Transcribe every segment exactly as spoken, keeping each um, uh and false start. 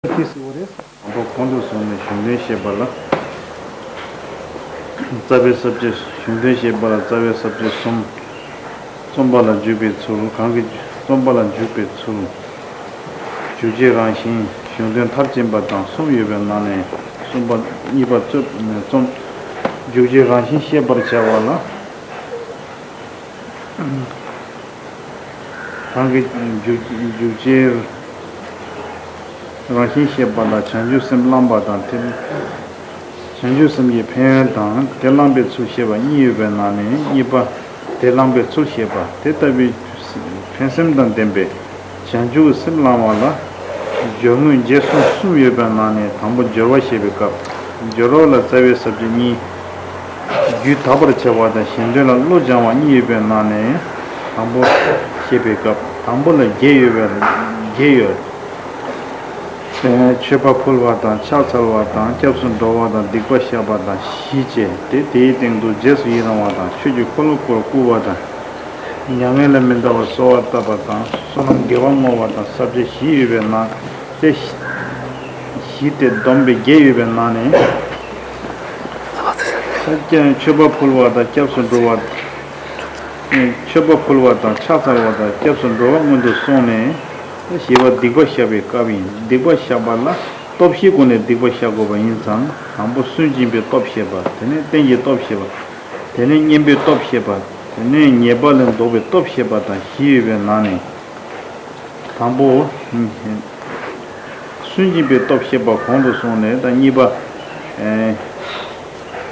ཏི་སི་འོ་རེད། དང་པོ་གོང་དུ་སོང་ནས་གཞུང་དོན་བཤད་པ་ལ། རྩ་བའི་ས་བཅད། གཞུང་དོན་བཤད་པ་ལ་རྩ་བའི་ས་བཅད་གསུམ། རྩོམ་པ་ལ་འཇུག་པའི་ཚུལ། གང་གིས་རྩོམ་པ་ལ་འཇུག་པའི་ཚུལ། འཇུག་བྱེད་རང་བཞིན། གཞུང་དོན་མཐར་ཕྱིན་པ་དང་གསུམ་ཡོད་པའི་ནང་ནས་གསུམ་པ་གཉིས་པ་རྩོད་རྩོམ། འཇུག་བྱེད་རང་བཞིན་བཤད་པར་བྱ་བ་ལ། རང་གི་འཇུག་འཇུག་བྱེད་རང་བཞིན་བཤད་པ་ལ་བྱང་ཆུབ་སེམས་བླངས་པ་དང་དེ། བྱང་ཆུབ་སེམས་ཀྱི་ཕན་ཡོན་དང་དེ་བླངས་པའི་ཚུལ་བཤད་པ་གཉིས་ཡོད་པའི་ནང་ནས་གཉིས་པ་དེ་བླངས་པའི་ཚུལ་བཤད་པ། དེ་ལྟ་བུའི་ཕན་སེམས་དང་ལྡན་པའི་བྱང་ཆུབ་སེམས་བླང་བ་ལ་སྦྱོར་དངོས་རྗེས་གསུམ་གསུམ་ཡོད་པའི་ནང་ནས་དང་པོ་སྦྱོར་བ་བཤད་པའི་སྐབས། སྦྱོར་བ་ལ་རྩ་བའི་ས་བཅད་གཉིས། རྒྱུད་དག་པར་བྱ་བ་དང་གཞན་དོན་ལ་བློ་སྦྱང་བ་གཉིས་ཡོད་པའི་ནང་ནས་དང་པོ་བཤད་པའི་སྐབས། དང་པོ་ལ་བརྒྱད་ཡོད་པའི་བརྒྱད་ཡོད། མཆོད་པ་ཕུལ་བ་དང་ཕྱག་འཚལ་བ་དང་སྐྱབས་སུ་འགྲོ་བ་དང་སྡིག་པ་བཤགས་པ་དང་བཞི་བཅས་ཏེ། དེའི་སྟེང་དུ་རྗེས་སུ་ཡི་རང་བ་དང་ཆོས་ཀྱི་འཁོར་ལོ་བསྐོར་བཀུར་བ་དང་། མྱ་ངན་ལས་མི་འདའ་བར་གསོལ་བ་བཏབ་པ་དང་བསོད་ནམས་དགེ་བ་བསྔོ་བ་དང་ས་བཅད་བཞི་ཡོད་པའི་ནང་དེ། བཞི་སྟེ་བསྡོམས་པས་བརྒྱད་ཡོད་པའི་ནང་ནས། མཆོད་པ་ཕུལ་བ་དང་སྐྱབས་སུ་འགྲོ་བ། མཆོད་པ་ཕུལ་བ་དང་ཕྱག་འཚལ་བ་དང་སྐྱབས་སུ་འགྲོ་བ་སྔོན་དུ་སོང་ནས། བཞི་པ་སྡིག་པ་བཤགས་པའི་སྐབས་ཡིན། སྡིག་པ་བཤགས་པ་ལ་སྟོབས་བཞིའི་སྒོ་ནས་སྡིག་པ་བཤགས་དགོས་པ་ཡིན་ཙང་། དང་པོ་སུན་འབྱིན་པའི་སྟོབས་བཤད་པ། དེ་ནས་རྟེན་གྱི་སྟོབས་བཤད་པ། དེ་ནས་གཉེན་པོའི་སྟོབས་བཤད་པ། དེ་ནས་ཉེས་པ་ལས་ལྡོག་པའི་སྟོབས་བཤད་པ་དང་བཞི་ཡོད་པའི་ནང་ནས། དང་པོ། སུན་འབྱིན་པའི་སྟོབས་བཤད་པ་གོང་དུ་སོང་ནས་དང་གཉིས་པ། ཨེ།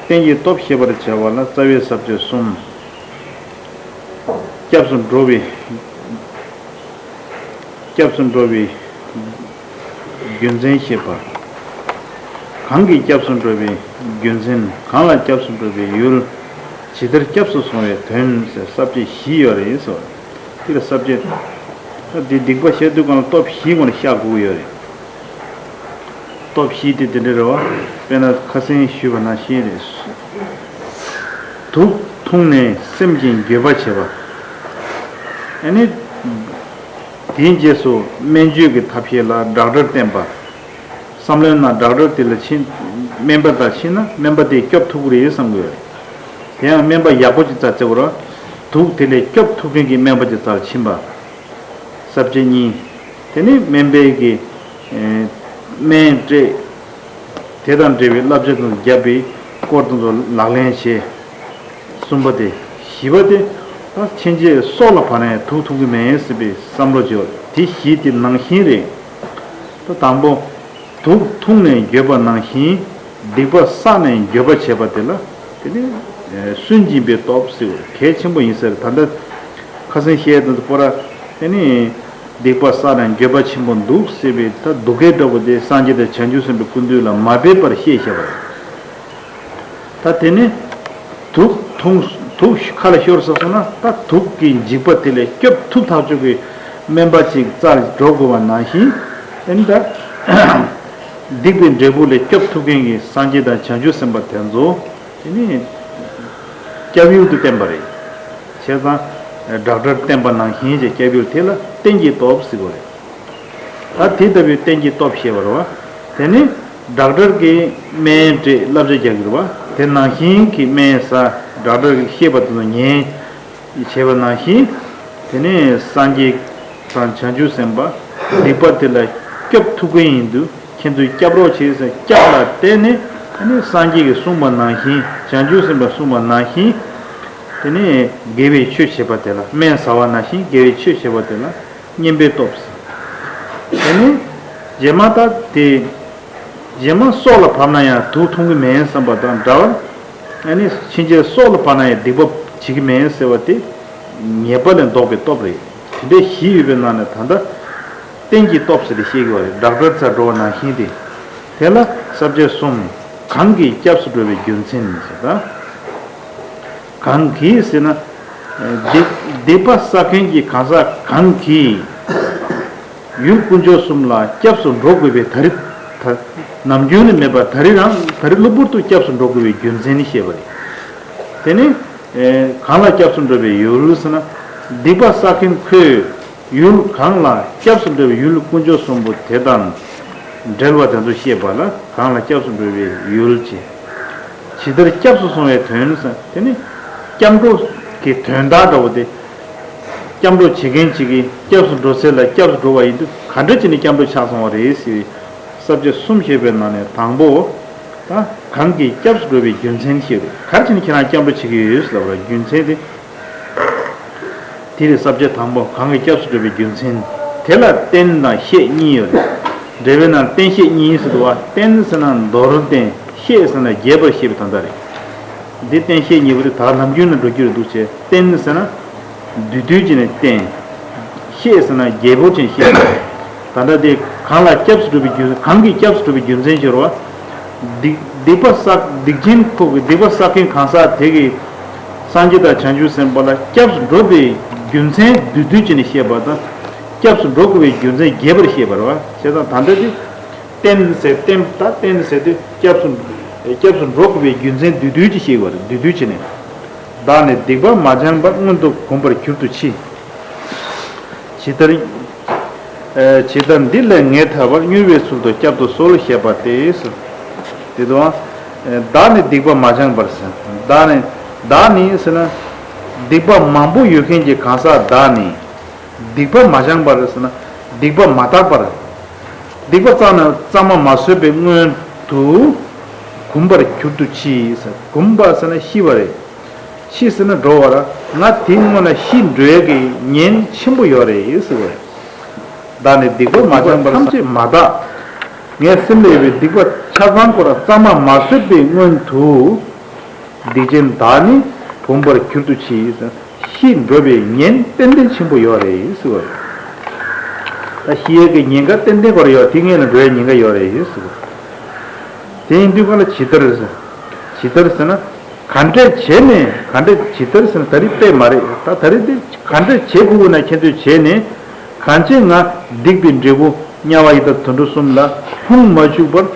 རྟེན་གྱི་སྟོབས་བཤད་པར་བྱ་བ་ལ་རྩ་བའི་ས་བཅད་གསུམ། སྐྱབས་སུ་འགྲོ་བའི། སྐྱབས་སུ་འགྲོ་བའི་རྒྱུ་མཚན་བཤད་པ། གང་གིས་སྐྱབས་སུ་འགྲོ་བའི་རྒྱུ་མཚན། གང་ལ་སྐྱབས་སུ་འགྲོ་བའི་ཡུལ། ཇི་ལྟར་སྐྱབས་སུ་སོང་བའི་དོན་ཟེར་ས་བཅད་བཞི་ཡོད་རེད་ཟེར། དེ་ལ་ས་བཅད། ད་འདི་སྡིག་པ་བཤགས་དུས་གང་ལ་སྟོབས་བཞིའི་སྒོ་ནས་བཤགས་དགོས་ཀྱི་ཡོད་རེད། སྟོབས་བཞི་དེ་དེ་འདྲ་རེད་བ། དཔེར་ན་ཁ་སང་ཞུས་པ་ནང་བཞིན་རེད། དུག་འཐུང་ནས་སེམས་ཀྱི་འགྱོད་པ་བྱེད་པ། ཨ་ནི། དེའི་རྗེས་སུ་སྨན་བཅོས་ཀྱི་ཐབས་ཤེས་ལ་ཌོག་ཊར་བསྟེན་པ། བསམ་བློའི་ནང་ཌོག་ཊར་དེ་ལ་ཕྱིན། སྨན་པ་དང་ཕྱིན་ན་སྨན་པ་དེས་སྐྱོབ་ཐུབ་ཀྱི་རེད་བསམ་གྱི་ཡོད་རེད། དེ་ཡང་སྨན་པ་ཡག་པོ་ཅིག་རྩ་བཙལ་དགོས་རེད། དུག་དེ་ལས་སྐྱོབ་ཐུབ་མཁན་གྱི་སྨན་པ་ཅིག་རྩར་ཕྱིན་པ། ས་བཅད་གཉིས། དེ་ནས་སྨན་པས་ཀྱི། ཨེ། སྨན་སྤྲད། དེ་དང་འབྲེལ་བའི་བསླབ་བྱ་དང་བརྒྱབ་པའི་སྐོར་དེ་ཚོ་ལག་ལེན་བྱས། གསུམ་པ་དེ། བཞི་པ་དེ། ད་ཕྱིན་ཆད་སྲོག་ལ་བབས་ན་ཡང་དུག་འཐུང་གི་མེད་ཟེར་བའི་བསམ་བློ་བྱེད་པ་དེ་བཞི་དེ་ནང་བཞིན་རེད། ད་དང་པོ། དུག་འཐུང་ནས་འགྱོད་པ་ནང་བཞིན། སྡིག་པ་བསགས་ནས་འགྱོད་པ་བྱེད་པ་དེ་ལ། དེ་ནི། ཨེ། སུན་འབྱིན་པའི་སྟོབས་ཟེར་བ་གལ་ཆེན་པོ་ཡིན་ཟེར། ད་ལྟ་ཁ་སང་བཤད་དུས་པོ་ར། དེ་ནི། སྡིག་པ་བསགས་ནས་འགྱོད་པ་ཆེན་པོ་འདུག་ཟེར་བའི་ད་སྡུག་བསྔལ་འདྲ་བོ་དེ་སངས་རྒྱས་དང་བྱང་ཆུབ་སེམས་དཔའི་སྐུ་མདུན་ལ་མ་ཕེབས་པར་བཤད་བཞག་པ་རེད། ད་དེ་ནི། དུག་འཐུང་། དུག་ཁ་ལ་ཤོར་ཚར་སོང་ན་ད་དུག་གི་འཇིགས་པ་དེ་ལས་སྐྱོབ་ཐུབ་ཐག་ཆོད་ཀྱི་སྨན་པ་ཅིག་རྩར་འགྲོ་དགོས་པ་ནང་བཞིན། དེ་ནི་ད། སྡིག་པའི་འབྲས་བུ་ལས་སྐྱོབ་ཐུབ་མཁན་གྱི་སངས་རྒྱས་དང་བྱང་ཆུབ་སེམས་དཔའ་དེ་ཚོ། དེ་ནི། སྐྱབས་ཡུལ་དུ་བསྟེན་པ་རེད། བྱས་ཙང་། ཌོག་ཊར་བསྟེན་པ་ནང་བཞིན་གྱི་སྐྱབས་ཡུལ་དེ་ལ་རྟེན་གྱི་སྟོབས་ཟེར་གྱི་ཡོད་རེད། ད་དེ་ལྟ་བུའི་རྟེན་གྱི་སྟོབས་བཤད་པ་རེད་བ། དེ་ནི་ཌོག་ཊར་གྱིས་སྨན་སྤྲད་བསླབ་བྱ་རྒྱག་གི་རེད་བ། དེ་ནང་བཞིན་གྱི་སྨན་ཟ། ཌོག་ཊར་གྱིས་བཤད་པ་དེ་ཚོ་ཉན། བྱས་པ་ནང་བཞིན། དེ་ནས་སངས་རྒྱས་དང་བྱང་ཆུབ་སེམས་དཔའ་སྡིག་པ་དེ་ལ་སྐྱོབ་ཐུབ་མཁན་ཡིན་དུས་ཁྱེད་ཚོས་སྐྱབས་རོགས་བྱེད་ཟེར་སྐྱབས་ལ་བརྟེན་ནས། དེ་ནས་སངས་རྒྱས་ཀྱིས་གསུངས་པ་ནང་བཞིན། བྱང་ཆུབ་སེམས་དཔའ་གསུངས་པ་ནང་བཞིན། དེ་ནས་དགེ་བའི་ཆོས་བྱེད་པ་དེ་ལ། སྨན་ཟ་བ་ནང་བཞིན་དགེ་བའི་ཆོས་བྱེད་པ་དེ་ལ་གཉེན་པོའི་སྟོབས་ཟེར། དེ་ནས་རྗེས་མ་ད་དེ། རྗེས་མ་སྲོག་ལ་བབས་ན་ཡང་དུག་འཐུང་གི་མིན་བསམ་པ་དང་འདྲ་བར། ཨ་ནི་ཕྱིན་ཆད་སྲོག་ལ་བབས་ན་ཡང་སྡིག་པ་བྱེད་ཀྱི་མིན་ཟེར་བ་དེ། ཉེས་པ་ལས་ལྡོག་པའི་སྟོབས་རེད། དེ་འདྲའི་བཞི་ཡོད་པའི་ནང་ནས་ད་ལྟ་རྟེན་གྱི་སྟོབས་ཟེར་ཏེ་བཤད་ཀྱི་ཡོད་རེད། ཌོག་ཊར་རྩར་འགྲོ་བ་ནང་བཞིན་ཏེ། དེ་ལ་ས་བཅད་གསུམ། གང་གིས་སྐྱབས་སུ་འགྲོ་བའི་རྒྱུ་མཚན་ཟེར་ད། གང་གིས་ཟེར་ན། སྡིག་སྡིག་པ་བསགས་མཁན་གྱི་གང་ཟག་གང་གིས་ཡུལ་དཀོན་མཆོག་གསུམ་ལ་སྐྱབས་སུ་འགྲོ་དགོས་པའི། ད་རེས་ད་ནམ་རྒྱུན་ནས་མེད་པར་ད་རེས་རང་ད་རེས་གློ་བུར་དུ་སྐྱབས་སུ་འགྲོ་དགོས་པའི་རྒྱུ་མཚན་ནི་བཤད་པ་རེད། དེ་ནི། ཨེ། གང་ལ་སྐྱབས་སུ་འགྲོ་བའི་ཡུལ་ཟེར་ན། སྡིག་པ་བསགས་མཁན་ཁོས་ཡུལ་གང་ལ་སྐྱབས་སུ་འགྲོ་བའི་ཡུལ་དཀོན་མཆོག་གསུམ་པོ་དེ་དང་། འབྲེལ་བ་དེ་ཚོ་བཤད་པ་ལ་གང་ལ་སྐྱབས་སུ་འགྲོ་བའི་ཡུལ་བྱེད། ཇི་ལྟར་སྐྱབས་སུ་སོང་བའི་དོན་ཟེར་དེ་ནི་སྐྱབས་འགྲོ་གི་དོན་དག་འདྲ་བོ་དེ། སྐྱབས་འགྲོ་བྱེད་མཁན་ཅིག་གིས་སྐྱབས་སུ་འགྲོ་ཚེ་ལ་སྐྱབས་སུ་འགྲོ་བ་ཡིན་དུས་ག་འདྲ་བྱས་ནས་སྐྱབས་འགྲོ་ཆགས་སོང་བ་རེད་ཟེར་བའི་ས་བཅད་གསུམ་བཤད་པའི་ནང་ནས་དང་པོ། ད་གང་གིས་སྐྱབས་སུ་འགྲོ་བའི་རྒྱུ་མཚན་བཤད་རེད། ག་རེ་བྱས་ནས་ཁྱེད་རང་སྐྱབས་འགྲོ་བྱེད་ཀྱི་ཡོད་ཟེར་ལབ་པ་རྒྱུ་མཚན་དེ། དེ་རེད། ས་བཅད་དང་པོ་གང་གིས་སྐྱབས་སུ་འགྲོ་བའི་རྒྱུ་མཚན། དེ་ལ་རྟེན་དང་བཤད་གཉིས་ཡོད་རེད། འགྲེལ་པའི་ནང་རྟེན་བཤད་གཉིས་ཟེར་འདུག་བ། རྟེན་ཟེར་ན་མདོར་བསྟན། བཤད་ཟེར་ན་རྒྱས་པར་བཤད་པའི་དོན་དག་རེད། འདི་རྟེན་བཤད་གཉིས་པོ་དེ་ད་ལམ་རྒྱུན་ལ་འགྲོ་རྒྱུ་རེད་འདུག་བྱས། རྟེན་ཟེར་ན་བསྡུས་བསྡུས་བྱས་ནས་བསྟན། བཤད་ཟེར་ན་རྒྱས་པོ་ཅན་བཤད། ད་ལྟ་དེ་གང་ལ་སྐྱབས་སུ་འགྲོ་བའི་རྒྱུ་གང་གིས་སྐྱབས་སུ་འགྲོ་བའི་རྒྱུ་མཚན་ཞེས་པ། སྡིག་སྡིག་པ་བསགས་སྡིག་ཅན་ཁོ་གི་སྡིག་པ་བསགས་མཁན་གང་ཟག་དེ་གིས་སངས་རྒྱས་དང་བྱང་ཆུབ་སེམས་དཔའ་ལ་སྐྱབས་སུ་འགྲོ་བའི་རྒྱུ་མཚན་བསྡུས་བསྡུས་བྱས་ནས་བཤད་པ་དང་། སྐྱབས་སུ་འགྲོ་དགོས་པའི་རྒྱུ་མཚན་རྒྱས་པར་བཤད་པ་རེད་བ། བྱས་ཙང་ད་ལྟ་དེ་རྟེན་ཟེར་རྟེན་ད་རྟེན་ཟེར་དུས་སྐྱབས་སུ་སྐྱབས་སུ་འགྲོ་དགོས་པའི་རྒྱུ་མཚན་བསྡུས་བསྡུས་ཀྱིས་བཤད་པ་རེད། བསྡུས་བསྡུས་བྱས་ནས། བདག་ནི་སྡིག་པ་མ་སྦྱངས་པར། སྔོན་དུ་གོམས་པར་གྱུར་ཏོ་ཅི། ཇི་ལྟར་ཇི་ལྟར་འདི་ལས་ངེས་ཐར་བར། མྱུར་བའི་ཚུལ་དུ་བསྐྱབ་ཏུ་གསོལ་ཞེས་པ་སྟེ། དེ་དུའང་བདག་ནི་སྡིག་པ་མ་སྦྱངས་པར་ཟེར། བདག་ནི་བདག་ནི་ཟེར་ན་སྡིག་པ་མང་པོ་ཡོད་མཁན་གྱི་གང་ཟག་བདག་ནི། སྡིག་པ་མ་སྦྱངས་པར་ཟེར་ན་སྡིག་པ་མ་དག་པར། སྡིག་པ་གཙང་ན་གཙང་མ་མ་བཟོད་པའི་སྔོན་དུ་གོམས་པར་གྱུར་ཏོ་ཅི་ཟེར། གོམས་པ་ཟེར་ན་ཤི་བ་རེད། ཤི་ཟེར་ན་འགྲོ་བ་ར། ང་དེའི་སྔོན་ལ་ཤི་འགྲོ་ཡས་ཀྱི་ཉེན་ཆེན་པོ་ཡོད་རེད་ཟེར་བ་རེད། བདག་ནི་སྡིག་པ་མ་སྦྱངས་པར་ཐམས་ཅད་མ་དག་ངའི་སེམས་ལ་ཡོད་པའི་སྡིག་པ་ཆ་ཚང་ཁོ་ར་གཙང་མ་མ་བཟོད་པའི་སྔོན་དུ། སྡིག་ཅན་བདག་ནི་གོམས་པར་གྱུར་ཏོ་ཅི་ཟེར། ཤི་འགྲོ་བའི་ཉེན་ཏན་ཏན་ཆེན་པོ་ཡོད་རེད་ཟེར་བ་རེད། ད་ཤི་ཡས་ཀྱི་ཉེན་ཁ་ཏན་ཏན་ཁོ་ར་ཡོད། དེ་སྔོན་ལ་འགྲོ་ཡས་ཉེན་ཁ་ཡོད་རེད་ཟེར་བ། དེ་ཡིན་དུས་ག་ལ་ཇི་ལྟར་ཟེར། ཇི་ལྟར་ཟེར་ན། ག་འདྲས་བྱས་ནས་ག་འདྲས་ཇི་ལྟར་ཟེར་ན་ད་རེས་དཔེ་མ་རེད། ད་ད་རེས་དེ་ག་འདྲས་བྱེད་དགོས་ན་ཁྱེད་ཚོས་བྱས་ནས། གང་ཕྱིར་ང་སྡིག་པའི་འབྲས་བུ་དམྱལ་བ་ཡི་དྭགས་དུད་འགྲོ་གསུམ་ལ་ལྷུང་མ་བཅུག་པར།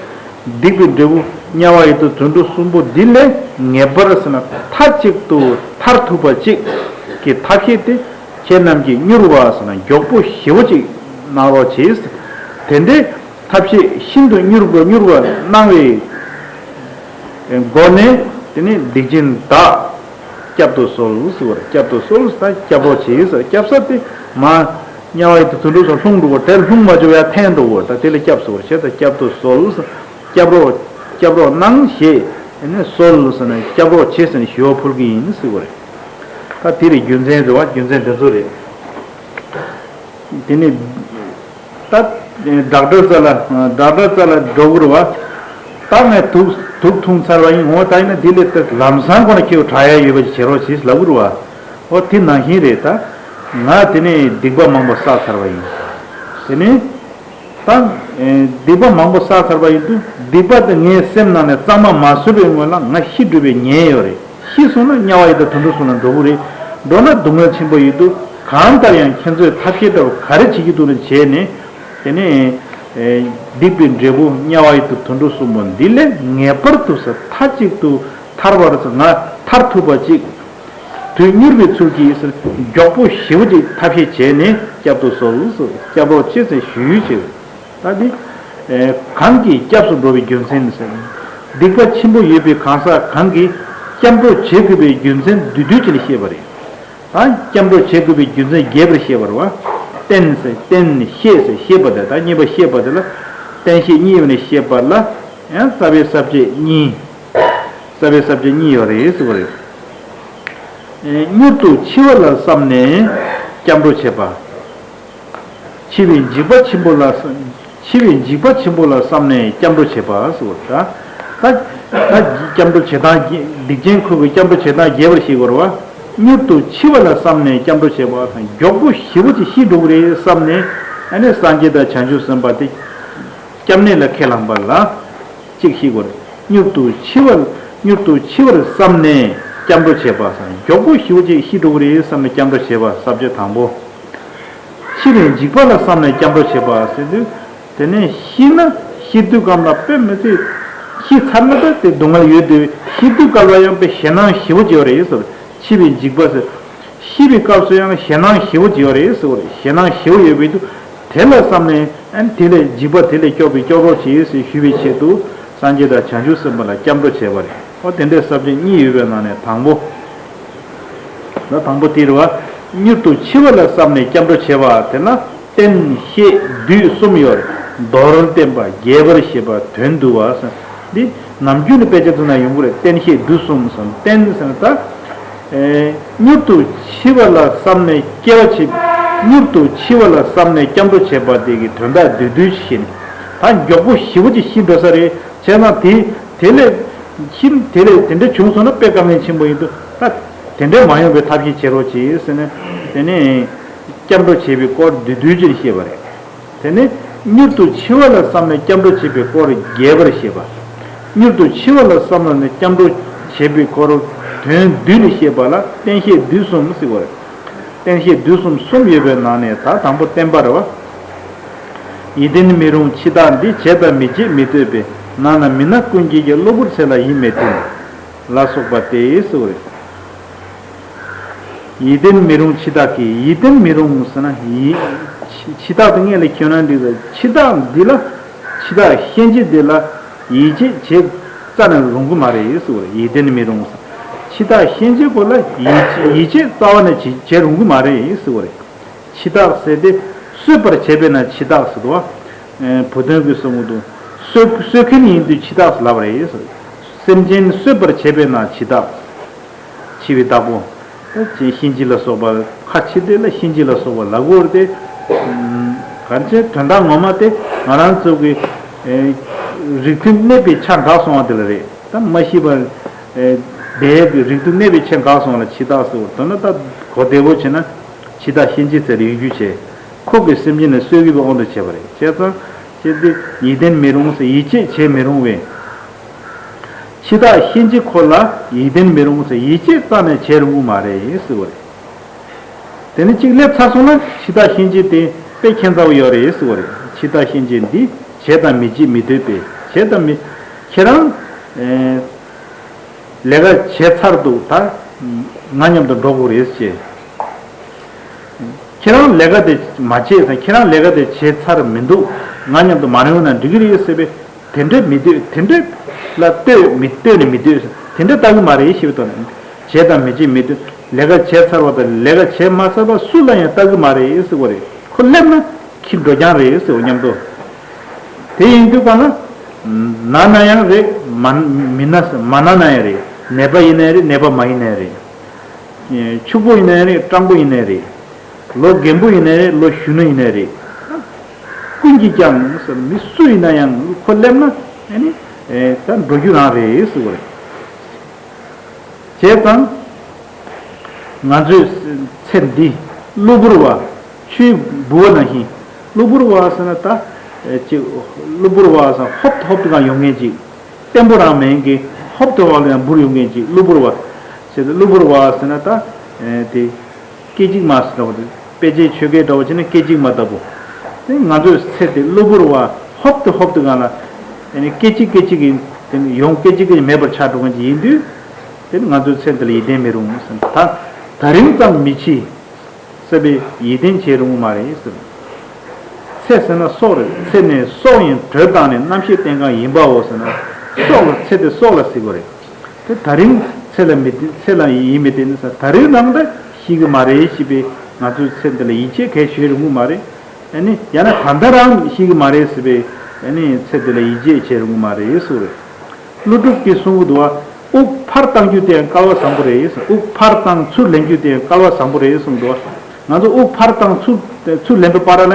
སྡིག་པའི་འབྲས་བུ་དམྱལ་བ་ཡི་དྭགས་དུད་འགྲོ་གསུམ་པོ་འདི་ལས་ངེས་པར་ཟེར་ན་མཐའ་གཅིག་ཏུ་ཐར་ཐུབ་པ་ཅིག་གི་ཐབས་ཤེས་དེ་ཁྱེད་རྣམས་ཀྱིས་མྱུར་བ་ཟེར་ན་མགྱོགས་པོ་ཞེ་བོ་ཅིག་གནང་རོགས་བྱེད། དེ་འདྲའི་ཐབས་ཤེས་ཤིན་ཏུ་མྱུར་བ་མྱུར་བ་གནང་བའི་སྒོ་ནས་དེ་ནས་སྡིག་ཅན་བདག་སྐྱབ་ཏུ་གསོལ་ཟེར་བ་རེད། སྐྱབ་ཏུ་གསོལ་ཟེར་ན་སྐྱབས་རོགས་བྱེད་ཟེར། སྐྱབས་ས་དེ་མ་དམྱལ་བ་ཡི་དྭགས་དུད་འགྲོ་སོགས་ལྷུང་འགྲོ་བར་དེར་ལྷུང་མ་བཅུག་ཡ་འཐེན་འགྲོ་བར་ད་དེ་ལ་སྐྱབས་ཟེར་བ་རེད། བྱས་ཙང་སྐྱབ་ཏུ་གསོལ་ཟེར། སྐྱབས་རོགས་སྐྱབས་རོགས་གནང་ཞེས་དེ་ནས་གསོལ་ཟེར་ནས་སྐྱབས་རོགས་བྱེད་ཟེར་ནས་ཞུ་བ་ཕུལ་གྱི་ཡིན་ཟེར་བ་རེད། ད་དེ་རེད་རྒྱུ་མཚན་རེད་བ། རྒྱུ་མཚན་དེ་ཚོ་རེད། དེ་ནས། ད་ཌོག་ཊར་ཙ་ལ་ཌོག་ཊར་ཙ་ལ་འགྲོ་གི་རེད་བ། ད་ངས་དུག་དུག་འཐུང་ཚར་བ་ཡིན། འོ་ད་ཡིན་ན་འདི་ལས་ད་ལམ་སང་ཁོ་ན་ཁྱེད་དྲག་ཡ་ཡོད་པ་ཅིག་བྱེད་རོགས་བྱེད་ལབ་གི་རེད་བ། འོ་དེ་ནང་བཞིན་རེད་ད། ང་དེ་ནས་སྡིག་པ་མང་པོ་བསགས་ཚར་བ་ཡིན། དེ་ནས་ད་སྡིག་པ་མང་པོ་བསགས་ཚར་བ་ཡིན་དུས་སྡིག་པ་དེ་ངའི་སེམས་ནང་ནས་གཙང་མ་མ་བཟོས་པའི་སྔོན་ལ་ང་ཤི་འགྲོ་བའི་ཉེན་ཡོད་རེད། ཤི་སོང་ན་དམྱལ་བ་ཡི་དྭགས་དུད་འགྲོ་གསུམ་ལ་འགྲོ་གི་རེད། འགྲོ་ན་སྡུག་བསྔལ་ཆེན་པོ་ཡོད་དུས་གང་ལྟར་ཡང་ཁྱེད་ཚོས་ཐབས་ཤེས་ལྟ་བུ་ག་རེ་བྱེད་ཀྱི་འདུག་ན་བྱས་ནས་དེ་ནས་སྡིག་པའི་འབྲས་བུ་དམྱལ་བ་ཡི་དྭགས་དུད་འགྲོ་གསུམ་པོ་འདི་ལས་ངེས་པར་དུ་ཟེར་མཐའ་གཅིག་ཏུ་ཐར་བར་ཟེར་ང་ཐར་ཐུབ་པ་ཅིག་དུས་མྱུར་བའི་ཚུལ་གྱིས་ཟེར་མགྱོགས་པོ་ཞེ་བོ་ཅིག་ཐབས་ཤེས་བྱས་ནས་སྐྱབས་སུ་གསོལ་ཟེར་སྐྱབས་རོགས་བྱེད་ཟེར་ཞུས་བྱས། ད་འདི། ཨེ། གང་གིས་སྐྱབས་སུ་འགྲོ་བའི་རྒྱུ་མཚན་ཟེར། སྡིག་པ་ཆེན་པོ་ཡོད་པའི་གང་ཟག་གང་གིས་སྐྱབས་འགྲོ་བྱེད་དགོས་པའི་རྒྱུ་མཚན་བསྡུས་བསྡུས་ཅིག་ལ་བཤད་པ་རེད། ད་སྐྱབས་འགྲོ་བྱེད་དགོས་པའི་རྒྱུ་མཚན་རྒྱས་པར་བཤད་པ་རེད་བ། རྟེན་ཟེར་རྟེན་བཤད་ཟེར་བཤད་པ་དེ་ད་གཉིས་པ་བཤད་པ་དེ་ལ་རྟེན་བཤད་གཉིས་ཡོད་ནས་བཤད་པ་ལ་ཡང་རྩ་བའི་ས་བཅད་གཉིས། རྩ་བའི་ས་བཅད་གཉིས་ཡོད་རེད་ཟེར་བ་རེད། ཨེ། མྱུར་དུ་འཆི་བ་ལ་བསམས་ནས་སྐྱབས་འགྲོ་བྱེད་པ། འཆི་བའི་འཇིགས་པ་ཆེན་པོ་ལ། འཆི་བའི་འཇིགས་པ་ཆེན་པོ་ལ་བསམས་ནས་སྐྱབས་འགྲོ་བྱེད་པ་ཟེར་བ་ད། ད་སྐྱབས་འགྲོ་བྱེད་སྟངས་སྡིག་ཅན་ཁོ་གི་སྐྱབས་འགྲོ་བྱེད་སྟངས་རྒྱས་པར་བཤད་དགོས་རེད་བ། མྱུར་དུ་འཆི་བ་ལ་བསམས་ནས་སྐྱབས་འགྲོ་བྱེད་པ་དང་མགྱོགས་པོ་ཞེ་བོ་ཅིག་ཤི་འགྲོ་གི་རེད་བསམས་ནས་ཨ་ནི་སངས་རྒྱས་དང་བྱང་ཆུབ་སེམས་དཔའ་དེ་སྐྱབས་གནས་ལ་ཁས་བླངས་པ་ལ། གཅིག་ཤེས་དགོས་རེད། མྱུར་དུ་འཆི་བ། མྱུར་དུ་འཆི་བར་བསམས་ནས་སྐྱབས་འགྲོ་བྱེད་པ་སམ། མགྱོགས་པོ་ཞེ་བོ་ཅིག་ཤི་འགྲོ་གི་རེད་བསམས་ནས་སྐྱབས་འགྲོ་བྱེད་པ་ས་བཅད་དང་པོ། འཆི་བའི་འཇིགས་པ་ལ་བསམས་ནས་སྐྱབས་འགྲོ་བྱེད་པ་ཟེར་དུས། དེ་ནས་ཤི་ན་ཤི་དུས་སྐབས་ལ་དཔེ་མི་སྲིད། ཤི་ཚར་ན་ད་དེ་སྡུག་བསྔལ་ཡོད་དུས་ཤི་དུས་སྐབས་ལ་ཡང་དཔེ་ཞེད་སྣང་ཞེ་བོ་ཅིག་ཡོད་རེད་ཟེར། འཆི་བའི་འཇིགས་པ་ཟེར། ཤི་བའི་སྐབས་སུ་ཡང་ཞེད་སྣང་ཞེ་བོ་ཅིག་ཡོད་རེད་ཟེར་བ་རེད། ཞེད་སྣང་ཞེ་བོ་ཡོད་པའི་དུས། དེ་ལ་བསམ་ནས་ཨ་ནི་དེ་ལས་འཇིགས་པ་དེ་ལས་སྐྱོབ་པའི་སྐྱོབ་རོགས་བྱེད་ཟེར་ཞུ་བའི་ཆེད་དུ་སངས་རྒྱས་དང་བྱང་ཆུབ་སེམས་དཔའ་ལ་སྐྱབས་འགྲོ་བྱས་པ་རེད། ཨོ་དེ་འདྲའི་ས་བཅད་གཉིས་ཡོད་པའི་ནང་ནས་དང་པོ། ན་དང་པོ་དེ་རེད་བ། མྱུར་དུ་འཆི་བ་ལ་བསམ་ནས་སྐྱབས་འགྲོ་བྱེད་པ་དེ་ན་བསྟན་བཤད་བསྡུས་གསུམ་ཡོད་རེད། མདོར་བསྟན་པ་རྒྱས་པར་བཤད་པ་དོན་བསྡུ་བ་ཟེར། འདི་ནམ་རྒྱུན་ནས་དཔེ་ཆ་ཚོ་ན་ཡོང་གི་རེད། བསྟན་བཤད་བསྡུས་གསུམ་ཟེར། བསྟན་ཟེར་ན་ད། ཨེ། མྱུར་དུ་འཆི་བ་ལ་བསམ་ནས་སྐྱེ་བ་བྱེད། མྱུར་དུ་འཆི་བ་ལ་བསམ་ནས་སྐྱབས་འགྲོ་བྱེད་པ་དེ་གི་དོན་དག་བསྡུས་བསྡུས་ཤིག་བཤད་ནས། ད་མགྱོགས་པོ་ཞེ་པོ་ཅིག་ཤི་འགྲོ་ས་རེད། བྱས་ན་དེ་དེ་ལས་ཤི་དེ་ལས་དེ་འདྲ་བྱུང་སོང་ན་དཔེ་དཀའ་ངལ་ཆེན་པོ་ཡིན་འདུག་ད་དེ་འདྲ་མ་ཡོང་བའི་ཐབས་ཤེས་བྱེད་རོགས་གྱིས་ཟེར་ནས། དེ་ནས་སྐྱབས་འགྲོ་བྱེད་པའི་སྐོར་བསྡུས་བསྡུས་ཅིག་བཤད་པ་རེད། དེ་ནས་མྱུར་དུ་འཆི་བ་ལ་བསམ་ནས་སྐྱབས་འགྲོ་བྱེད་པའི་སྐོར་རྒྱས་པར་བཤད་པ། མྱུར་དུ་འཆི་བ་ལ་བསམ་ནས་སྐྱབས་འགྲོ་བྱེད་པའི་སྐོར་དོན་བསྡུས་ནས་བཤད་པ་ལ་བསྟན་བཤད་བསྡུས་གསུམ་ཟེར་བ་རེད། བསྟན་བཤད་བསྡུས་གསུམ་གསུམ་ཡོད་པའི་ནང་ནས་ད་དང་པོ་བསྟན་པ་རེད་བ། ཡིད་བརྟན་མི་རུང་འཆི་བདག་འདི། བྱས་དང་མི་བྱེད་མི་ལྟོས་པས། ན་ན་མི་ན་ཀུན་གྱིས་ཀྱང་། གློ་བུར་ཚེ་ལ་ཡིད་མི་བརྟན། ལ་སོགས་པ་སྟེ་ཟེར་བ་རེད། ཡིད་བརྟན་མི་རུང་འཆི་བདག་གིས། ཡིད་བརྟན་མི་རུང་ཟེར་ན་ཡིད། འཆི་བདག་དེ་སྔོན་ལ་ཁྱོད་རང་འདི་ལ་འཆི་བདག་འདི་ལ། འཆི་བདག་གཤིན་རྗེ་འདི་ལ་ཡིད་ཆེས་བྱེད་རྩ་ནས་རུང་གི་མ་རེད་ཟེར་བ་རེད། ཡིད་བརྟན་མི་རུང་ཟེར། འཆི་བདག་གཤིན་རྗེ་ཁོ་ལ་ཡིད་ཡིད་ཆེས་རྩ་བ་ནས་བྱེད་བྱེད་རུང་གི་མ་རེད་ཟེར་བ་རེད། འཆི་བདག་ཟེར་དེ་གསོད་པར་བྱེད་པས་ན་འཆི་བདག་ཟེར་དོ། བུ་སྟོན་གྱིས་གསུང་གི་འདུག་གསོད་གསོད་མཁན་ཡིན་དུས་འཆི་བདག་ཟེར་ལབ་པ་རེད། སེམས་ཅན་གསོད་པར་བྱེད་པས་ན་འཆི་བདག་འཆི་བའི་བདག་པོ། ད་ཅེས་གཤིན་རྗེ་ལ་སོགས་པ་ཁ་ཕྱིར་དེ་ལ་གཤིན་རྗེ་ལ་སོགས་པ་ལབ་དགོས་རེད་དེ། གང་ཅི་དོན་དག་ངོ་མ་དེ་ང་རང་ཚོ་གི་རིགས་མཐུན་གནོད་པའི་ཆ་འགགས་སོང་བ་དེ་ལ་རེད། ད་མ་ཤི་བར་བསྡད་ཀྱི་རིགས་མཐུན་གནོད་པའི་ཆ་འགགས་སོང་བ་ལ་འཆི་བདག་ཟེར་བ་དོན་ན། ད་གོ་བདེ་བོ་བྱས་ན་འཆི་བདག་གཤིན་རྗེ་ཟེར་ཡོང་རྒྱུ་བྱས། ཁོ་གི་སེམས་ཅན་ལ་གསོད་ཀྱི་དབང་དུ་བྱས་པ་རེད། བྱས་ཙང་ཅི་སྟེ་ཡིད་བརྟན་མི་རུང་ཟེར་ཡིད་ཆེས་བྱེད་མི་རུང་བས། འཆི་བདག་གཤིན་རྗེ་ཁོ་ལ་ཡིད་བརྟན་མི་རུང་ཟེར་ཡིད་ཆེས་རྩ་ནས་བྱེད་རུང་གི་མ་རེད་ཟེར་བ་རེད། དེ་ནི་གཅིག་སླེབས་ཚར་སོང་ན་འཆི་བདག་གཤིན་རྗེ་དེ་དཔེ་ཁྱད་མཚར་བོ་ཡོད་རེད་ཟེར་བ་རེད། འཆི་བདག་གཤིན་རྗེ་འདི་བྱས་དང་མི་བྱེད་མི་ལྟོས་པས། བྱས་དང་མི། ཁྱེད་རང་ལས་ཀ་བྱས་ཚར་འདུག་ད་ང་མཉམ་དུ་འགྲོ་དགོས་རེད་ཅེས། ཁྱེད་རང་ལས་ཀ་དེ་མ་བྱས་ཙང་། ཁྱེད་རང་ལས་ཀ་དེ་བྱས་ཚར་མི་འདུག་ང་མཉམ་དུ་མ་ཡོང་ན་འགྲིག་གི་རེད་ཟེར་བས། དེ་འདྲ་མི་འདོད། དེ་འདྲ་ལ་ལྟོས་མི་ལྟོས་ནས་མི་འདོད། དེ་འདྲ་ལྟ་གི་མ་རེད་ཞེས་པའི་དོན། བྱས་དང་མི་བྱེད་མི་ལྟོས། ལས་ཀ་བྱས་ཚར་བ་དང་ལས་ཀ་བྱས་མ་ཚར་བ་སུ་ལ་ཡང་ལྟ་གི་མ་རེད་ཟེར་བ་རེད། ཁོ་སླེབས་ན་ཁྱི་འགྲོ་རྐྱང་རེད་ཟེར་བ་མཉམ་དུ། དེ་ཡིན་དུས་གང་ན། ན་ན་ཡང་རེད། མ་མི་ན་མ་ན་ན་ཡང་རེད། ནད་པ་ཡིན་ནའི་རེད། ནད་པ་མ་ཡིན་ནའི་རེད། ཕྱུག་པོ་ཡིན་ནའི་རེད། སྤྲང་པོ་ཡིན་ནའི་རེད། ལོ་རྒན་པོ་ཡིན་ནའི་རེད། ལོ་གཞོན་ནུ་ཡིན་ནའི་རེད། ཀུན་གྱིས་ཀྱང་ཟེར་མི་སུ་ཡིན་ན་ཡང་ཁོ་སླེབས་ན་ཨ་ནི་ད་འགྲོ་རྒྱུ་རང་རེད་ཟེར་བ་རེད། བྱས་ཙང་ང་ཚོའི་ཚེ་འདི་གློ་བུར་བ། ཆུའི་ལྦུ་བ་ནང་བཞིན། གློ་བུར་བ་ཟེར་ན་ད་ཅིག་གློ་བུར་བ་ཟེར་ཧོབ་ཏེ་ཧོབ་ཏེ་གང་ཡོང་མཁན་ཅིག་བརྟན་པོ་རང་མེད་མཁན་ཧོབ་ཏེ་ཧོབ་ཏེ་ཡང་འབུར་ཡོང་མཁན་ཅིག་གློ་བུར་བ། ཟེར་ཏེ་གློ་བུར་བ་ཟེར་ན་ད་དེ། སྐད་ཅིག་མ་ཟེར་བ་དེ། དཔེ་ཆའི་ཆོས་སྐད་འདྲ་བོ་བྱས་ན་སྐད་ཅིག་མ་ལྟ་བུ། དེ་ང་ཚོའི་ཚེ་དེ་གློ་བུར་བ་ཧོབ་ཏེ་ཧོབ་ཏེ་གང་ལ། དེ་ནི་སྐད་ཅིག་སྐད་ཅིག་གིས་དེ་ནི་ཡོང་སྐད་ཅིག་གིས་མེད་པར་ཆགས་འགྲོ་མཁན་ཅིག་ཡིན་དུས། དེ་ནི་ང་ཚོའི་ཚེ་འདི་ལ་ཡིད་བརྟན་མི་རུང་ཟེར། ད་ད་རིང་ཙམ་མི་འཆི་ཟེར་བའི་ཡིད་བརྟན་བྱེད་རུང་མ་རེད་ཟེར། ཚེ་ཟེར་ན་སྲོག་རེད། ཚེ་ནི་སྲོག་ཡིན། དྲོད་དང་ནི་རྣམ་ཤེས་བརྟན་གང་ཡིན་པའོ་ཟེར་ན། སྲོག་ལ་ཚེ་དེ་སྲོག་ལ་ཟེར་དགོས་རེད། དེ་ད་རིང་ཚེ་ལ་མི་བརྟེན། ཚེ་ལ་ཡིད་མི་བརྟེན་ཟེར། ད་རིང་རང་ད་ཤི་གི་མ་རེད་ཞེས་པའི་ང་ཚོའི་ཚེ་འདི་ལ་ཡིད་ཆེས་གལ་ཆེ་རུང་གི་མ་རེད། ཨ་ནི་ཡང་ན་ད་ལྟ་རང་ཤི་གི་མ་རེད་ཟེར་བའི་ཨ་ནི་ཚེ་འདི་ལ་ཡིད་ཆེས་བྱེད་རུང་གི་མ་རེད་ཟེར་བ་རེད། ཀླུ་སྒྲུབ་ཀྱིས་གསུང་གི་འདུག་བ། དབུགས་ཕར་བཏང་རྒྱུ་དེ་ཡང་སྐལ་བ་བཟང་པོ་རེད་ཟེར། དབུགས་ཕར་བཏང་ཚུར་ལེན་རྒྱུ་དེ་ཡང་སྐལ་བ་བཟང་པོ་རེད་གསུངས་འདུག་བ། ང་ཚོ་དབུགས་ཕར་བཏང་ཚུར་ཚུར་ལེན་པའི་བར་ལ་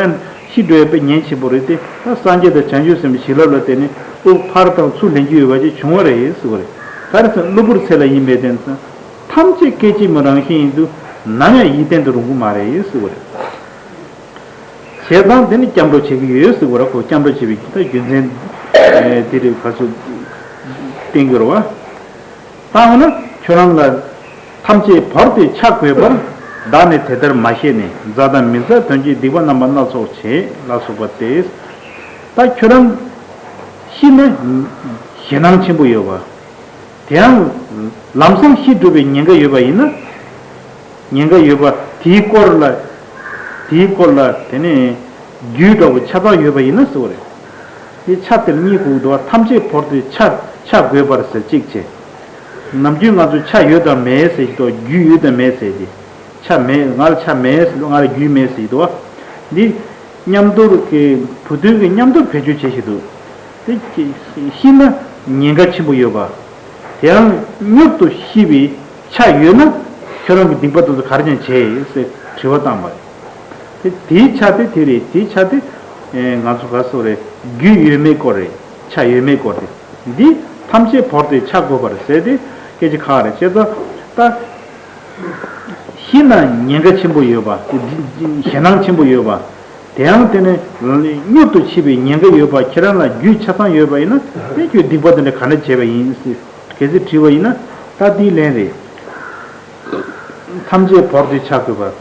ཤི་འགྲོ་ཡ་དཔེ་ཉེན་ཆེན་པོ་རེད་དེ། ད་སངས་རྒྱས་དང་བྱང་ཆུབ་སེམས་དཔའི་བྱིན་རླབས་ལ་བརྟེན་ནས་དབུགས་ཕར་བཏང་ཚུར་ལེན་རྒྱུ་ཡོད་པ་ཅིག་བྱུང་བ་རེད་ཟེར་བ་རེད། ག་རེ་ཟེར་ན་གློ་བུར་ཚེ་ལ་ཡིད་མི་བརྟན་ཟེར། ཐམས་ཅད་སྐད་ཅིག་མའི་རང་བཞིན་ཡིན་དུས་ནམ་ཡང་ཡིད་བརྟན་དུ་རུང་གི་མ་རེད་ཟེར་བ་རེད། བྱས་ཙང་དེ་ནི་སྐྱབས་འགྲོ་བྱེད་ཀྱི་ཡོད་ཟེར་བ་རེད། ཁོ་སྐྱབས་འགྲོ་བྱེད་པའི་ད་རྒྱུ་མཚན་དེ་རེད། ཁ་ཚུར་བསྟན་གྱི་རེད་བ། ད་འོ་ན་ཁྱོད་རང་ལ་ཐམས་ཅད་བོར་ཏེ་ཆ་བགོས་པར། བདག་ནི་དེ་ལྟར་མ་ཤེས་ནས། མཛའ་དང་མི་མཛའི་དོན་གྱིས། སྡིག་པ་རྣམ་པ་སྣ་ཚོགས་བྱས། ལ་སོགས་པ་སྟེ། ད་ཁྱོད་རང་ཤི་ན་ཞེད་སྣང་ཆེན་པོ་ཡོད་པ། དེ་ཡང་ལམ་སང་ཤི་འགྲོ་བའི་ཉེན་ཁ་ཡོད་པ་ཡིན་ན། ཉེན་ཁ་ཡོད་པ་དེའི་སྐོར་ལ། དེའི་སྐོར་ལ་དེ་ནས། རྒྱུད་འདྲ་བོ་ཆ་ཚང་ཡོད་པ་ཡིན་ན་ཟེར་བ་རེད། དེ་ཆ་དེར་གཉིས་གོ་གི་འདུག་བ། ཐམས་ཅད་བོར་ཏེ་ཆ་ཆ་དགོས་པར་ཟེར་གཅིག་བྱས། ནམ་རྒྱུན་ང་ཚོ་ཆ་ཡོད་དམ་མེད་ཟེར་གྱི་འདུག་རྒྱུད་ཡོད་དམ་མེད་ཟེར་གྱི། ཆ་མེད། ང་ལ་ཆ་མེད་ཟེར་འདུག་ང་ལ་རྒྱུད་མེད་ཟེར་གྱི་འདུག་བ། འདི་མཉམ་དུ་གི་བུ་སྟོན་གྱི་མཉམ་དུ་བེད་སྤྱོད་བྱེད་བཞིན་འདུག་དེ་ཤི་ན་ཉེན་ཁ་ཆེན་པོ་ཡོད་པ། དེ་ཡང་མྱུར་དུ་ཤི་བའི་ཆ་ཡོད་ན་ཁྱོད་རང་གི་སྡིག་པ་དེ་ཚོ་ག་རེ་ཀྱང་བྱས་ཟེར་དྲི་བ་བཏང་བ་རེད། དེ་དེའི་ཆ་དེ་དེ་རེད། དེའི་ཆ་དེ་ང་ཚོ་ག་སོ་རེད། རྒྱུ་ཡོད་མེད་སྐོར་རེད། ཆ་ཡོད་མེད་སྐོར་རེད། འདི་ཐམས་ཅད་བོར་ཏེ་ཆ་དགོས་པར་ཟེར་ཏེ་སྐད་ཆ་ཁག་རེད། བྱས་ཙང་ད་ཤི་ན་ཉེན་ཁ་ཆེན་པོ་ཡོད་པ། ཞེད་སྣང་ཆེན་པོ་ཡོད་པ། དེ་ཡང་དེ་ནི་མྱུར་དུ་འཆི་བའི་ཉེན་ཁ་ཡོད་པ། ཁྱེད་རང་ལ་རྒྱུས་ཆ་ཚང་ཡོད་པ་ཡིན་ན་དེ་ཁྱོད་སྡིག་པ་དེ་འདྲ་ག་འདྲ་བྱས་པ་ཡིན་ཟེར་གལ་སྲིད་དྲིས་པ་ཡིན་ན་ད་དེའི་ལན་རེད། ཐམས་ཅད་བོར་ཏེ་ཆ་དགོས་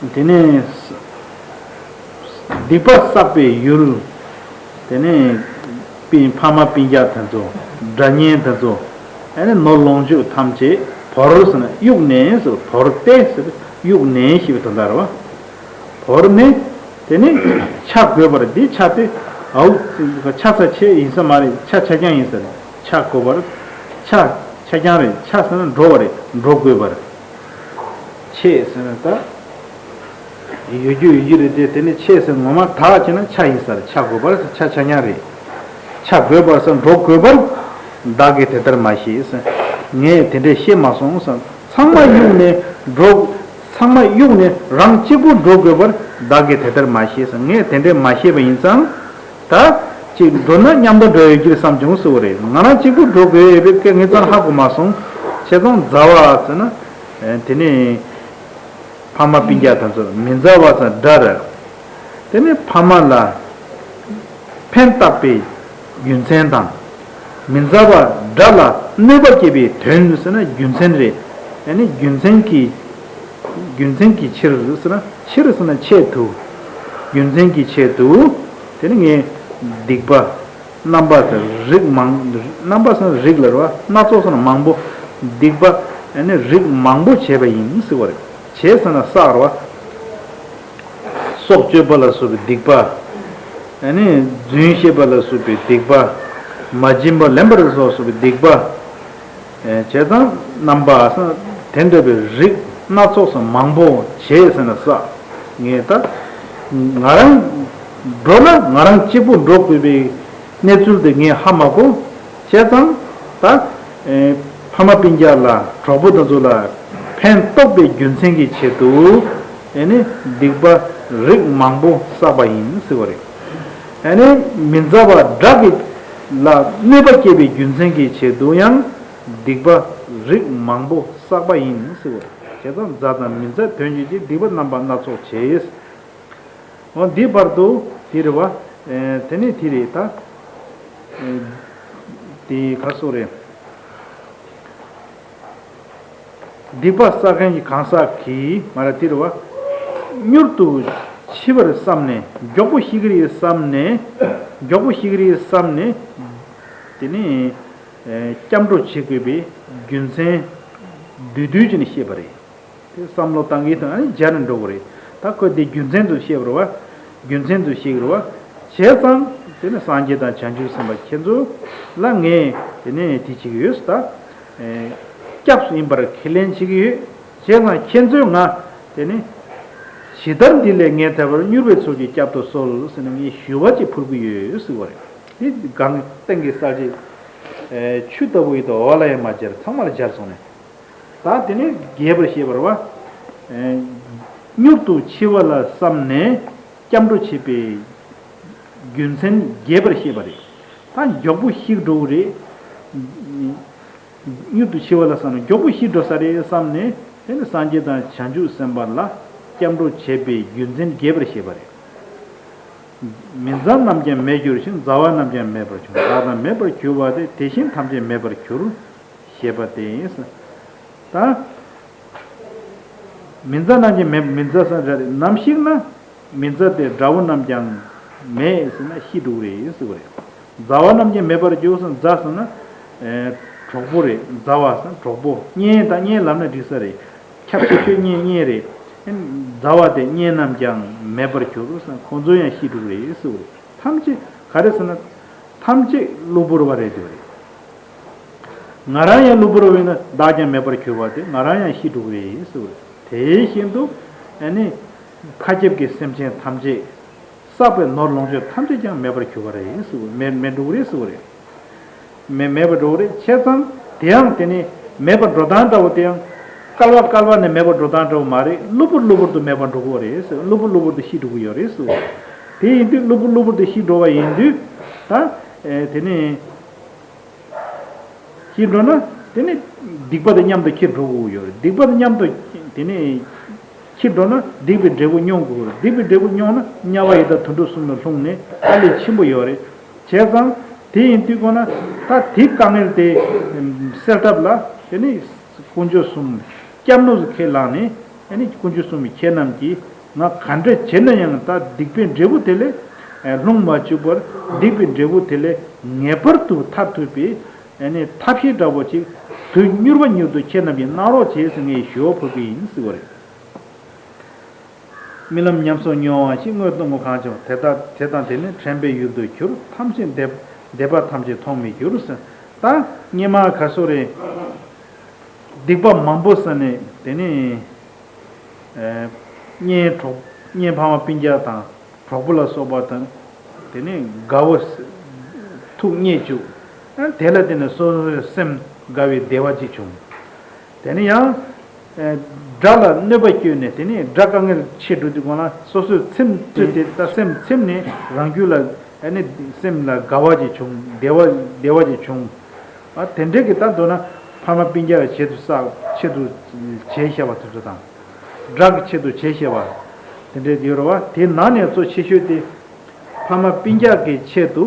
པ། དེ་ནས་སྡིག་པ་བསགས་པའི་ཡུལ། དེ་ནས་སྤུན་ཕ་མ་སྤུན་ཀྱག་དེ་ཚོ། དགྲ་གཉེན་དེ་ཚོ། ཨ་ནི་ནོར་ལོངས་སྤྱོད་ཐམས་ཅད་བོར་ཟེར་ན་གཡུགས་ནས་ཟེར། བོར་ཏེ་ཟེར་གཡུགས་ནས་ཞེས་པའི་དོན་དག་རེད་བ། བོར་ནས་དེ་ནས་ཆ་དགོས་པར། འདི་ཆ་དེ་ཨའུ་ཆ་ཚ་ཆེ་ཡིན་ས་མ་རེད། ཆ་ཆ་རྐྱང་ཡིན་ས་རེད། ཆ་དགོས་པར། ཆ་ཆ་རྐྱང་རེད། ཆ་ཟེར་ན་འགྲོ་བ་རེད། འགྲོ་དགོས་པར། ཆེ་ཟེར་ན་ད། ཡོད་རྒྱུ་ཡོད་རྒྱུ་རེད་དེ། དེ་ནི་ཆེ་ཟེར་ངོ་མ་དག་བྱས་ན་ཆ་ཡིན་ས་རེད། ཆ་དགོས་པར་ཟེར། ཆ་ཆ་རྐྱང་རེད། ཆ་དགོས་པར་ཟེར། འགྲོ་དགོས་པར་བདག་གིས་དེ་ལྟར་མ་ཤེས་ཟེར། ངས་དེ་འདྲས་ཤེས་མ་སོང་ཟེར། ཚང་མ་གཡུགས་ནས་འགྲོ། ཚང་མ་གཡུགས་ནས་རང་གཅིག་པུ་འགྲོ་དགོས་པར་བདག་གིས་དེ་ལྟར་མ་ཤེས་ཟེར། ངས་དེ་འདྲས་མ་ཤེས་པ་ཡིན་ཙང་། ད་ཅིག་འགྲོ་ན་མཉམ་དུ་འགྲོ་ཡོད་ཀྱི་རེད་བསམ་བྱུང་ཟེར་བ་རེད། ང་རང་གཅིག་པུ་འགྲོ་དགོས་ཡོད་པའི་སྐད་ངས་ཙང་ཧ་གོ་མ་སོང་། བྱས་ཙང་མཛའ་བ་ཟེར་ན། དེ་ནས་ཕ་མ་སྤུན་ཀྱག་དེ་ཚོ། མི་མཛའ་བ་ཟེར་དགྲ་རེད། དེ་ནས་ཕ་མ་ལ་ཕན་བཏགས་པའི་རྒྱུ་མཚན་དང་། མི་མཛའ་བ་དགྲ་ལ་གནོད་པ་སྐྱེལ་བའི་དོན་ཟེར་ན་རྒྱུ་མཚན་རེད། དེ་ནི་རྒྱུ་མཚན་གྱི་རྒྱུ་མཚན་གྱི་ཕྱིར་ཟེར་ན། ཕྱིར་ཟེར་ན་ཆེད་དུ། རྒྱུ་མཚན་གྱི་ཆེད་དུ། དེ་ནི་ངས་སྡིག་པ། རྣམ་པ་དང་རིགས་མང་། རྣམ་པ་ཟེར་ན་རིགས་ལ་རེད་བ། སྣ་ཚོགས་ཟེར་ན་མང་པོ། སྡིག་པ་ཨ་ནི་རིགས་མང་པོ་བྱས་པ་ཡིན་ཟེར་བ་རེད། བྱས་ཟེར་ན་བསགས་རེད་བ། སྲོག་གཅོད་པ་ལ་སོགས་པའི་སྡིག་པ། ཨ་ནི་རྫུན་བཤད་པ་ལ་སོགས་པའི་སྡིག་པ། མ་བྱིན་པ་ལེན་པ་ལ་སོགས་པའི་སྡིག་པ། བྱས་ཙང་རྣམ་པ་ཟེར་ན་དེ་འདྲ་བའི་རིགས་སྣ་ཚོགས་སུ་མང་པོ་བྱས་ཟེར་ན་བསགས། ངས་ད་ང་རང་འགྲོ་ན་ང་རང་གཅིག་པུ་འགྲོ་དགོས་པའི་གནས་ཚུལ་དེ་ངས་ཧ་མ་གོ། བྱས་ཙང་ད་ཨེ་ཕ་མ་སྤུན་ཀྱག་ལ། གྲོགས་པོ་དེ་ཚོ་ལ་ཕན་ཐོགས་པའི་རྒྱུ་མཚན་གྱི་ཆེད་དུ། ཨེ་ནི་སྡིག་པ་རིགས་མང་པོ་བསགས་པ་ཡིན་ཟེར་བ་རེད། ཨེ་ནི་མི་མཛའ་བ་དགྲ་གི་ལ་གནོད་པ་སྐྱེལ་བའི་རྒྱུ་མཚན་གྱི་ཆེད་དུ་ཡང་སྡིག་པ་རིགས་མང་པོ་བསགས་པ་ཡིན་ཟེར་བ་རེད། བྱས་ཙང་མཛའ་དང་མི་མཛའ་དོན་གཅིག་གི་སྡིག་པ་རྣམ་པ་སྣ་ཚོགས་བྱས། འོ་འདི་བར་དུ་དེ་རེད་བ། ཨེ་དེ་ནས་དེ་རེད་ད། ཨེ་དེ་ག་སོ་རེད། སྡིག་པ་བསགས་མཁན་གྱི་གང་ཟག་གིས་མ་ར་དེ་རེད་བ། མྱུར་དུ་འཆི་བར་བསམ་ནས། མགྱོགས་པོ་ཤི་གི་རེད་བསམ་ནས། མགྱོགས་པོ་ཤི་གི་རེད་བསམ་ནས། དེ་ནས་ཨེ་སྐྱབས་འགྲོ་བྱེད་དགོས་པའི་རྒྱུ་མཚན་བསྡུས་བསྡུས་ཀྱིས་ནས་བཤད་པ་རེད། དེ་བསམ་བློ་བཏང་གི་དང་ཨ་ནི་སྦྱར་ནས་འགྲོ་གི་རེད། ད་ཁོས་དེ་རྒྱུ་མཚན་དུ་བཤད་པ་རེད་བ། རྒྱུ་མཚན་དུ་བཤད་ཀྱི་རེད་བ། བྱས་ཙང་དེ་ནི་སངས་རྒྱས་དང་བྱང་ཆུབ་སེམས་དཔའ་ཁྱེད་ཚོ་ལ་ངས་དེ་ནས་དེ་བྱེད་ཀྱི་ཡོད་ཟེར། ད་ཨེ་སྐྱབས་སུ་ཡིན་པར་ཁས་ལེན་བྱེད་ཀྱི་ཡོད། བྱས་ཙང་ཁྱེད་ཚོས་ང་དེ་ནི་ཇི་ལྟར་འདི་ལས་ངས་ཐར་པར་མྱུར་བའི་ཚུལ་གྱིས་བསྐྱབ་ཏུ་གསོལ་ཟེར་ནས་ངས་ཞུ་བ་ཅིག་ཕུལ་གྱི་ཡོད་ཟེར་བ་རེད། དེ་གང་སྟེང་གི་གསལ་བྱེད་ཆུ་ལྟ་བུ་ཡིན་དུ་འོ་ལ་ཡང་མ་སྦྱར། ཚང་མར་སྦྱར་སོང་ནས། ད་དེ་ནས་རྒྱས་པར་བཤད་པ་རེད་བ། མྱུར་དུ་འཆི་བ་ལ་བསམ་ནས་སྐྱབས་འགྲོ་བྱེད་པའི་རྒྱུ་མཚན་རྒྱས་པར་བཤད་པ་རེད། ད་མགྱོགས་པོ་ཤི་འགྲོ་གི་རེད། མྱུར་དུ་འཆི་བ་ལ་བསམ་ནས་མགྱོགས་པོ་ཤི་འགྲོ་ས་རེད་བསམ་ནས། དེ་ནི་སངས་རྒྱས་དང་བྱང་ཆུབ་སེམས་དཔའ་ལ་སྐྱབས་འགྲོ་བྱེད་པའི་རྒྱུ་མཚན་རྒྱས་པར་བཤད་པ་རེད། མི་མཛའ་རྣམས་ཀྱང་མེད་གྱུར་ཞིང་། མཛའ་བ་རྣམས་ཀྱང་མེད་པར་གྱུར། བདག་དང་མེད་པར་གྱུར་པ་སྟེ། དེ་བཞིན་ཐམས་ཅད་མེད་པར་གྱུར། ཞེས་པ་སྟེ། ད་མི་མཛའ་རྣམས་ཀྱང་མེད། མི་མཛའ་ས་ར་རེད། ནམ་ཞིག་ན་མི་མཛའ་སྟེ་དགྲ་བོ་རྣམས་ཀྱང་མེད་ཟེར་ན་ཤི་འགྲོ་གི་རེད་ཟེར་བ་རེད། མཛའ་བ་རྣམས་ཀྱང་མེད་པར་གྱུར་ཟེར། མཛའ་ཟེར་ན་གྲོགས་པོ་རེད། མཛའ་བ་ཟེར་ན་གྲོགས་པོ། གཉེན་དང་གཉེན་ལབ་ན་འགྲིག་ས་རེད། ཁྱབ་ཆེ་ཤོས་གཉེན་གཉེན་རེད། མཛའ་བ་སྟེ་གཉེན་རྣམས་ཀྱང་ མེད་པར་གྱུར་ཟེར། ཁོང་ཚོ་ཡང་ཤི་འགྲོ་གི་རེད་ཟེར་བ་རེད། ཐམས་ཅད་ག་རེ་ཟེར་ན། ཐམས་ཅད་གློ་བུར་བ་རེད་ཟེར་བ་རེད། ང་རང་ཡང་གློ་བུར་བ་ཡིན་ན་བདག་ཀྱང་མེད་པར་གྱུར་པ་དེ་ང་རང་ཡང་ཤི་འགྲོ་གི་རེད་ཟེར་བ་རེད། དེ་བཞིན་དུ་ཨ་ནི་མཁའ་ཁྱབ་ཀྱི་སེམས་ཅན་ཐམས་ཅད། བསགས་པའི་ནོར་ལོངས་སྤྱོད་ཐམས་ཅད་ཀྱང་མེད་པར་གྱུར་པ་རེད་ཟེར་བ། མེད་མེད་འགྲོ་གི་རེད་ཟེར་བ་རེད། མེད་མེད་པར་འགྲོ་གི་རེད། བྱས་ཙང་དེ་ཡང་དེ་ནི་མེད་པར་འགྲོ་སྟངས་འདྲ་བོ་དེ་ཡང་བསྐལ་པ་བསྐལ་པ་ནས་མེད་པར་འགྲོ་སྟངས་འདྲ་བོ་མ་རེད། གློ་བུར་གློ་བུར་དུ་མེད་པར་འགྲོ་གི་རེད་ཟེར། གློ་བུར་གློ་བུར་དུ་ཤི་འགྲོ་གི་ཡོད་རེད་ཟེར། དེ་ཡིན་དུས་གློ་བུར་གློ་བུར་དུ་ཤི་འགྲོ་བ་ཡིན་དུས་ད་ཨེ་དེ་ནི། ཤི་འགྲོ་ན་དེ་ནི་སྡིག་པ་དང་མཉམ་དུ་འཁྱེར་འགྲོ་དགོས་ཡོད་རེད། སྡིག་པ་དང་མཉམ་དུ་དེ་ནི་འཁྱེར་འགྲོ་ན་སྡིག་པའི་འབྲས་བུ་མྱོང་དགོས་རེད། སྡིག་པའི་འབྲས་བུ་མྱོང་ན་དམྱལ་བ་ཡི་དྭགས་དུད་འགྲོ་གསུམ་ལ་ལྷུང་ནས་དཀའ་ལས་ཆེན་པོ་ཡོད་རེད། བྱས་ཙང་དེ་ཡིན་དུས་ཁོ་ན་ད་དེ་དཀའ་ངལ་དེ་སེལ་ཐབས་ལ་དེ་ནི་དཀོན་མཆོག་གསུམ་སྐྱབས་གནས་སུ་ཁས་བླངས་ནས་ཨ་ནི་དཀོན་མཆོག་གསུམ་ཁྱེད་རྣམས་ཀྱིས་ང་ག་འདྲ་བྱས་ན་ཡང་ད་སྡིག་པའི་འབྲས་བུ་དེ་ལས་ལྷུང་མ་བཅུག་པར་སྡིག་པའི་འབྲས་བུ་དེ་ལས་ངེས་པར་དུ་ཐར་ཐུབ་པའི་ཨ་ནི་ཐབས་ཤེས་འདྲ་བོ་ཅིག་དུས་མྱུར་བ་མྱུར་དུ་ཁྱེད་རྣམས་ཀྱིས་གནང་རོགས་བྱེད་ཟེར་ངས་ཞུ་བ་ཕུལ་གྱི་ཡིན་ཟེར་བ་རེད། རྨི་ལམ་ཉམས་སུ་མྱོང་བ་ཞིག་དངོས་སྟོང་གང་བྱུང་དེ་དག་དེ་དང་དེ་ནི་དྲན་པའི་ཡུལ་དུ་གྱུར། ཐམས་ཅད་འདས་འདས་པ་ཐམས་ཅད་མཐོང་མི་འགྱུར་ཟེར། ད་སྔོན་མ་ག་སོ་རེད། སྡིག་པ་མང་པོ་བསགས་ནས་དེ་ནི། ཨེ། གཉེན་གྲོགས་གཉེན་ཕ་མ་སྤུན་ཀྱག་དང་གྲོགས་པོ་ལ་སོགས་པ་དང་། དེ་ནས་དགའ་བོ་ཐུག་རྙེད་བཅུག་ཨ་དེ་ལ་བརྟེན་ནས་སོ་སོའི་སེམས་དགའ་བའི་བདེ་བ་ཅིག་བྱུང་། དེ་ནས་ཡང་། ཨེ། དགྲ་ལ་གནོད་པ་བསྐྱལ་ནས་དེ་ནས་དགྲ་དཀའ་ངལ་ཆེ་འགྲོ་དུས་སྒང་ལ་སོ་སོའི་སེམས་བཙོས་ཏེ་ད་སེམས་ཚིམ་ནས་རང་རྒྱུད་ལ་ཨ་ནི་སེམས་ལ་དགའ་བ་ཅིག་བྱུང་བདེ་བ་བདེ་བ་ཅིག་བྱུང་། ཨ་དེ་འདྲའི་གི་ད་མདོར་ན་ཕ་མ་སྤུན་ཀྱག་གི་ཆེད་དུ་བསགས་ཆེད་དུ་བྱས་བཞག་པ་དེ་ཚོ་དང་། དགྲ་གི་ཆེད་དུ་བྱས་བཞག་པ། དེ་འདྲའི་ཡོད་རེད་བ། དེ་ནང་ནས་གཙོ་ཆེ་ཤོས་དེ། ཕ་མ་སྤུན་ཀྱག་གི་ཆེད་དུ།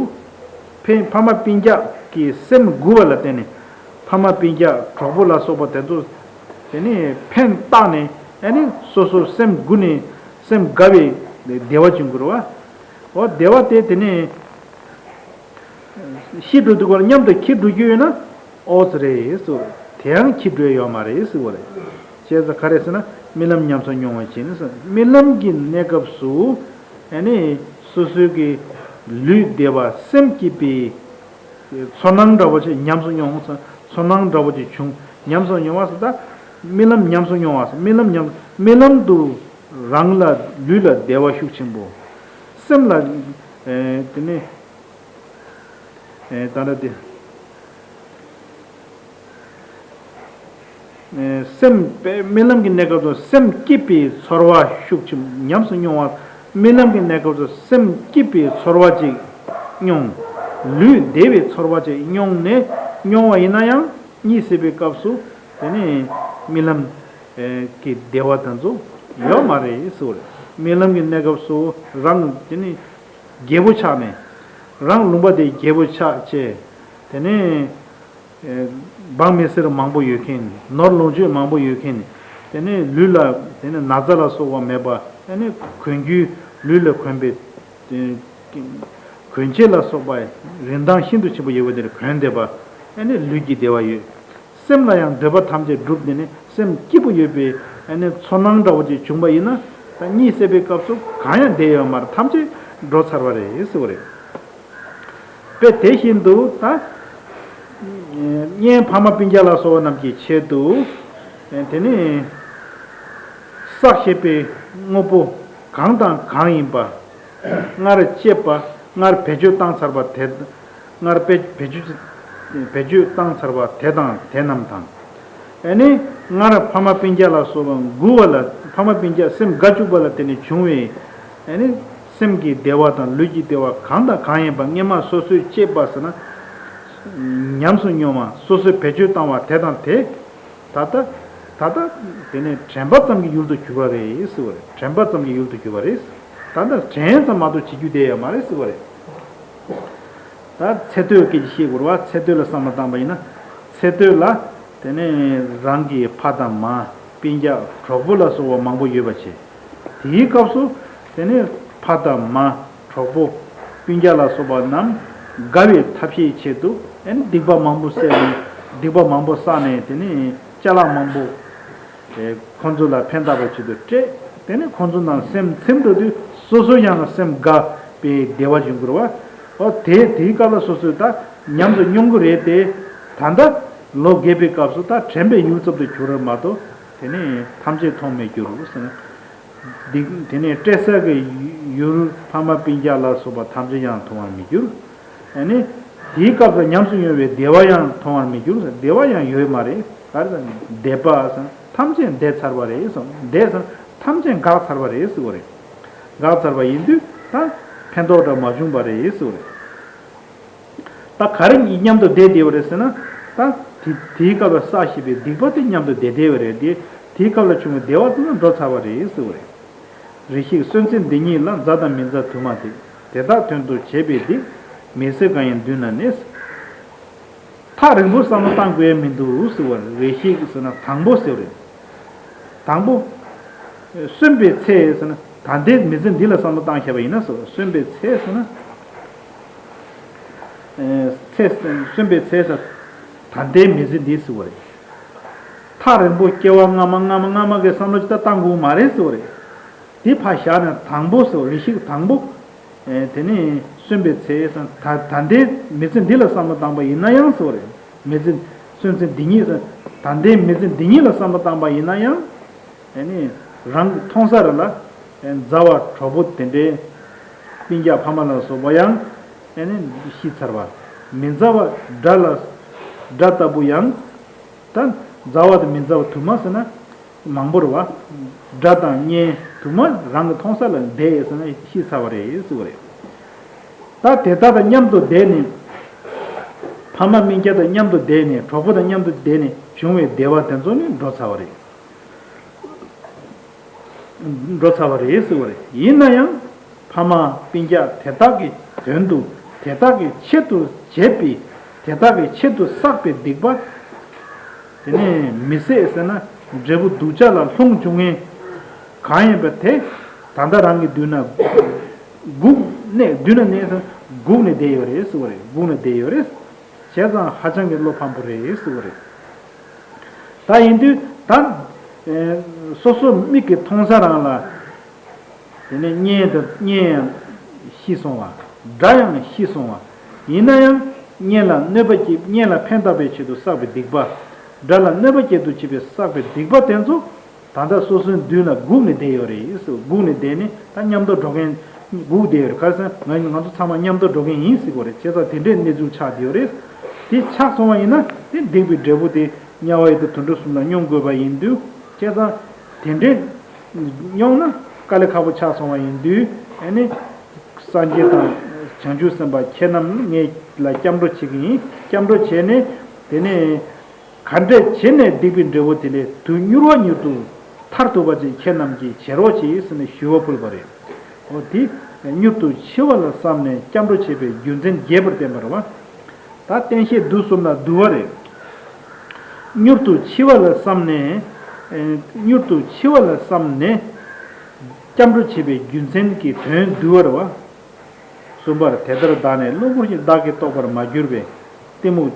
ཕན་ཕ་མ་སྤུན་ཀྱག་གི་སེམས་མགུ་བ་ལ་བརྟེན་ནས། ཕ་མ་སྤུན་ཀྱག་གྲོགས་པོ་ལ་སོགས་པ་དེ་ཚོ། དེ་ནས་ཕན་བཏགས་ནས་ཨ་ནི་སོ་སོ་སེམས་མགུ་ནས་སེམས་དགའ་བའི་བདེ་བ་ཅིག་འགྱུར་བ། འོ་བདེ་བ་དེ་དེ་ནས། ཤི་འགྲོ་དུས་སྐབས་མཉམ་དུ་འཁྱེར་འགྲོ་རྒྱུ་ཡོད་ན་ཨོ་ཙི་རེད་ཟེར། དེ་ཡང་འཁྱེར་འགྲོ་ཡ་ཡོད་མ་རེད་ཟེར་བ་རེད། བྱས་ཙང་ག་རེ་ཟེར་ན་རྨི་ལམ་ཉམས་སུ་མྱོང་བ་བྱས་ནས་ཟེར། རྨི་ལམ་གྱི་གནས་སྐབས་སུ་ཨ་ནི་སོ་སོའི་གི་ལུས་བདེ་བ་སེམས་སྐྱིད་པའི་ཚོར་སྣང་འདྲ་བོ་ཅིག་ཉམས་སུ་མྱོང་ཟེར། ཚོར་སྣང་འདྲ་བོ་ཅིག་བྱུང་། ཉམས་སུ་མྱོང་བ་ཟེར་ད་རྨི་ལམ་ཉམས་སུ་མྱོང་བ་ཟེར། རྨི་ལམ་ཉམས་རྨི་ལམ་དུ་རང་ལ་ལུས་ལ་བདེ་བ་ཤུགས་ཆེན་པོ། སེམས་ལ་ཨེ་དེ་ནས། ཨེ་ད་ལྟ་དེ། ཨེ་སེམས་དཔེ་རྨི་ལམ་གྱི་གནས་སྐབས་སུ་སེམས་སྐྱིད་པའི་ཚོར་བ་ཤུགས་ཆེན་ཉམས་སུ་མྱོང་བ། རྨི་ལམ་གྱི་གནས་སྐབས་སུ་སེམས་སྐྱིད་པའི་ཚོར་བ་ཅིག་མྱོང་། ལུས་བདེ་བའི་ཚོར་བ་ཅིག་མྱོང་ནས་མྱོང་བ་ཡིན་ན་ཡང་གཉིད་སད་པའི་སྐབས་སུ་དེ་ནས་རྨི་ལམ་གྱི་བདེ་བ་དེ་ཚོ་ཡོད་མ་རེད་ཟེར་བ་རེད། རྨི་ལམ་གྱི་གནས་སྐབས་སུ་རང་དེ་ནས། རྒྱལ་པོ་ཆགས་ནས། རང་ལུང་པ་དེའི་རྒྱལ་པོ་ཆགས་བྱས། དེ་ནས། ཨེ། འབངས་མི་སེར་མང་པོ་ཡོད་མཁན། ནོར་ལོངས་སྤྱོད་མང་པོ་ཡོད་མཁན། དེ་ནས་ལུས་ལ་དེ་ནས་ན་ཚ་ལ་སོགས་པ་མེད་པ། དེ་ནས་གོན་རྒྱུའི་ལུས་ལ་གོན་པའི། དེ། གོན་ཆས་ལ་སོགས་པ་རིན་ཐང་ཤིན་ཏུ་ཆེན་པོ་ཡོད་པ་དེར་གོན་བསྡད་པ། དེ་ནས་ལུས་ཀྱི་བདེ་བ་ཡོད། སེམས་ལ་ཡང་འདོད་པ་ཐམས་ཅད་འགྲུབ་དེ་ནས་སེམས་སྐྱིད་པོ་ཡོད་པའི་ཨ་ནི་ཚོར་སྣང་འདྲ་བོ་ཅིག་བྱུང་བ་ཡིན་ན། ད་གཉིད་སད་པའི་སྐབས་སུ་གང་ཡང་བསྡད་ཡོད་མ་རེད། ཐམས་ཅད་འགྲོ་ཚར་བ་རེད་ཟེར་བ་རེད། དཔེ་དེ་བཞིན་དུ་ད་གཉེན་ཕ་མ་སྤུན་ཀྱག་ལ་སོགས་པ་རྣམས་ཀྱི་ཆེད་དུ་དེ་ནས་བསགས་བཞག་པའི་དངོས་པོ་གང་དང་གང་ཡིན་པ། སྔར་སྤྱད་པ། སྔར་བེད་སྤྱོད་བཏང་ཚར་བ་དེ། སྔར་བེད་བེད་སྤྱོད་བེད་སྤྱོད་བཏང་ཚར་བ་དེ་དང་དེ་རྣམས་དང་། ཨ་ནི་སྔར་ཕ་མ་སྤུན་ཀྱག་ལ་སོགས་པ་མགུ་བ་ལ་ཕ་མ་སྤུན་ཀྱག་སེམས་དགའ་བཅུག་པ་ལ་བརྟེན་ནས་བྱུང་བའི་ཨ་ནི་སེམས་ཀྱི་བདེ་བ་དང་ལུས་ཀྱི་བདེ་བ་གང་དང་གང་ཡིན་པ་སྔོན་མ་སོ་སོས་སྤྱད་པ་ཟེར་ན། ཉམས་སུ་མྱོང་བ་སོ་སོས་བེད་སྤྱོད་བཏང་བ་དེ་དང་དེ། ད་ལྟ། ད་ལྟ། དེ་ནས་དྲན་པ་ཙམ་གྱི་ཡུལ་དུ་གྱུར་པ་རེད་ཟེར་བ་རེད། དྲན་པ་ཙམ་གྱི་ཡུལ་དུ་གྱུར་པ་རེད། ད་ལྟ་དྲན་ཙམ་མ་གཏོགས་བྱེད་རྒྱུ་དེ་ཡོད་མ་རེད་ཟེར་བ་རེད། ད་ཚེ་སྟོད་སྐད་ཆ་བཤད་དགོས་རེད་བ། ཚེ་སྟོད་ལ་བསམ་བློ་བཏང་པ་ཡིན་ན། ཚེ་སྟོད་ལ་དེ་ནས་རང་གི་ཕ་དང་མ། སྤུན་ཀྱག་གྲོགས་པོ་ལ་སོགས་པ་མང་པོ་ཡོད་པ་བྱས། དེའི་སྐབས་སུ་དེ་ནས་ཕ་དང་མ། གྲོགས་པོ། སྤུན་ཀྱག་ལ་སོགས་པ་རྣམས་དགའ་བའི་ཐབས་ཤེས་ཆེད་དུ་ཨ་ནི་སྡིག་པ་མང་པོ་བསགས་ནས། སྡིག་པ་མང་པོ་བསགས་ནས་དེ་ནས་ཅ་ལག་མང་པོ། ཁོང་ཚོ་ལ་ཕན་བཏགས་པའི་ཆེད་དུ་སྤྲད། དེ་ནས་ཁོང་ཚོ་རྣམས་སེམས་ཚིམ་འགྲོ་དུས་ སོ་སོ་ཡང་ལ་སེམས་དགའ་བའི་བདེ་བ་འབྱུང་གི་རེད་བ། འོ་དེ་དེའི་སྐབས་ལ་སོ་སོས་ད་ཉམས་སུ་མྱོང་གི་རེད་དེ། ད་ལྟ་ལོ་རྒས་པའི་སྐབས་སུ་ད་དྲན་པའི་ཡུལ་ཙམ་དུ་གྱུར་རེད་མ་གཏོགས། དེ་ནས་ཐམས་ཅད་མཐོང་མི་འགྱུར་ཟེར་ན། འདི་དེ་ནས་བཀྲེས་ས་གི་ཡུལ་ཕ་མ་སྤུན་ཀྱག་ལ་སོགས་པ་ཐམས་ཅད་ཡང་མཐོང་བར་མི་འགྱུར། ཨ་ནི། དེའི་སྐབས་སུ་ཉམས་སུ་མྱོང་བའི་བདེ་བ་ཡང་མཐོང་བར་མི་འགྱུར། བདེ་བ་ཡང་ཡོད་མ་རེད། ག་རེ་ཟེར་ན་བདེ་བ་ཟེར་ན་ཐམས་ཅད་བདེ་ཚར་བ་རེད་གསུངས། བདེ་ཟེར་ན་ཐམས་ཅད་འགག་ཚར་བ་རེད་ཟེར་བ་རེད། འགག་ཚར་བ་ཡིན་དུས་ད་ཕན་ཐོགས་འདྲ་མ་བྱུང་བ་རེད་ཟེར་བ་རེད། ད་ག་རེ་གཉིས་མཉམ་དུ་བསྡད་བསྡད་པ་རེད་ཟེར་ན། ད་དེ་དེའི་སྐབས་ལ་བསགས་བཞིན་པའི་སྡིག་པ་དེ་མཉམ་དུ་བསྡད་བསྡད་པ་རེད་དེ། དེའི་སྐབས་ལ་བྱུང་བའི་བདེ་བ་དེ་ཚོ་འགྲོ་ཚར་བ་རེད་ཟེར་བ་རེད། རེ་ཞིག་གསོན་ཚེ་འདི་ཉིད་ལ། མཛའ་དང་མི་མཛའ་དུ་མ་དེ། དེ་དག་དོན་དུ་བྱས་པའི་སྡིག་མི་བཟད་གང་ཡིན་མདུན་ན་གནས། ཐག་རིང་པོ་བསམ་བློ་བཏང་དགོས་ཡ་མི་འདུག་ཟེར་བ་རེ་ཞིག་ཟེར་ན་དང་པོ་ཟེར་བ་རེད། དང་པོ། གསོན་པའི་ཚེ་ཟེར་ན་ད་ལྟའི་མི་ཚེ་འདི་ལ་བསམ་བློ་བཏང་བཞག་པ་ཡིན་ན་ཟེར་བ། གསོན་པའི་ཚེ་ཟེར་ན། ཚེ་གསོན་པའི་ཚེ་ཟེར། ད་ལྟའི་མི་ཚེ་འདི་ཟེར་བ་རེད། ཐག་རིང་པོ་སྐྱེ་བ་སྔ་མ་སྔ་མ་སྔ་མ་གི་བསམ་བློ་ཅིག་ད་བཏང་དགོས་མ་རེད་ཟེར་བ་རེད། དེ་ཕར་བཞག་ནས་དང་པོ་ཟེར་བ་རེ་ཞིག་དང་པོ། ཨེ་དེ་ནས་གསོན་པའི་ཚེ་ད་ད་ལྟའི་མི་ཚེ་འདི་ལ་བསམ་བློ་བཏང་པ་ཡིན་ན་ཡང་ཟེར་བ་རེད། མི་ཚེ་གསོན་ཚེ་འདི་ཉིད་ཟེར། ད་ལྟའི་མི་ཚེ་འདི་ཉིད་ལ་བསམ་བློ་བཏང་པ་ཡིན་ན་ཡང་། ཨེ་ནི་རང་གི་མཐོང་ས་རེ་ལ་ཨེ་མཛའ་བ་གྲོགས་པོ་དེ་འདྲའི་སྤུན་ཀྱག་ཕ་མ་ལ་སོགས་པ་ཡང་ཨེ་ནི་ཤི་ཚར་བ། མི་མཛའ་བ་དགྲ་ལ་དགྲ་ལྟ་བུ་ཡང་ད་མཛའ་བ་དང་མི་མཛའ་བ་དུ་མ་ཟེར་ན། མང་པོ་རེད་བ། དགྲ་དང་གཉེན་དུ་མ་རང་གི་མཐོང་ས་ལ་བསྡད་ཡོད་ཟེར་ན་ཤི་ཚར་བ་རེད་ཟེར་བ་རེད། ད་དེ་དག་དང་མཉམ་དུ་བསྡད་ནས། ཕ་མ་སྤུན་ཀྱག་དང་མཉམ་དུ་བསྡད་ནས་གྲོགས་པོ་དང་མཉམ་དུ་བསྡད་ནས་བྱུང་བའི་བདེ་བ་དེ་ཚོ་ནི་འགྲོ་ཚར་བ་རེད། འགྲོ་ཚར་བ་རེད་ཟེར་བ་རེད། ཡིན་ན་ཡང་། ཕ་མ་སྤུན་ཀྱག་དེ་དག་གི་དོན་དུ་དེ་དག་གི་ཆེད་དུ་བྱས་པའི་དེ་དག་གི་ཆེད་དུ་བསགས་པའི་སྡིག་པ། དེ་ནས་མི་བཟད་ཟེར་ན་འབྲས་བུ་སྡུག་ཅག་ལ་ལྷུང་བཅུག་མཁན་གང་ཡིན་པ་དེ་ད་ལྟ་རང་གི་མདུན་ན་སྒུག་ནས་མདུན་ན་གནས་སུ་སྒུག་ནས་བསྡད་ཡོད་རེད་ཟེར་བ་རེད། སྒུག་ནས་བསྡད་ཡོད་རེད། བྱས་ཙང་ཧ་ཅང་གི་བློ་ཕམ་པོ་རེད་ཟེར་བ་རེད། ད་ཡིན་དུས་ད་སོ་སོ་མིག་གིས་མཐོང་ས་རང་ལ། དེ་ནས་གཉེན་དང་གཉེན་ཡང་ཤི་སོང་བ། དགྲ་ཡང་ཤི་སོང་བ། ཡིན་ན་ཡང་གཉེན་ལ་གནོད་པ་སྐྱེལ་གཉེན་ལ་ཕན་བཏགས་པའི་ཆེད་དུ་བསགས་པའི་སྡིག་པ། དགྲ་ལ་གནོད་པ་སྐྱེལ་དུ་བྱེད་པའི་བསགས་པའི་སྡིག་པ་དེ་ཚོ་ད་ལྟ་སོ་སོའི་མདུན་ལ་སྒུག་ནས་བསྡད་ཡོད་རེད་ཟེར། སྒུག་ནས་བསྡད་ནས་ད་མཉམ་དུ་འགྲོ་མཁན་སྒུག་བསྡད་ཡོད་རེད། ག་རེ་ཟེར་ན་ང་ང་ཚོ་ཚང་མ་མཉམ་དུ་འགྲོ་མཁན་ཡིན་ཟེར་གོ་རེད། བྱས་ཙང་དེ་འདྲའི་གནས་ཚུལ་ཆགས་བསྡད་ཡོད་རེད། དེ་ཆགས་སོང་བ་ཡིན་ན་དེ་སྡིག་པའི་འབྲས་བུ་དེ་དམྱལ་བ་ཡི་དྭགས་དུད་འགྲོ་གསུམ་ལ་མྱོང་དགོས་པ་ཡིན་དུས། བྱས་ཙང་དེ་འདྲའི་མྱོང་ན་དཀའ་ལས་ཁག་པོ་ཆགས་སོང་བ་ཡིན་དུས། ཨ་ནི་སངས་རྒྱས་དང་བྱང་ཆུབ་སེམས་དཔའ་ཁྱེད་རྣམས་ངས་ལ་སྐྱབས་འགྲོ་བྱེད་ཀྱི་ཡིན། སྐྱབས་འགྲོ་བྱས་ནས་དེ་ནས་ག་འདྲས་བྱས་ནས་སྡིག་པའི་འབྲས་བུ་དེ་ལས་དུས་མྱུར་བ་མྱུར་དུ་ཐར་ཐུབ་པ་ཅིག་ཁྱེད་རྣམས་ཀྱིས་བྱེད་རོགས་གྱིས་ཟེར་ནས་ཞུ་བ་ཕུལ་བ་རེད། འོ་དེ་མྱུར་དུ་འཆི་བ་ལ་བསམ་ནས་སྐྱབས་འགྲོ་བྱེད་པའི་རྒྱུ་མཚན་རྒྱས་པར་བསྟན་པ་རེད་བ། ད་བསྟན་བཤད་བསྡུས་གསུམ་ལ་བསྡུ་བ་རེད། མྱུར་དུ་འཆི་བ་ལ་བསམ་ནས། ཨེ། མྱུར་དུ་འཆི་བ་ལ་བསམ་ནས་སྐྱབས་འགྲོ་བྱེད་པའི་རྒྱུ་མཚན་གྱི་དོན་བསྡུ་བ་རེད་བ། གསུམ་པར་དེ་ལྟར་བདག་ནི་གློ་བུར་ཞིང་། བདག་གིས་རྟོགས་པར་མ་གྱུར་པའི། གཏི་མུག་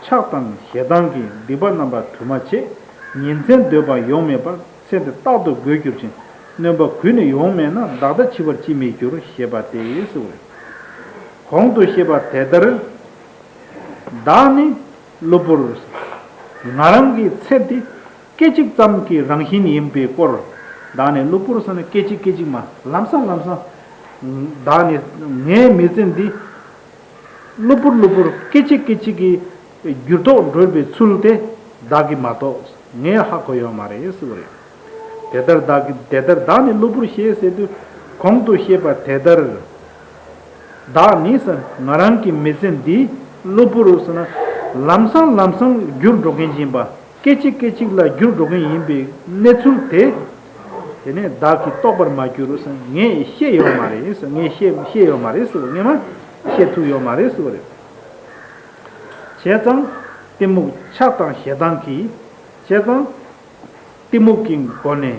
ཆགས་དང་ཞེ་སྡང་གི། སྡིག་པ་རྣམ་པ་དུ་མ་བྱས། ཉིན་མཚན་སྡོད་པ་ཡོང་མེད་པར། ཚེ་འདི་རྟག་ཏུ་འགོར་གྱུར་ཅིང་། སྣོན་པ་གུད་ནས་ཡོང་མེད་ན། བདག་ལྟ་འཆི་བར་ཅིས་མི་འགྱུར། ཞེས་པ་སྟེ་ཟེར་བས། གོང་དུ་བཤད་པ་དེ་ལྟར་བདག་ནི་གློ་བུར། ང་རང་གི་ཚེ་འདི་སྐད་ཅིག་ཙམ་གྱི་རང་བཞིན་ཡིན་པའི་སྐོར། བདག་ནི་གློ་བུར་ཟེར་ན་སྐད་ཅིག་སྐད་ཅིག་མ་ལམ་སང་ལམ་སང་། བདག་ནི་ངའི་མི་ཚེ་འདི་གློ་བུར་གློ་བུར་སྐད་ཅིག་སྐད་ཅིག་གིས་འགྱུར་ལྡོག་འགྲོ་བའི་ཚུལ་དེ་བདག་གིས་མ་རྟོགས། ངས་ཧ་གོ་ཡོད་མ་རེད་ཟེར་བ་རེད། དེ་ལྟར་བདག་གི་དེ་ལྟར་བདག་ནི་གློ་བུར་ཞེས་ཟེར་དུས། གོང་དུ་བཤད་པ་དེ་ལྟར་བདག་ནི་ཟེར་ང་རང་གི་མི་ཚེ་འདི་གློ་བུར་ཟེར་ན་ལམ་སང་ལམ་སང་འགྱུར་འགྲོ་མཁན་ཡིན་པ། སྐད་ཅིག་སྐད་ཅིག་ལ་འགྱུར་འགྲོ་མཁན་ཡིན་པའི་གནས་ཚུལ་དེ། དེ་ནས་བདག་གིས་རྟོགས་པར་མ་གྱུར་ཟེར་ངས་ཤེས་ཡོད་མ་རེད་ཟེར། ངས་ཤེས་ཤེས་ཡོད་མ་རེད་ཟེར། ངས་མ་ཤེས་ཐུབ་ཡོད་མ་རེད་ཟེར་བ་རེད། བྱས་ཙང་གཏི་མུག་ཆགས་དང་ཞེ་སྡང་གིས། བྱས་ཙང་གཏི་མུག་གི་སྒོ་ནས།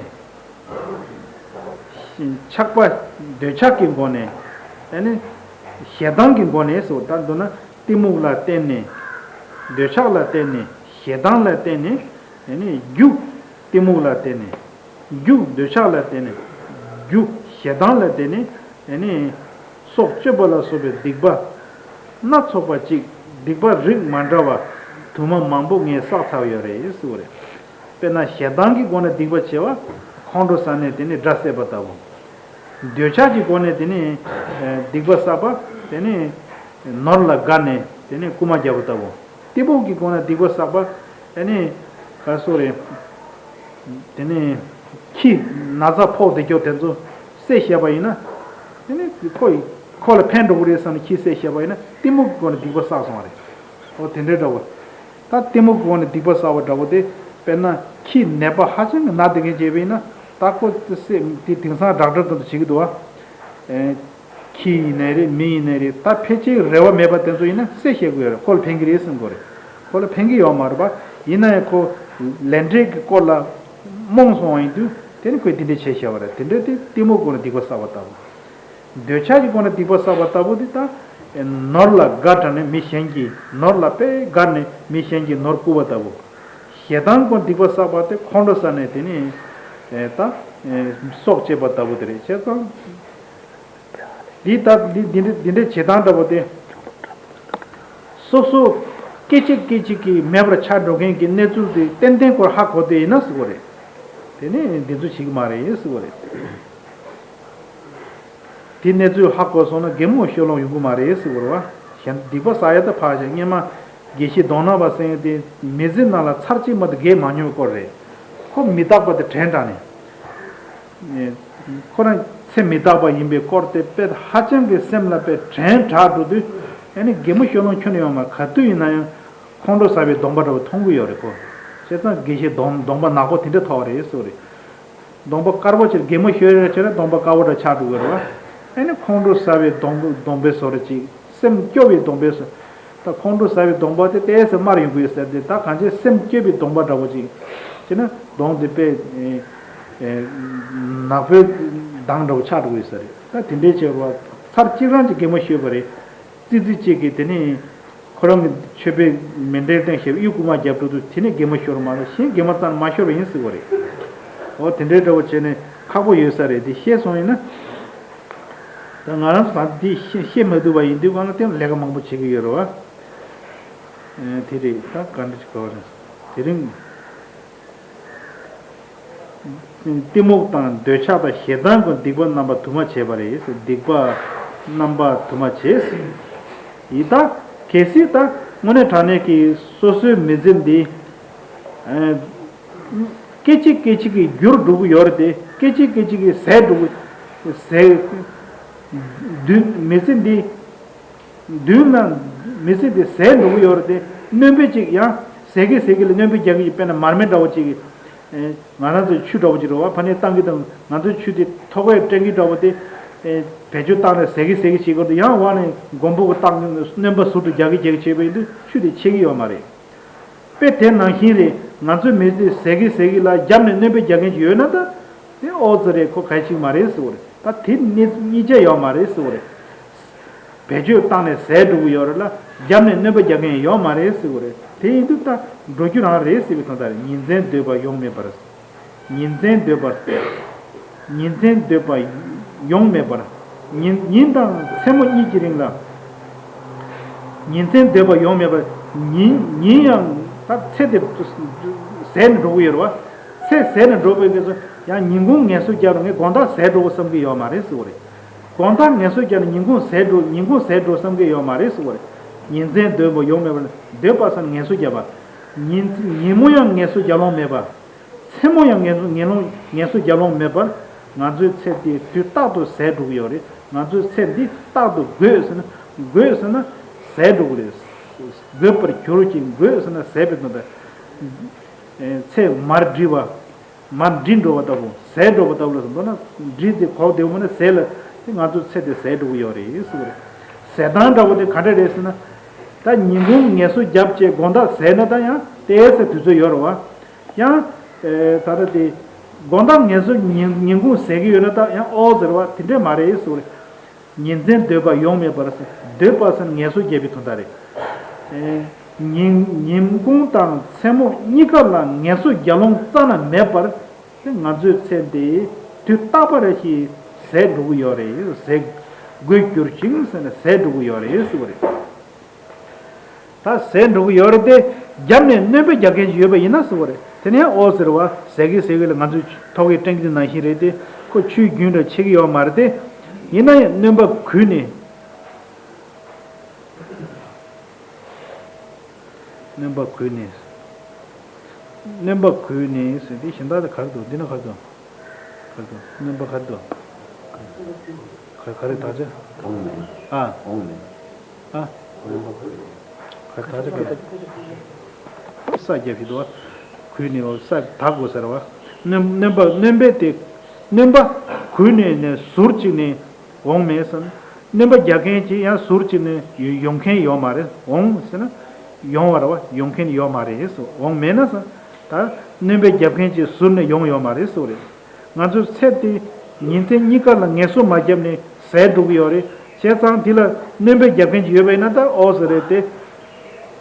ཆགས་པ་འདོད་ཆགས་ཀྱི་སྒོ་ནས། ཨ་ནི་ཞེ་སྡང་གི་སྒོ་ནས་སོ། ད་མདོར་ན་གཏི་མུག་ལ་བརྟེན་ནས། འདོད་ཆགས་ལ་བརྟེན་ནས། ཞེ་སྡང་ལ་བརྟེན་ནས། ཨ་ནི་རྒྱུ་གཏི་མུག་ལ་བརྟེན་ནས། རྒྱུ་འདོད་ཆགས་ལ་བརྟེན་ནས། རྒྱུ་ ཞེ་སྡང་ལ་དེ་ནི་ཨེ་ནི་སྲོག་གཅོད་པ་ལ་སོགས་པའི་སྡིག་པ་སྣ་ཚོགས་པ་ཅིག་སྡིག་པ་རིགས་མ་འདྲ་བ་དུ་མ་མང་པོ་ངས་བསགས་ཚར་ཡོད་རེད་ཟེར་བ་རེད། དཔེར་ན་ཞེ་སྡང་གི་སྒོ་ནས་སྡིག་པ་བྱས་པ་ཁོང་ཁྲོ་ཟ་ནས་དེ་ནི་དགྲ་བསད་པ་ལྟ་བུ། འདོད་ཆགས་ཀྱི་སྒོ་ནས་དེ་ནི་ཨེ་སྡིག་པ་བསགས་པ་དེ་ནི་ནོར་ལ་དགའ་ནས་དེ་ནི་རྐུ་མ་རྒྱག་པ་ལྟ་བུ། གཏི་མུག་གི་སྒོ་ནས་སྡིག་པ་བསགས་པ་ཨེ་ནི་ག་སོ་རེད། དེ་ནས་ཁྱི་ན་ཚ་ཕོག་བསྡད་ཀྱོག་དེ་ཚོ་བསད་བཞག་པ་ཡིན་ན། དེ་ནས་ཁོ་ཡི་ཁོ་ལ་ཕན་འགྲོ་གི་རེད་བསམ་ནས་ཁྱི་བསད་བཞག་པ་ཡིན་ན་གཏི་མུག་གི་སྒོ་ནས་སྡིག་པ་བསགས་སོང་བ་རེད། འོ་དེ་འདྲའི་འདྲ་བོ། ད་གཏི་མུག་གི་སྒོ་ནས་སྡིག་པ་བསགས་པ་འདྲ་བོ་དེ་དཔེར་ན་ཁྱི་ནད་པ་ཧ་ཅང་གི་ན་བསྡད་མཁན་བྱས་པ་ཡིན་ན་ད་ཁོ་བསད་དེ་དེང་སང་ཌོག་ཊར་དེ་ཚོ་བྱེད་ཀྱི་འདུག་བ། ཁྱི་ཡིན་ནའི་རེད་མི་ཡིན་ནའི་རེད་ད་ཕལ་ཆེར་རེ་བ་མེད་པ་དེ་ཚོ་ཡིན་ན་བསད་བཞག་གི་ཡོད་རེད། ཁོ་ལ་ཕན་གི་རེད་བསམ་གི་རེད། ཁོ་ལ་ཕན་གི་ཡོད་མ་རེད་པ། ཡིན་ན་ཡང་ཁོ་ལས་འབྲས་ཀྱི་སྐོར་ལ་རྨོངས་སོང་བ་ཡིན་དུས་དེ་ནི་ཁོས་དེ་འདྲས་བྱས་བཞག་པ་རེད། དེ་འདྲས་དེ་གཏི་མུག་སྒོ་ནས་སྡིག་པ་བསགས་པ་ལྟ་བུ། འདོད་ཆགས་ཀྱི་སྒོ་ནས་སྡིག་པ་བསགས་པ་ལྟ་བུ་དེ་ད་ནོར་ལ་དགའ་དྲགས་ནས་མི་གཞན་གྱི་ནོར་ལ་དཔེ་དགའ་ནས་མི་གཞན་གྱི་ནོར་རྐུ་བ་ལྟ་བུ། ཞེ་སྡང་སྒོ་ནས་སྡིག་པ་བསགས་པ་དེ་ཁོང་ཁྲོ་ཟ་ནས་དེ་ནི་ད་སྲོག་བཅད་པ་ལྟ་བུ་དེ་རེད་བྱས་ཙང་། འདི་ལྟ་འདི་འདི་འདྲའི་འདི་འདྲའི་བྱེད་སྟངས་འདྲ་པོ་དེ། སོ་སོ་སྐད་ཅིག་སྐད་ཅིག་གིས་མེད་པར་ཆགས་འགྲོ་མཁན་གྱི་གནས་ཚུལ་དེ་ཏན་ཏན་ཁོར་ཧ་གོ་བསྡད་ཡིན་ན་ཟེར་གོ་རེད། དེ་ནས་འདི་ཚོ་བྱེད་ཀྱི་མ་རེད་ཟེར་གོ་རེད། དེ་གནས་ཚུལ་ཧ་གོ་སོང་ན་གད་མོ་ཤོར་ལོང་ཡོང་གི་མ་རེད་ཟེར་གོ་རེད་བ། གཞན་སྡིག་པ་བསགས་ཡ་ད་ཕར་བཞག་སྔོན་མ་དགེ་བཤེས་གདོང་ནག་པ་ཟེར་མཁན་དེ་མི་ཚེ་ནང་ལ་ཚར་གཅིག་མ་གཏོགས་གད་མ་མྱོང་བའི་སྐོར་རེད། ཁོ་མི་རྟག་པ་དེ་དྲན་དྲགས་ནས། ཁོ་རང་ཚེ་མི་རྟག་པ་ཡིན་པའི་སྐོར་དེ་དཔེ་ཧ་ཅང་གི་སེམས་ལ་དཔེ་དྲན་དྲགས་འགྲོ་དུས་ཨ་ནི་གད་མོ་ཤོར་ལོང་ཁྱོན་ནས་ཡོང་མ་ག་དུས་ཡིན་ན་ཡང་ཁོང་ཁྲོ་ཟ་བའི་གདོང་པ་འདྲ་བོ་མཐོང་གི་ཡོད་རེད་ཁོ། བྱས་ཙང་དགེ་བཤེས་གདོང་གདོང་པ་ནག་པོ་དེ་འདྲ་ཐོགས་རེད་ཟེར་རེད། གདོང་པ་དཀར་པོ་ཆེར་གད་མོ་ཤོར་ཡ་ཆེ་ན་གདོང་པ་དཀར་པོ་འདྲ་ཆགས་འགྲོ་གི་རེད་བ། ཨ་ནི་ཁོང་ཁྲོ་ཟ་བའི་གདོང་གདོང་པའི་བཟོ་འདྲ་ཅིག་སེམས་སྐྱོ་བའི་གདོང་པའི་བཟོ། ད་ཁོང་ཁྲོ་ཟ་བའི་གདོང་པ་དེ་ཏོག་ཙམ་དམར་ཡོང་གི་ཡོད་ཟེར་ཏེ་ད་གང་ཅི་སེམས་སྐྱོ་བའི་གདོང་པ་འདྲ་བོ་ཅིག་བྱས་ན་གདོང་དེ་དཔེ་ནག་པོའི་མདངས་འདྲ་བོ་ཆགས་འགྲོ་གི་ཡོད་ས་རེད། ད་དེ་འདྲའི་ཆེ་བ་ཚར་གཅིག་རང་གི་གད་མོ་ཤོར་བ་རེད། ཙི་ཙི་གཅིག་གིས་དེ་ནས་ཁོ་རང་གི་ཆོས་པའི་མཎྜལ་སྟེང་བཞག་གཡུ་རྐུ་མ་རྒྱབ་འགྲོ་དུས་དེ་ནས་གད་མོ་ཤོར་མ་གཏོགས་གཞན་གད་མོ་རྩ་ནས་མ་ཤོར་བ་ཡིན་ཟེར་བ་རེད། འོ་དེ་འདྲའི་འདྲ་བོ་བྱས་ནས་ཁག་པོ་ཡོད་ས་རེད། དེ་ཤེས་སོང་ཡིན་ན། ད་ང་རང་ཚོ་ད་འདི་ཤེས་ཤེས་མ་ཐུབ་པ་ཡིན་དུས་གང་ལ་བརྟེན་ལས་ཀ་མང་པོ་བྱེད་ཀྱི་ཡོད་རེད་བ། དེ་རེད་ད་ག་འདྲ་ཞིག་གོ་རེད། དེ་རིང་གཏི་མུག་དང་འདོད་ཆགས་དང་ཞེ་སྡང་གི་སྡིག་པ་རྣམ་པ་དུ་མ་བྱས་པ་རེད། སྡིག་པ་རྣམ་པ་དུ་མ་བྱས། ཡི་ད་གལ་སྲིད་ད་དངོས་གནས་དྲང་གནས་ཀྱི་སོ་སོའི་མི་ཚེ་འདི། སྐད་ཅིག་སྐད་ཅིག་གིས་འགྱུར་འགྲོ་གི་ཡོད་རེད་དེ། སྐད་ཅིག་སྐད་ཅིག་གིས་ཟད་འགྲོ་གི་ཟད། མདུན་མི་ཚེ་འདི། མདུན་ལ་མི་ཚེ་འདི་ཟད་འགྲོ་གི་ཡོད་རེད་དེ། སྣོན་པ་ཅིག་ཡང་ཟད་གི་ཟད་གི་ལ་སྣོན་པ་རྒྱག་གི་ཡོད། དཔེར་ན་མར་མེ་འདྲ་བོ་ཅིག་ང་རང་ཚོའི་ཆུ་འདྲ་བོ་ཅིག་རེད་བ། ཕ་ནས་བཏང་གི་དང་ང་ཚོའི་ཆུ་དེ་ཐོག་ཁའི་སྤྲིན་གྱི་འདྲ་བོ་དེ། བེད་སྤྱོད་བཏང་ནས་ཟད་གི་ཟད་གི་བྱེད་དགོས་འདུག་ཡང་བ་ནས་མགོན་པོ་གི་བཏང་སྣོན་པ་ཟུར་དུ་རྒྱག་གི་རྒྱག་གི་བྱས་པ་ཡིན་དུས་ཆུ་དེ་ཆད་གི་ཡོད་མ་རེད། དཔེ་དེ་ནང་བཞིན་རེད། ང་ཚོའི་མི་ཚེ་ཟད་གི་ཟད་གི་ལ་རྒྱབ་ནས་སྣོན་པ་རྒྱག་མཁན་ཅིག་ཡོད་ན་ད། དེ་ཨོ་ཙི་རེད། ཁོ་གལ་ཆེ་གི་མ་རེད་ཟེར་བ་རེད། ད་དེ་གཉིས་གཉིས་ཆ་ཡོད་མ་རེད་ཟེར་བ་རེད། བེད་སྤྱོད་བཏང་ནས་ཟད་འགྲོ་གི་ཡོད་རེད་ལ་རྒྱབ་ནས་སྣོན་པ་རྒྱག་མཁན་ཡོད་མ་རེད་ཟེར་བ་རེད། དེ་ཡིན་དུས་ད་འགྲོ་རྒྱུ་རང་རེད་ཟེར་བའི་དོན་དག་རེད། ཉིན་མཚན་སྡོད་པ་ཡོང་མེད་པར། ཉིན་མཚན་སྡོད་པ། ཉིན་མཚན་སྡོད་པ་ཡོང་མེད་པར། ཉིན་ཉིན་དང་མཚན་མོ་གཉིས་ཀྱི་རིང་ལ། ཉིན་མཚན་སྡོད་པ་ཡོང་མེད་པར། ཉིན་ཉིན་ཡང་ད་ཚེ་དེ་ཟད་ནས་འགྲོ་གི་ཡོད་རེད་བ། ཚེ་ཟད་ནས་འགྲོ་བའི་སྐབས་སུ་ཡང་ཉིན་གུང་ངལ་གསོ་རྒྱབ་ན་ངས་དགོང་དག་ཟད་འགྲོ་གི་བསམ་གི་ཡོད་མ་རེད་ཟེར་བ་རེད། དགོང་དག་ངལ་གསོ་རྒྱབ་ན་ཉིན་གུང་ཟད་འགྲོ་ཉིན་གུང་ཟད་འགྲོ་བསམ་གི་ཡོད་མ་རེད་ཟེར་བ་རེད། ཉིན་མཚན་སྡོད་པ་ཡོང་མེད་པར། སྡོད་པ་ཟེར་ན་ངལ་གསོ་རྒྱབ་པ། ཉིན་ཉིན་མོ་ཡང་ངལ་གསོ་རྒྱབ་ལོང་མེད་པ། མཚན་མོ་ཡང་ངལ་གསོ་ངལ་ལོང་ངལ་གསོ་རྒྱབ་ལོང་མེད་པར། ང་ཚོའི་ཚེ་འདི་དུས་རྟག་ཏུ་ཟད་འགྲོ་གི་ཡོད་རེད། ང་ཚོའི་ཚེ་འདི་རྟག་ཏུ་རྒུད་ཟེར་ན་རྒུད་ཟེར་ན་ཟད་འགྲོ་གི་རེད། རྒུད་པར་གྱུར་ཅིང་རྒུད་ཟེར་ན་ཟད་པའི་དོན་དག་ཚེ་མར་འགྲིབ་པ། མར་འགྲིབ་འགྲོ་བ་ལྟ་བུ། ཟད་འགྲོ་བ་ལྟ་བུ་ལ་མདོར་ན་འགྲིབ་སྟེ་གོག་བསྡད་པ་ན་ཟད་ལ་དེ་ང་ཚོའི་ཚེ་དེ་ཟད་འགྲོ་གི་ཡོད་རེད་ཟེར་བ་རེད། ཟད་སྟངས་འདྲ་བོ་དེ་ག་འདྲ་རེད་ཟེར་ན། ད་ཉིན་གུང་ངལ་གསོ་རྒྱབ་བྱས་དགོང་དག་ཟད་ན་ད་ཡང་ཏོག་ཙམ་དུས་ཚོད་ཡོད་རེད་བ། ཡང་། ཨེ། ད་ལྟ་དེ། དགོང་དག་ངལ་གསོ་ཉིན་ཉིན་གུང་ཟད་ཀྱི་ཡོད་ན་ད་ཡང་ཨོ་ཟེར་བ་དེ་འདྲས་མ་རེད་ཟེར་བ་རེད། ཉིན་མཚན་སྡོད་པ་ཡོང་མེད་པར་ཟེར། སྡོད་པ་ཟེར་ན་ངལ་གསོ་རྒྱབ་པའི་དོན་དག་རེད། ཨེ། ཉིན་ཉིན་གུང་དང་མཚན་མོ་གཉིས་ཀ་ལ་ངལ་གསོ་རྒྱབ་ལོང་རྩ་ན་མེད་པར། དེ་ང་ཚོའི་ཚེ་འདི་དུས་རྟག་པ་རེ་ཞིག་ ཟད་འགྲོ་གི་ཡོད་རེད། ཟད་དགོས་གྱུར་ཅིང་ཟེར་ནས་ཟད་འགྲོ་གི་ཡོད་རེད་ཟེར་བ་རེད། ད་ཟད་འགྲོ་གི་ཡོད་རེད་དེ། རྒྱབ་ནས་སྣོན་པ་རྒྱག་མཁན་ཞིག་ཡོད་པ་ཡིན་ན་ཟེར་བ་རེད། དེ་ནས་ཨོ་ཟེར་བ་ཟད་གི་ཟད་གི་ལ་ང་ཚོས་ཐོག་གི་སྤྲིན་གྱི་ནང་བཞིན་རེད་དེ། ཁོ་ཆུའི་རྒྱུན་འདྲ་ཆགས་ཀྱི་ཡོད་མ་རེད་དེ། ཡིན་ན་ཡང་སྣོན་པ་གུད་ནས། སྣོན་པ་གུད་ནས། སྣོན་པ་གུད་ནས་ཟེར་དེ་གཞན་དག་དེ་ག་རེ་འདུག་འདི་ན་ག་རེ་འདུག་ག་རེ་འདུག་སྣོན་པ་ག་རེ་འདུག་ག་ག་རེ་དག་ཆ། འོང་མེད། ཨ། འོང་མེད། ཨ། སྣོན་པ་གུད་ནས། ག་ག་རེ་ག་རེ། ས་རྒྱབ་ཞིག་འདུག་གུད་ནས་ས་དག་དགོས་ཟེར་བ། སྣོན་སྣོན་པ་སྣོན་པས་དེ། སྣོན་པ་གུད་ནས་ནས་ཟུར་གཅིག་ནས། འོང་མེད་ཟེར་ན། སྣོན་པ་རྒྱག་མཁན་གྱི་ཡང་ཟུར་གཅིག་ནས་ཡོང་མཁན་ཡོད་མ་རེད། འོང་ཟེར་ན། ཡོང་བ་རེད་བ། ཡོང་མཁན་ཡོད་མ་རེད་ཟེར། འོང་མེད་ན་ཟེར། ད་སྣོན་པ་རྒྱག་མཁན་གྱི་ཟུར་ནས་ཡོང་ཡོད་མ་རེད་ཟེར་བ་རེད། ང་ཚོའི་ཚེ་འདི་ཉིན་མཚན་གཉིས་ཀ་ལ་ངལ་གསོ་མ་བརྒྱབ་ནས་ཟད་འགྲོ་གི་ཡོད་རེད། བྱས་ཙང་འདི་ལ་སྣོན་པ་རྒྱག་མཁན་གྱི་ཡོད་པ་ཡིན་ན་ད་ཨོ་ཟེར་རེད་དེ།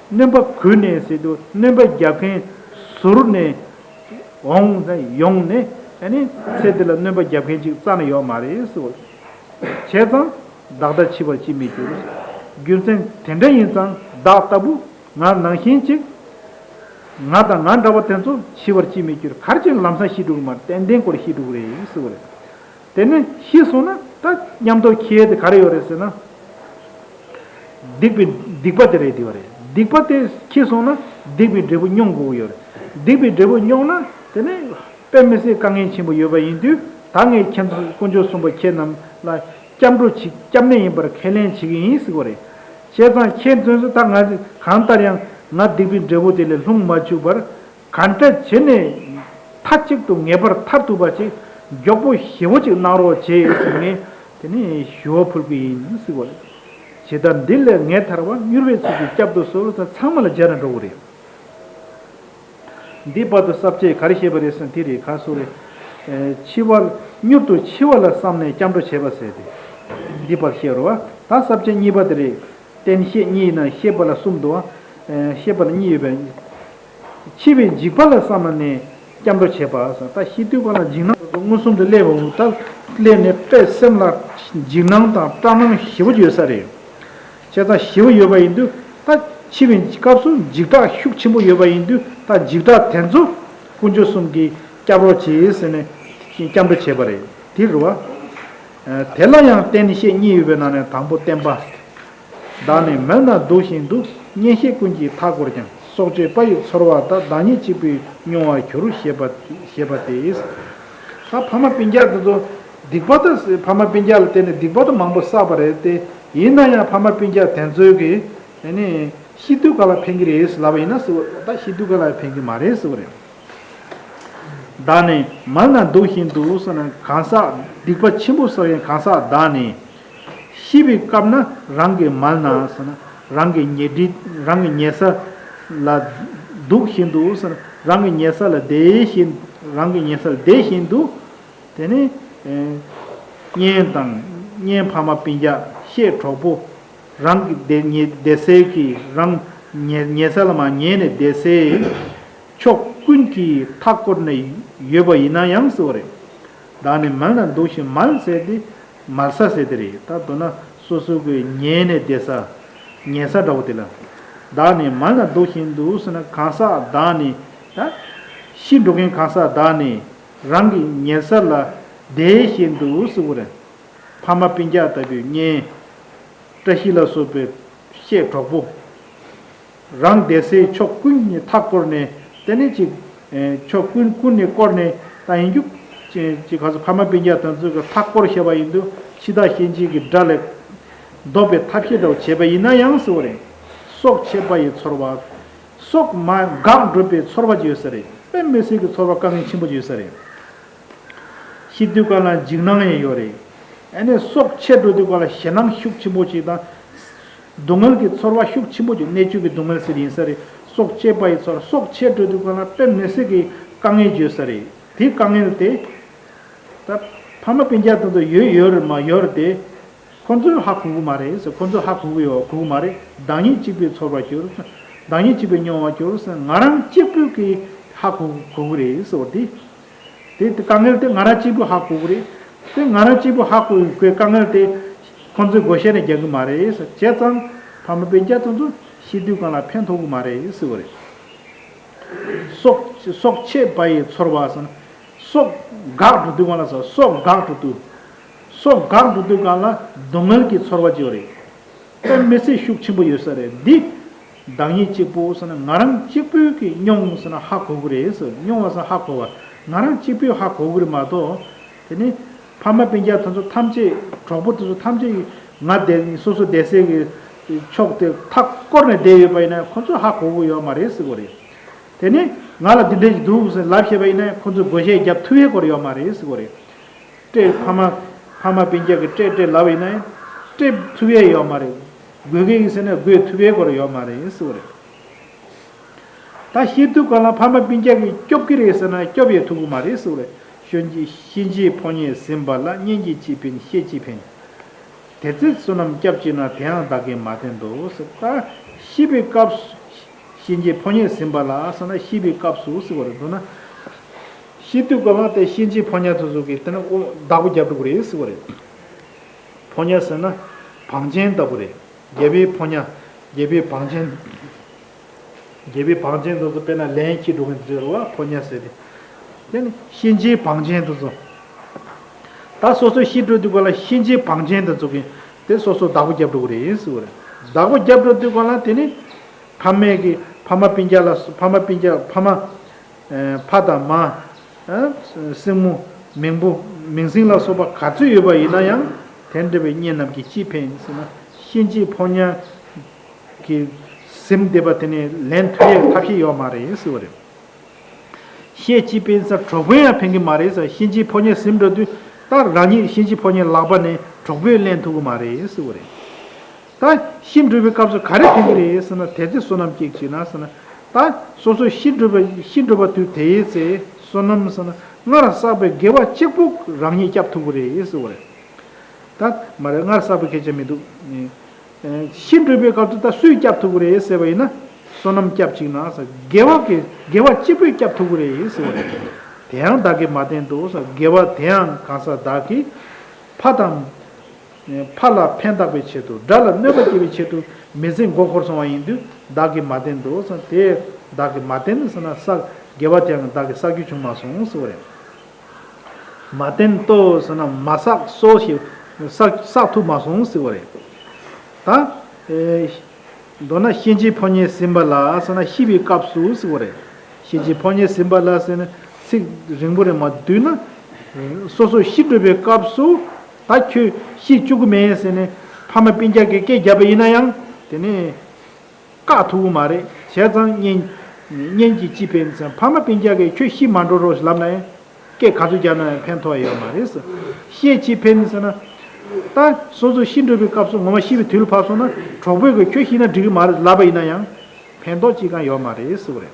སྣོན་པ་གུད་ནས་ཟེར་དུས་སྣོན་པ་རྒྱག་མཁན་ཟུར་ནས། འོང་ནས་ཡོང་ནས་ཨ་ནི་ཚེ་འདི་ལ་སྣོན་པ་རྒྱབ་མཁན་ཅིག་རྩ་ནས་ཡོད་མ་རེད་ཟེར། བྱས་ཙང་བདག་ལྟ་འཆི་བར་ཅིས་མི་འགྱུར། རྒྱུ་མཚན་དེ་འདྲ་ཡིན་ཙང་བདག་ལྟ་བུ་ང་ནང་བཞིན་ཅིག་ང་དང་ང་འདྲ་བ་དེ་ཚོ་འཆི་བར་ཅིས་མི་འགྱུར། ག་རེ་བྱས་ནས་ལམ་སང་ཤི་འགྲོ་གི་མ་རེད། ཏན་ཏན་ཁོ་རང་ཤི་འགྲོ་གི་རེད་ཟེར་བ་རེད། དེ་ནས་ཤི་སོང་ན་ད་མཉམ་དུ་འཁྱེར་ཡས་དེ་ག་རེ་ཡོད་རེད་ཟེར་ན། སྡིག་པའི་སྡིག་པ་དེ་རེད་དེ་བ་རེད། སྡིག་པ་དེ་འཁྱེར་སོང་ན་སྡིག་པའི་འབྲས་བུ་མྱོང་དགོས་ཀྱི་ཡོད་རེད། སྡིག་པའི་འབྲས་བུ་མྱོང་ན་དེ་ནི་དཔེ་མི་སྲིད་དཀའ་ངལ་ཆེན་པོ་ཡོད་པ་ཡིན་དུས་ད་ངས་ཁྱེད་ཚོ་དཀོན་མཆོག་གསུམ་པོ་ཁྱེད་རྣམས་ལ་སྐྱབས་འགྲོ་བྱེད་སྐྱབས་གནས་ཡིན་པར་ཁས་ལེན་བྱེད་ཀྱི་ཡིན་ཟེར་བ་རེད། བྱས་ཙང་ཁྱེད་ཚོས་ད་ང་གང་ལྟར་ཡང་ང་སྡིག་པའི་འབྲས་བུ་དེ་ལས་ལྷུང་མ་བཅུག་པར། ག་འདྲ་བྱས་ནས་མཐའ་གཅིག་ཏུ་ངེས་པར་ཐར་ཐུབ་པ་ཅིག་མགྱོགས་པོ་ཞེ་བོ་ཅིག་གནང་རོགས་བྱེད་ཟེར་ནས་དེ་ནས་ཞུ་བ་ཕུལ་གྱི་ཡིན་ཟེར་བ་རེད། ཇི་ལྟར་འདི་ལས་ངེས་ཐར་བ། མྱུར་བའི་ཚུལ་གྱིས་བསྐྱབ་ཏུ་གསོལ་ཟེར་ཚང་མ་ལ་སྦྱར་ནས་འགྲོ་གི་རེད། འདིའི་བར་དུ་ས་བཅད་ག་རེ་བཤད་པ་རེད་ཟེར་ན་དེ་རེད། ག་སོ་རེད། ཨེ། འཆི་བ་མྱུར་དུ་འཆི་བ་ལ་བསམ་ནས་སྐྱབས་འགྲོ་བྱེད་པ་ཟེར་ཏེ། འདི་བར་བཤད་རོ། ད་ས་བཅད་གཉིས་པ་དེ་རེད། རྟེན་བཤད་གཉིས་ཡིན་ན་བཤད་པ་ལ་གསུམ་འདུག་ཨ། བཤད་པ་ལ་གཉིས་ཡོད་པས། འཆི་བའི་འཇིགས་པ་ལ་བསམ་ནས་སྐྱབས་འགྲོ་བྱེད་པ་ཟེར། ད་ཤི་དུས་གང་ལ་འཇིགས་སྣང་དུ་མངོན་སུམ་དུ་སླེབས་པ་འོ། ད་སླེབས་ནས་དཔེ་སེམས་ལ་འཇིགས་སྣང་དང་སྐྲག་སྣང་ཞེ་པོ་ཡོད་ས་རེད། བྱས་ཙང་ཞེ་པོ་ཡོད་པ་ཡིན་དུས་ད་འཆི་བའི་སྐབས་སུ་འཇིགས་སྐྲག་ཤུགས་ཆེན་པོ་ཡོད་པ་ཡིན་དུས་ད་འཇིགས་སྐྲག་དེ་ཚོ་དཀོན་མཆོག་གསུམ་གྱིས་སྐྱབས་རོགས་བྱེད་ཟེར་ནས་སྐྱབས་འགྲོ་བྱས་པ་རེད། དེ་རེད་བ། དེ་ལ་ཡང་རྟེན་བཤད་གཉིས་ཡོད་པའི་ནང་ནས་དང་པོ་བརྟན་པ། བདག་ནི་མལ་ན་འདུག་བཞིན་དུ། གཉེན་བཤེས་ཀུན་གྱིས་མཐའ་བསྐོར་ཀྱང་། སྲོག་གཅོད་པ་ཡི་ཚོར་བ་དག་བདག་ཉིད་གཅིག་པུས་མྱོང་བར་འགྱུར། ཞེས་པ་ཞེས་པ་སྟེ། ད་ཕ་མ་སྤུན་ཀྱག་དེ་ཚོ་སྡིག་པ་དང་ཕ་མ་སྤུན་ཀྱག་ལ་བརྟེན་ནས་སྡིག་པ་དང་མང་པོ་བསགས་པ་རེད་དེ། ཡིན་ན་ཡང་ཕ་མ་སྤུན་ཀྱག་དེ་ཚོའི་གི་དེ་ནི་ཤི་དུས་ག་ལ་ཕན་གི་རེད་ལབ་པ་ཡིན་ན་ཟེར་བ། ད་ཤི་དུས་ག་ལ་ཕན་གི་མ་རེད་ཟེར་བ་རེད། བདག་ནི་མལ་ན་འདུག་བཞིན་དུ་ཟེར་ན་གང་ཟག་སྡིག་པ་ཆེན་པོ་བསགས་ཡང་གང་ཟག་བདག་ནི། ཤི་བའི་སྐབས་ན་རང་གི་མལ་ན་ཟེར་ན་རང་གི་ཉེ་འབྲེལ་རང་གི་ཉེ་ས་ལ་འདུག་བཞིན་དུ་ཟེར་ན་རང་གི་ཉེ་ས་ལ་བསྡད་བཞིན་རང་གི་ཉེ་ས་ལ་བསྡད་བཞིན་དུ། དེ་ནི་གཉེན་དང་གཉེན་ཕ་མ་སྤུན་ཀྱག་བཤེས་གྲོགས་པོ། རང་གི་བསྡད་ཉེ་བསྡད་སའི་གི་རང་ཉེ་ཉེ་ས་ལ་མ་ཉེ་ནས་བསྡད་སའི་ཕྱོགས་ཀུན་གྱིས་མཐའ་བསྐོར་ནས་ཡོད་པ་ཡིན་ན་ཡང་ཟེར་བ་རེད། བདག་ནི་མལ་ན་འདུག་བཞིན། མལ་ཟེར་དེ་མལ་ས་ཟེར་དེ་རེད། ད་མདོར་ན་སོ་སོ་གི་ཉེ་ནས་བསྡད་ས་ཉེ་ས་འདྲ་བོ་དེ་ལ། བདག་ནི་མལ་ན་འདུག་བཞིན་དུ་ཟེར་ན་གང་ཟག་བདག་ནི་ད་ཤི་འགྲོ་མཁན་གང་ཟག་བདག་ནི་རང་གི་ཉེ་ས་ལ་བསྡད་བཞིན་དུ་ཟེར་བ་རེད། ཕ་མ་སྤུན་ཀྱག་ལྟ་བུའི་གཉེན། བཀྲ་ཤིས་ལ་སོགས་པའི་བཤེས་གྲོགས་པོ། རང་བསྡད་སའི་ཕྱོགས་ཀུན་ནས་མཐའ་བསྐོར་ནས་དེ་ནས་ཅིག་ཕྱོགས་ཀུན་ཀུན་ནས་བསྐོར་ནས་ད་ཡིན་རྒྱུ་ཅིག་ག་ཚོད་ཕ་མ་སྤུན་ཀྱག་དེ་ཚོ་གི་མཐའ་བསྐོར་བྱས་པ་ཡིན་དུས་འཆི་བདག་གཤིན་རྗེ་གི་དགྲ་ལས་བཟློག་པའི་ཐབས་ཤེས་འདྲ་བོ་བྱས་པ་ཡིན་ན་ཡང་ཟེར་བ་རེད། སྲོག་ཆད་པ་ཡི་ཚོར་བ། སྲོག་མ་འགག་འགྲོ་བའི་ཚོར་བ་ཅིག་ཡོད་ས་རེད། དཔེ་མི་སྲིད་ཀྱི་ཚོར་བ་དཀའ་ངལ་ཆེན་པོ་ཅིག་ཡོད་ས་རེད། ཤི་དུས་གང་ལ་འཇིགས་སྣང་ཡང་ཡོད་རེད། ཨ་ནི་སྲོག་ཆད་འགྲོ་དུས་གང་ལ་ཞེད་སྣང་ཤུགས་ཆེན་པོ་ཅིག་དང་། སྡུག་བསྔལ་གྱི་ཚོར་བ་ཤུགས་ཆེན་པོ་ཅིག་གནད་གཅོད་ཀྱི་སྡུག་བསྔལ་ཟེར་ཡིན་ས་རེད། སྲོག་བཅད་པ་ཡི་ཚོར་སྲོག་ཆད་འགྲོ་དུས་གང་ལ་དཔེ་མི་སྲིད་ཀྱི་དཀའ་ངལ་ཡོད་ས་རེད། དེ་དཀའ་ངལ་དེ། ད་ཕ་མ་སྤུན་ཀྱག་དེ་ཚོ་ཡོད་ཡོད་རེད་མ་ཡོད་རེད་དེ། ཁོ་ཚོས་ཧ་གོ་གི་མ་རེད་ཟེར། ཁོ་ཚོས་ཧ་གོ་གི་ཡོད་གོ་གི་མ་རེད། བདག་ཉིད་གཅིག་པུའི་ཚོར་བར་གྱུར། བདག་ཉིད་གཅིག་པུའི་མྱོང་བར་གྱུར་ཟེར། ང་རང་གཅིག་པུས་ཀྱིས་ཧ་གོ་གོ་གི་རེད་ཟེར་བ་དེ། དེ་དེ་དཀའ་ངལ་དེ་ང་རང་གཅིག་པུས་ཧ་གོ་གི་རེད། དེ་ང་རང་གཅིག་པུ་ཧ་གོ་གི་དཀའ་ངལ་དེ་ཁོང་ཚོའི་བགོ་བཤའ་ནས་རྒྱག་གི་མ་རེད་ཟེར། བྱས་ཙང་ཕ་མ་སྤུན་ཀྱག་དེ་ཚོ་ཤི་དུས་སྒང་ལ་ཕན་ཐོགས་གི་མ་རེད་ཟེར་བ་རེད། སྲོག་སྲོག་ཆད་པ་ཡི་ཚོར་བ་ཟེར་ན། སྲོག་འགག་འགྲོ་དུས་སྒང་ལ་ཟེར། སྲོག་འགག་འགྲོ་དུས། སྲོག་འགག་འགྲོ་དུས་སྒང་ལ་སྡུག་བསྔལ་གྱི་ཚོར་བ་ཅིག་ཡོད་རེད། དཔེ་མི་སྲིད་ཤུགས་ཆེན་པོ་ཡོད་ས་རེད། འདི་བདག་ཉིད་གཅིག་པུ་ཟེར་ན་ང་རང་གཅིག་པུས་ཀྱིས་མྱོང་ཟེར་ན་ཧ་གོ་གི་རེད་ཟེར། མྱོང་བ་ཟེར་ན་ཧ་གོ་བ། ང་རང་གཅིག་པུས་ཧ་གོ་གི་རེད་མ་གཏོགས། དེ་ནི་ཕ་མ་སྤུན་ཀྱག་དེ་ཚོ་ཐམས་ཅད། གྲོགས་པོ་དེ་ཚོ་ཐམས་ཅད་ཀྱིས་ང་བསྡད། སོ་སོ་བསྡད་སའི་གི་ཕྱོགས་དེ་མཐའ་བསྐོར་ནས་བསྡད་ཡོད་པ་ཡིན་ན་ཁོ་ཚོས་ཧ་གོ་གི་ཡོད་མ་རེད་ཟེར་གི་རེད། དེ་ནི་ང་ལ་འདི་འདྲ་ཞིག་འདུག་ཟེར་ལབ་ཤེས་པ་ཡིན་ན་ཁོ་ཚོས་བགོ་བཤའ་རྒྱབ་ཐུབ་ཡས་སྐོར་ཡོད་མ་རེད་ཟེར་གི་རེད། སྤྲད། ཕ་མ་ཕ་མ་སྤུན་ཀྱག་གིས་སྤྲད་སྤྲད་ལབ་པ་ཡིན་ན་ཡང་སྤྲད་ཐུབ་ཡས་ཡོད་མ་རེད། དགོས་ཀྱི་ཡིན་ཟེར་ན་དགོས་ཐུབ་ཡས་སྐོར་ཡོད་མ་རེད་ཟེར་གི་རེད། ད་ཤི་དུས་སྒང་ལ་ཕ་མ་སྤུན་ཀྱག་གིས་སྐྱོབ་ཀྱི་རེད་ཟེར་ན་སྐྱོབ་ཡས་ཐུབ་ཀྱི་མ་རེད་ཟེར་གི་རེད། གཤིན་རྗེའི་གཤིན་རྗེའི་ཕོ་ཉས་ཟིན་པ་ལ། གཉེན་གྱིས་ཅི་ཕན་བཤེས་ཅི་ཕན། དེ་ཚེ་བསོད་ནམས་སྐྱབས་གཅིག་ན། དེ་ཡང་བདག་གིས་མ་བསྟེན་ཏོ་ཟེར། ད་ཤི་བའི་སྐབས་སུ། གཤིན་རྗེའི་ཕོ་ཉས་ཟིན་པ་ལ་ཟེར་ན་ཤི་བའི་སྐབས་སུ་ཟེར་བ་རེད། མདོར་ན་ཤི་དུས་སྒང་ལ་དེ་གཤིན་རྗེའི་ཕོ་ཉ་དེ་ཚོ་གིས་དེ་ནི་དབུ་བདག་པོ་རྒྱབ་འགྲོ་གི་རེད་ཟེར་བ་རེད། ཕོ་ཉ་ཟེར་ན་བང་ཆེན་ལྟ་བུ་རེད། རྒྱལ་པོའི་ཕོ་ཉ། རྒྱལ་པོའི་བང་ཆེན། རྒྱལ་པོའི་བང་ཆེན་དེ་ཚོ་དཔེར་ན་ལན་འཁྱེར་འགྲོ་མཁན་དེ་ཚོ་རེད་བ། ཕོ་ཉ་ཟེར་དེ། དེ་ནི་གཤིན་རྗེའི་བང་ཆེན་དེ་ཚོ། ད་སོ་སོ་ཤི་འགྲོ་དུས་སྒང་ལ་གཤིན་རྗེའི་བང་ཆེན་དེ་ཚོ་གིས་དེ་སོ་སོ་བདག་པོ་རྒྱབ་འགྲོ་གི་རེད་ཟེར་བ་རེད། བདག་པོ་རྒྱབ་འགྲོ་དུས་སྒང་ལ་དེ་ནི་ཕ་མས་ཀྱི་ཕ་མ་སྤུན་ཀྱག་ལ་སོ། ཕ་མ་སྤུན་ཀྱག་ཕ་མ། ཨ། ཕ་དང་མ། ཨ། སྲིང་མོ། མིང་པོ། མིང་སྲིང་ལ་སོགས་པ་ག་ཚོད་ཡོད་པ་ཡིན་ན་ཡང་། དེ་འདྲ་བའི་གཉེན་རྣམས་ཀྱིས་ཅི་ཕན་ཟེར་ན། གཤིན་རྗེའི་ཕོ་ཉ་གིས་ཟིན་བསྡད་པ་དེ་ནི་ལེན་ཐུབ་ཡས་ཐབས་ཤེས་ཡོད་མ་རེད་ཟེར་བ་རེད། བཤེས་ཅི་ཕན་ཟེར། གྲོགས་པོས་ཡང་ཕན་གྱི་མ་རེད་ཟེར། གཤིན་རྗེའི་ཕོ་ཉས་ཟིན་འགྲོ་དུས་ད་རང་ཉིད་གཤིན་རྗེའི་ཕོ་ཉའི་ལག་པ་ནས་གྲོགས་པོས་ལེན་ཐུབ་ཀྱི་མ་རེད་ཟེར་བ་རེད། ད་ཤི་འགྲོ་བའི་སྐབས་སུ་ག་རེ་ཕན་གྱི་རེད་ཟེར་ན། དེ་ཚེ་བསོད་ནམས་སྐྱེད་ཅིག་ན་ཟེར་ན། ད་སོ་སོ་ཤི་འགྲོ་བ་ཤི་འགྲོ་བ་དུས་དེའི་ཚེ་བསོད་ནམས་ཟེར་ན་སྔར་བསགས་པའི་དགེ་བ་གཅིག་པུ་རང་ཉིད་སྐྱབས་ཐུབ་ཀྱི་རེད་ཟེར་བ་རེད། ད་མ་རེད། སྔར་བསགས་པའི་སྐད་ཆ་མི་འདུག། ཤི་འགྲོ་བའི་སྐབས་སུ་ད་སུས་སྐྱབས་ཐུབ་ཀྱི་རེད་ཟེར་བ་ཡིན་ན། བསོད་ནམས་སྐྱབས་གཅིག་ན་ཟེར། དགེ་བ་གི་དགེ་བ་གཅིག་པུས་སྐྱབས་ཐུབ་ཀྱི་རེད་ཟེར་བ་རེད། དེ་ཡང་བདག་གིས་མ་བསྟེན་ཏོ་ཟེར། དགེ་བ་དེ་ཡང་གང་ཟག་བདག་གིས་ཕ་དང་། ཕ་ལ་ཕན་བཏགས་པའི་ཆེད་དུ། དགྲ་ལ་གནོད་པ་བསྐྱལ་བའི་ཆེད་དུ་མི་ཚེ་མགོ་འཁོར་སོང་བ་ཡིན་དུས་བདག་གིས་མ་བསྟེན་ཏོ་ཟེར། དེ་བདག་གིས་མ་བསྟེན་ཟེར་ན་བསགས་དགེ་བ་དེ་ཡང་བདག་གིས་བསགས་རྒྱུ་བྱུང་མ་སོང་ཟེར་བ་རེད། མ་བསྟེན་ཏོ་ཟེར་ན་མ་བསགས་སོ་ཞེས་བསགས་བསགས་ཐུབ་མ་སོང་ཟེར་བ་རེད། ད་ཨེ། མདོར་ན་གཤིན་རྗེའི་ཕོ་ཉས་ཟིན་པ་ལ་ཟེར་ན་ཤི་བའི་སྐབས་སུ་ཟེར་བ་རེད། གཤིན་རྗེའི་ཕོ་ཉས་ཟིན་པ་ལ་ཟེར་ན་ཚིག་རིང་པོ་རེད་མ། བསྡུས་ན། སོ་སོ་ཤི་འགྲོ་བའི་སྐབས་སུ་ད་ཁྱོད་ཤི་བཅུག་གི་མེད་ཟེར་ནས་ཕ་མ་སྤུན་ཀྱག་གིས་སྐད་བརྒྱབ་པ་ཡིན་ན་ཡང་དེ་ནས། བཀག་ཐུབ་ཀྱི་མ་རེད། བྱས་ཙང་གཉེན། གཉེན་གྱིས་ཅི་ཕན་ཟེར། ཕ་མ་སྤུན་ཀྱག་གིས་ཁྱོད་ཤི་མ་འགྲོ་རོགས་ཞེས་ལབ་ན་ཡང་སྐད་ག་ཚོད་རྒྱབ་ན་ཡང་ཕན་ཐོགས་ཡོད་མ་རེད་ཟེར། བཤེས་ཅི་ཕན་ཟེར་ན། ད་སོ་སོ་ཤི་འགྲོ་བའི་སྐབས་སུ་ངོ་མ་ཤི་བའི་དུས་ལ་བབས་སོང་ན་གྲོགས་པོས་ཀྱིས་ཁྱོད་ཤི་ན་འགྲིག་གི་མ་རེད་ལབ་པ་ཡིན་ན་ཡང་ཕན་ཐོགས་ཅི་གང་ཡོད་མ་རེད་ཟེར་བ་རེད།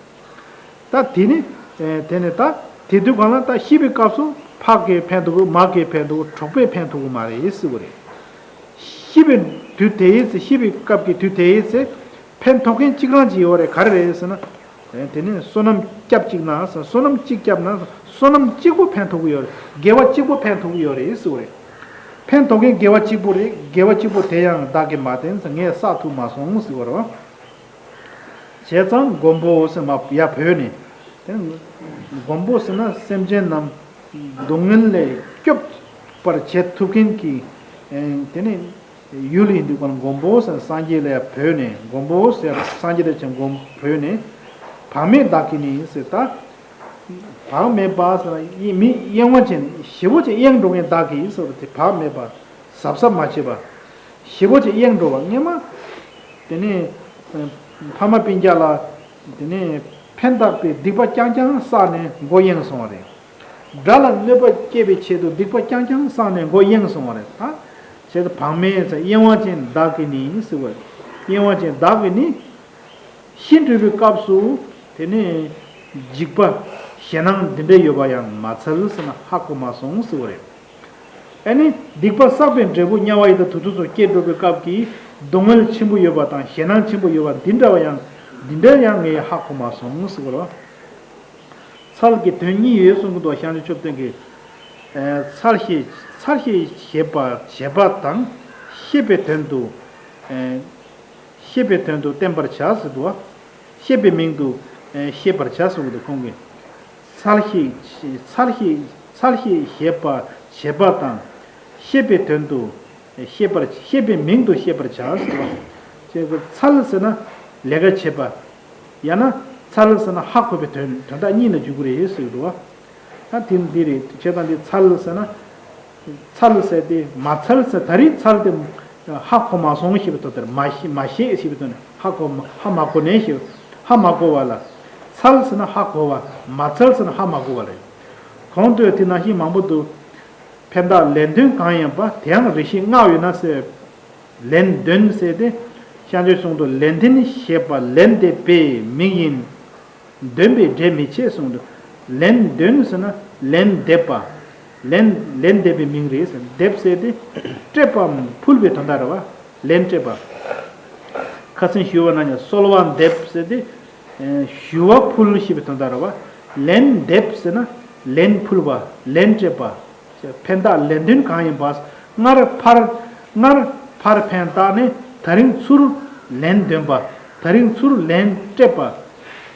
ད་དེ་ནི། དེ་ནི་ད་དེ་དུས་སྒང་ལ་ད་ཤི་བའི་སྐབས་སུ་ཕ་གིས་ཕན་ཐོགས་གི། མ་གིས་ཕན་ཐོགས་གི། གྲོགས་པོས་ཕན་ཐོགས་གི་མ་རེད་ཟེར་བ་རེད། ཤི་བའི་དུས་དེའི་ཚེ། ཤི་བའི་སྐབས་ཀྱི་དུས་དེའི་ཚེ། ཕན་ཐོགས་མཁན་གཅིག་རང་ཅིག་ཡོད་རེད། ག་རེ་རེད་ཟེར་ན། དེ་ནི་བསོད་ནམས་སྐྱབས་གཅིག་ན་ཟེར། བསོད་ནམས་གཅིག་བསྐྱབས་ན་བསོད་ནམས་གཅིག་པོ་ཕན་ཐོགས་ཀྱི་ཡོད་རེད། དགེ་བ་གཅིག་པོ་ཕན་ཐོགས་ཀྱི་ཡོད་རེད་ཟེར་བ་རེད། ཕན་ཐོགས་མཁན་དགེ་བ་གཅིག་པོ་རེད། དགེ་བ་གཅིག་པོ་དེ་ཡང་བདག་གིས་མ་བསྟེན་ཟེར། ངས་བསགས་ཐུབ་མ་སོང་ཟེར་བ་རེད། བྱས་ཙང་མགོན་པོ་ཟེར་མ་ཡར་བོས་ནས། དེ་མགོན་པོ་ཟེར་ན་སེམས་ཅན་རྣམས་སྡུག་བསྔལ་ལས་སྐྱོབ་པར་བྱེད་ཐུབ་མཁན་གྱི། དེ་ནི། ཡུལ་ཡིན་དུས་ཀྱང་མགོན་པོ་ཟེར་སངས་རྒྱས་ལ་ཡར་བོས་ནས། མགོན་པོ་ཟེར་སངས་རྒྱས་ལ་ཅིག་མགོན་བོས་ནས། བག་མེད་བདག་གིས་ནི་ཟེར། ད་བག་མེད་པ་ཟེར་ན་མི་གཡེང་བ་ཅན། ཞེ་པོ་ཅིག་གཡེང་འགྲོ་མཁན་བདག་གིས་ཟེར་བ་དེ། བག་མེད་པ། གཟབ་གཟབ་མ་བྱས་པ། ཞེ་པོ་ཅིག་གཡེང་འགྲོ་བ། སྔན་མ་དེ་ནས་ཕ་མ་སྤུན་ཀྱག་ལ་དེ་ནས་ཕན་བཏགས་པའི་སྡིག་པ་རྐྱང་རྐྱང་བསགས་ནས་མགོ་གཡེང་སོང་བ་རེད། དགྲ་ལ་གནོད་པ་བསྐྱལ་བའི་ཆེད་དུ་སྡིག་པ་རྐྱང་རྐྱང་བསགས་ནས་མགོ་གཡེང་སོང་བ་རེད། ད་བྱས་ཙང་བག་མེད་ཟེར། གཡེང་བ་ཅན་བདག་གིས་ནི་ཟེར་བ་རེད། གཡེང་བ་ཅན་བདག་གིས་ནི་ཤི་འགྲོ་བའི་སྐབས་སུ་དེ་ནས་འཇིགས་པ་ཞེད་སྣང་འདི་འདྲ་ཡོད་པ་ཡང་མ་འཚལ་ཟེར་ན་ཧ་གོ་མ་སོང་ཟེར་བ་རེད། ཨ་ནི་སྡིག་པ་བསགས་པའི་འབྲས་བུ་དམྱལ་བ་ཡི་དྭགས་དུད་འགྲོ་ཚོ་སྐྱེ་འགྲོ་བའི་སྐབས་ཀྱི་སྡུག་བསྔལ་ཆེན་པོ་ཡོད་པ་དང་ཞེད་སྣང་ཆེན་པོ་ཡོད་པ་འདི་འདྲ་བ་ཡང་འདི་འདྲ་ཡང་ངས་ཧ་གོ་མ་སོང་ཟེར་བ་རེད། ཚལ་གྱི་དོན་གཉིས་ཡོད་གསུང་གི་འདུག། ཤཱཀྱ་མཆོག་ལྡན་གྱིས། ཚལ་ཞེས་ཚ་ ཚལ་ཞེས་བྱ་བ་བྱ་བ་དང་ཤེས་པའི་དོན་དུ། ཨེ། ཤེས་པའི་དོན་དུ་བསྟན་པར་བྱ་ཟེར་འདུག་བ། ཤེས་པའི་མིང་དུ། ཨེ། ཤེས་པར་བྱ་གསུངས་འདུག་ཁོང་གིས། ཚལ་ཞེས་ཚལ་ཞེས་ཚལ་ཞེས་བྱ་བ་བྱ་བ་དང་ཤེས་པའི་དོན་དུ། ཤེས་པར་ཤེས་པའི་མིང་དུ་ཤེས་པར་བྱ་ཟེར་བ། ཅེས་ཚལ་ཟེར་ན་ལས་ཀ་བྱེད་པ། ཡང་ན་ཚལ་ཟེར་ན་ཧ་གོ་བའི་དོན་དོན་དག་གཉིས་ལ་འཇུག་གི་རེད་ཟེར་གྱི་འདུག་བ། ད་དེ་འདི་རེད། བྱས་ཙང་འདི་ཚལ་ཟེར་ན། ཚལ་ཟེར་ཏེ་མ་ཚལ་ཟེར་ད་རེས་ཚལ་དེ་ཧ་གོ་མ་སོང་ཞེས་པའི་དོན་དེར་མ་ཤེས་མ་ཤེས་ཞེས་པའི་དོན་ནས་ཧ་གོ་མ་ཧ་མ་གོ་ནས་ཞེས་ཧ་མ་གོ་བ་ལ། ཚལ་ཟེར་ན་ཧ་གོ་བ། མ་ཚལ་ཟེར་ན་ཧ་མ་གོ་བ་རེད། གོང་དུ་དེ་ནང་བཞིན་མང་པོ་འདུག་ཕན་བཏགས་ལན་ལྡོན་གང་ཡིན་པ། དེའང་རེ་ཞིག་བསྔགས་ཡོད་ན་ཟེར། ལན་ལྡོན་ཟེར་ཏེ། བཤད་འཇོག་གསུང་དུ་ལན་ལྡན་ཞེས་པ་ལན་འདེབས་པའི་མིང་ཡིན། འདོན་པའི་འབྲེལ་མི་བྱེད་གསུངས་འདུག་ལན་ལྡོན་ཟེར་ན་ལན་འདེབས་པ། ལན་ལན་འདེབས་པའི་མིང་རེད་ཟེར། འདེབས་ཟེར་ཏེ། སྤྲད་པའམ་ཕུལ་བའི་དོན་དག་རེད་བ། ལན་སྤྲད་པ། ཁ་སང་ཞུས་པ་ནང་བཞིན་གསོལ་བ་འདེབས་ཟེར་ཏེ། ཨེ། ཞུ་བ་ཕུལ་ཞེས་པའི་དོན་དག་རེད་བ། ལན་འདེབས་ཟེར་ན་ལན་ཕུལ་བ། ལན་སྤྲད་པ། ཕན་བཏགས་ལན་ལྡོན་གང་ཡིན་པ། སྔར་ཕར། སྔར་ཕར་ཕན་བཏགས་ནས་ད་རིང་ཚུར་ལན་འདོན་པ། ད་རིང་ཚུར་ལན་སྤྲད་པ།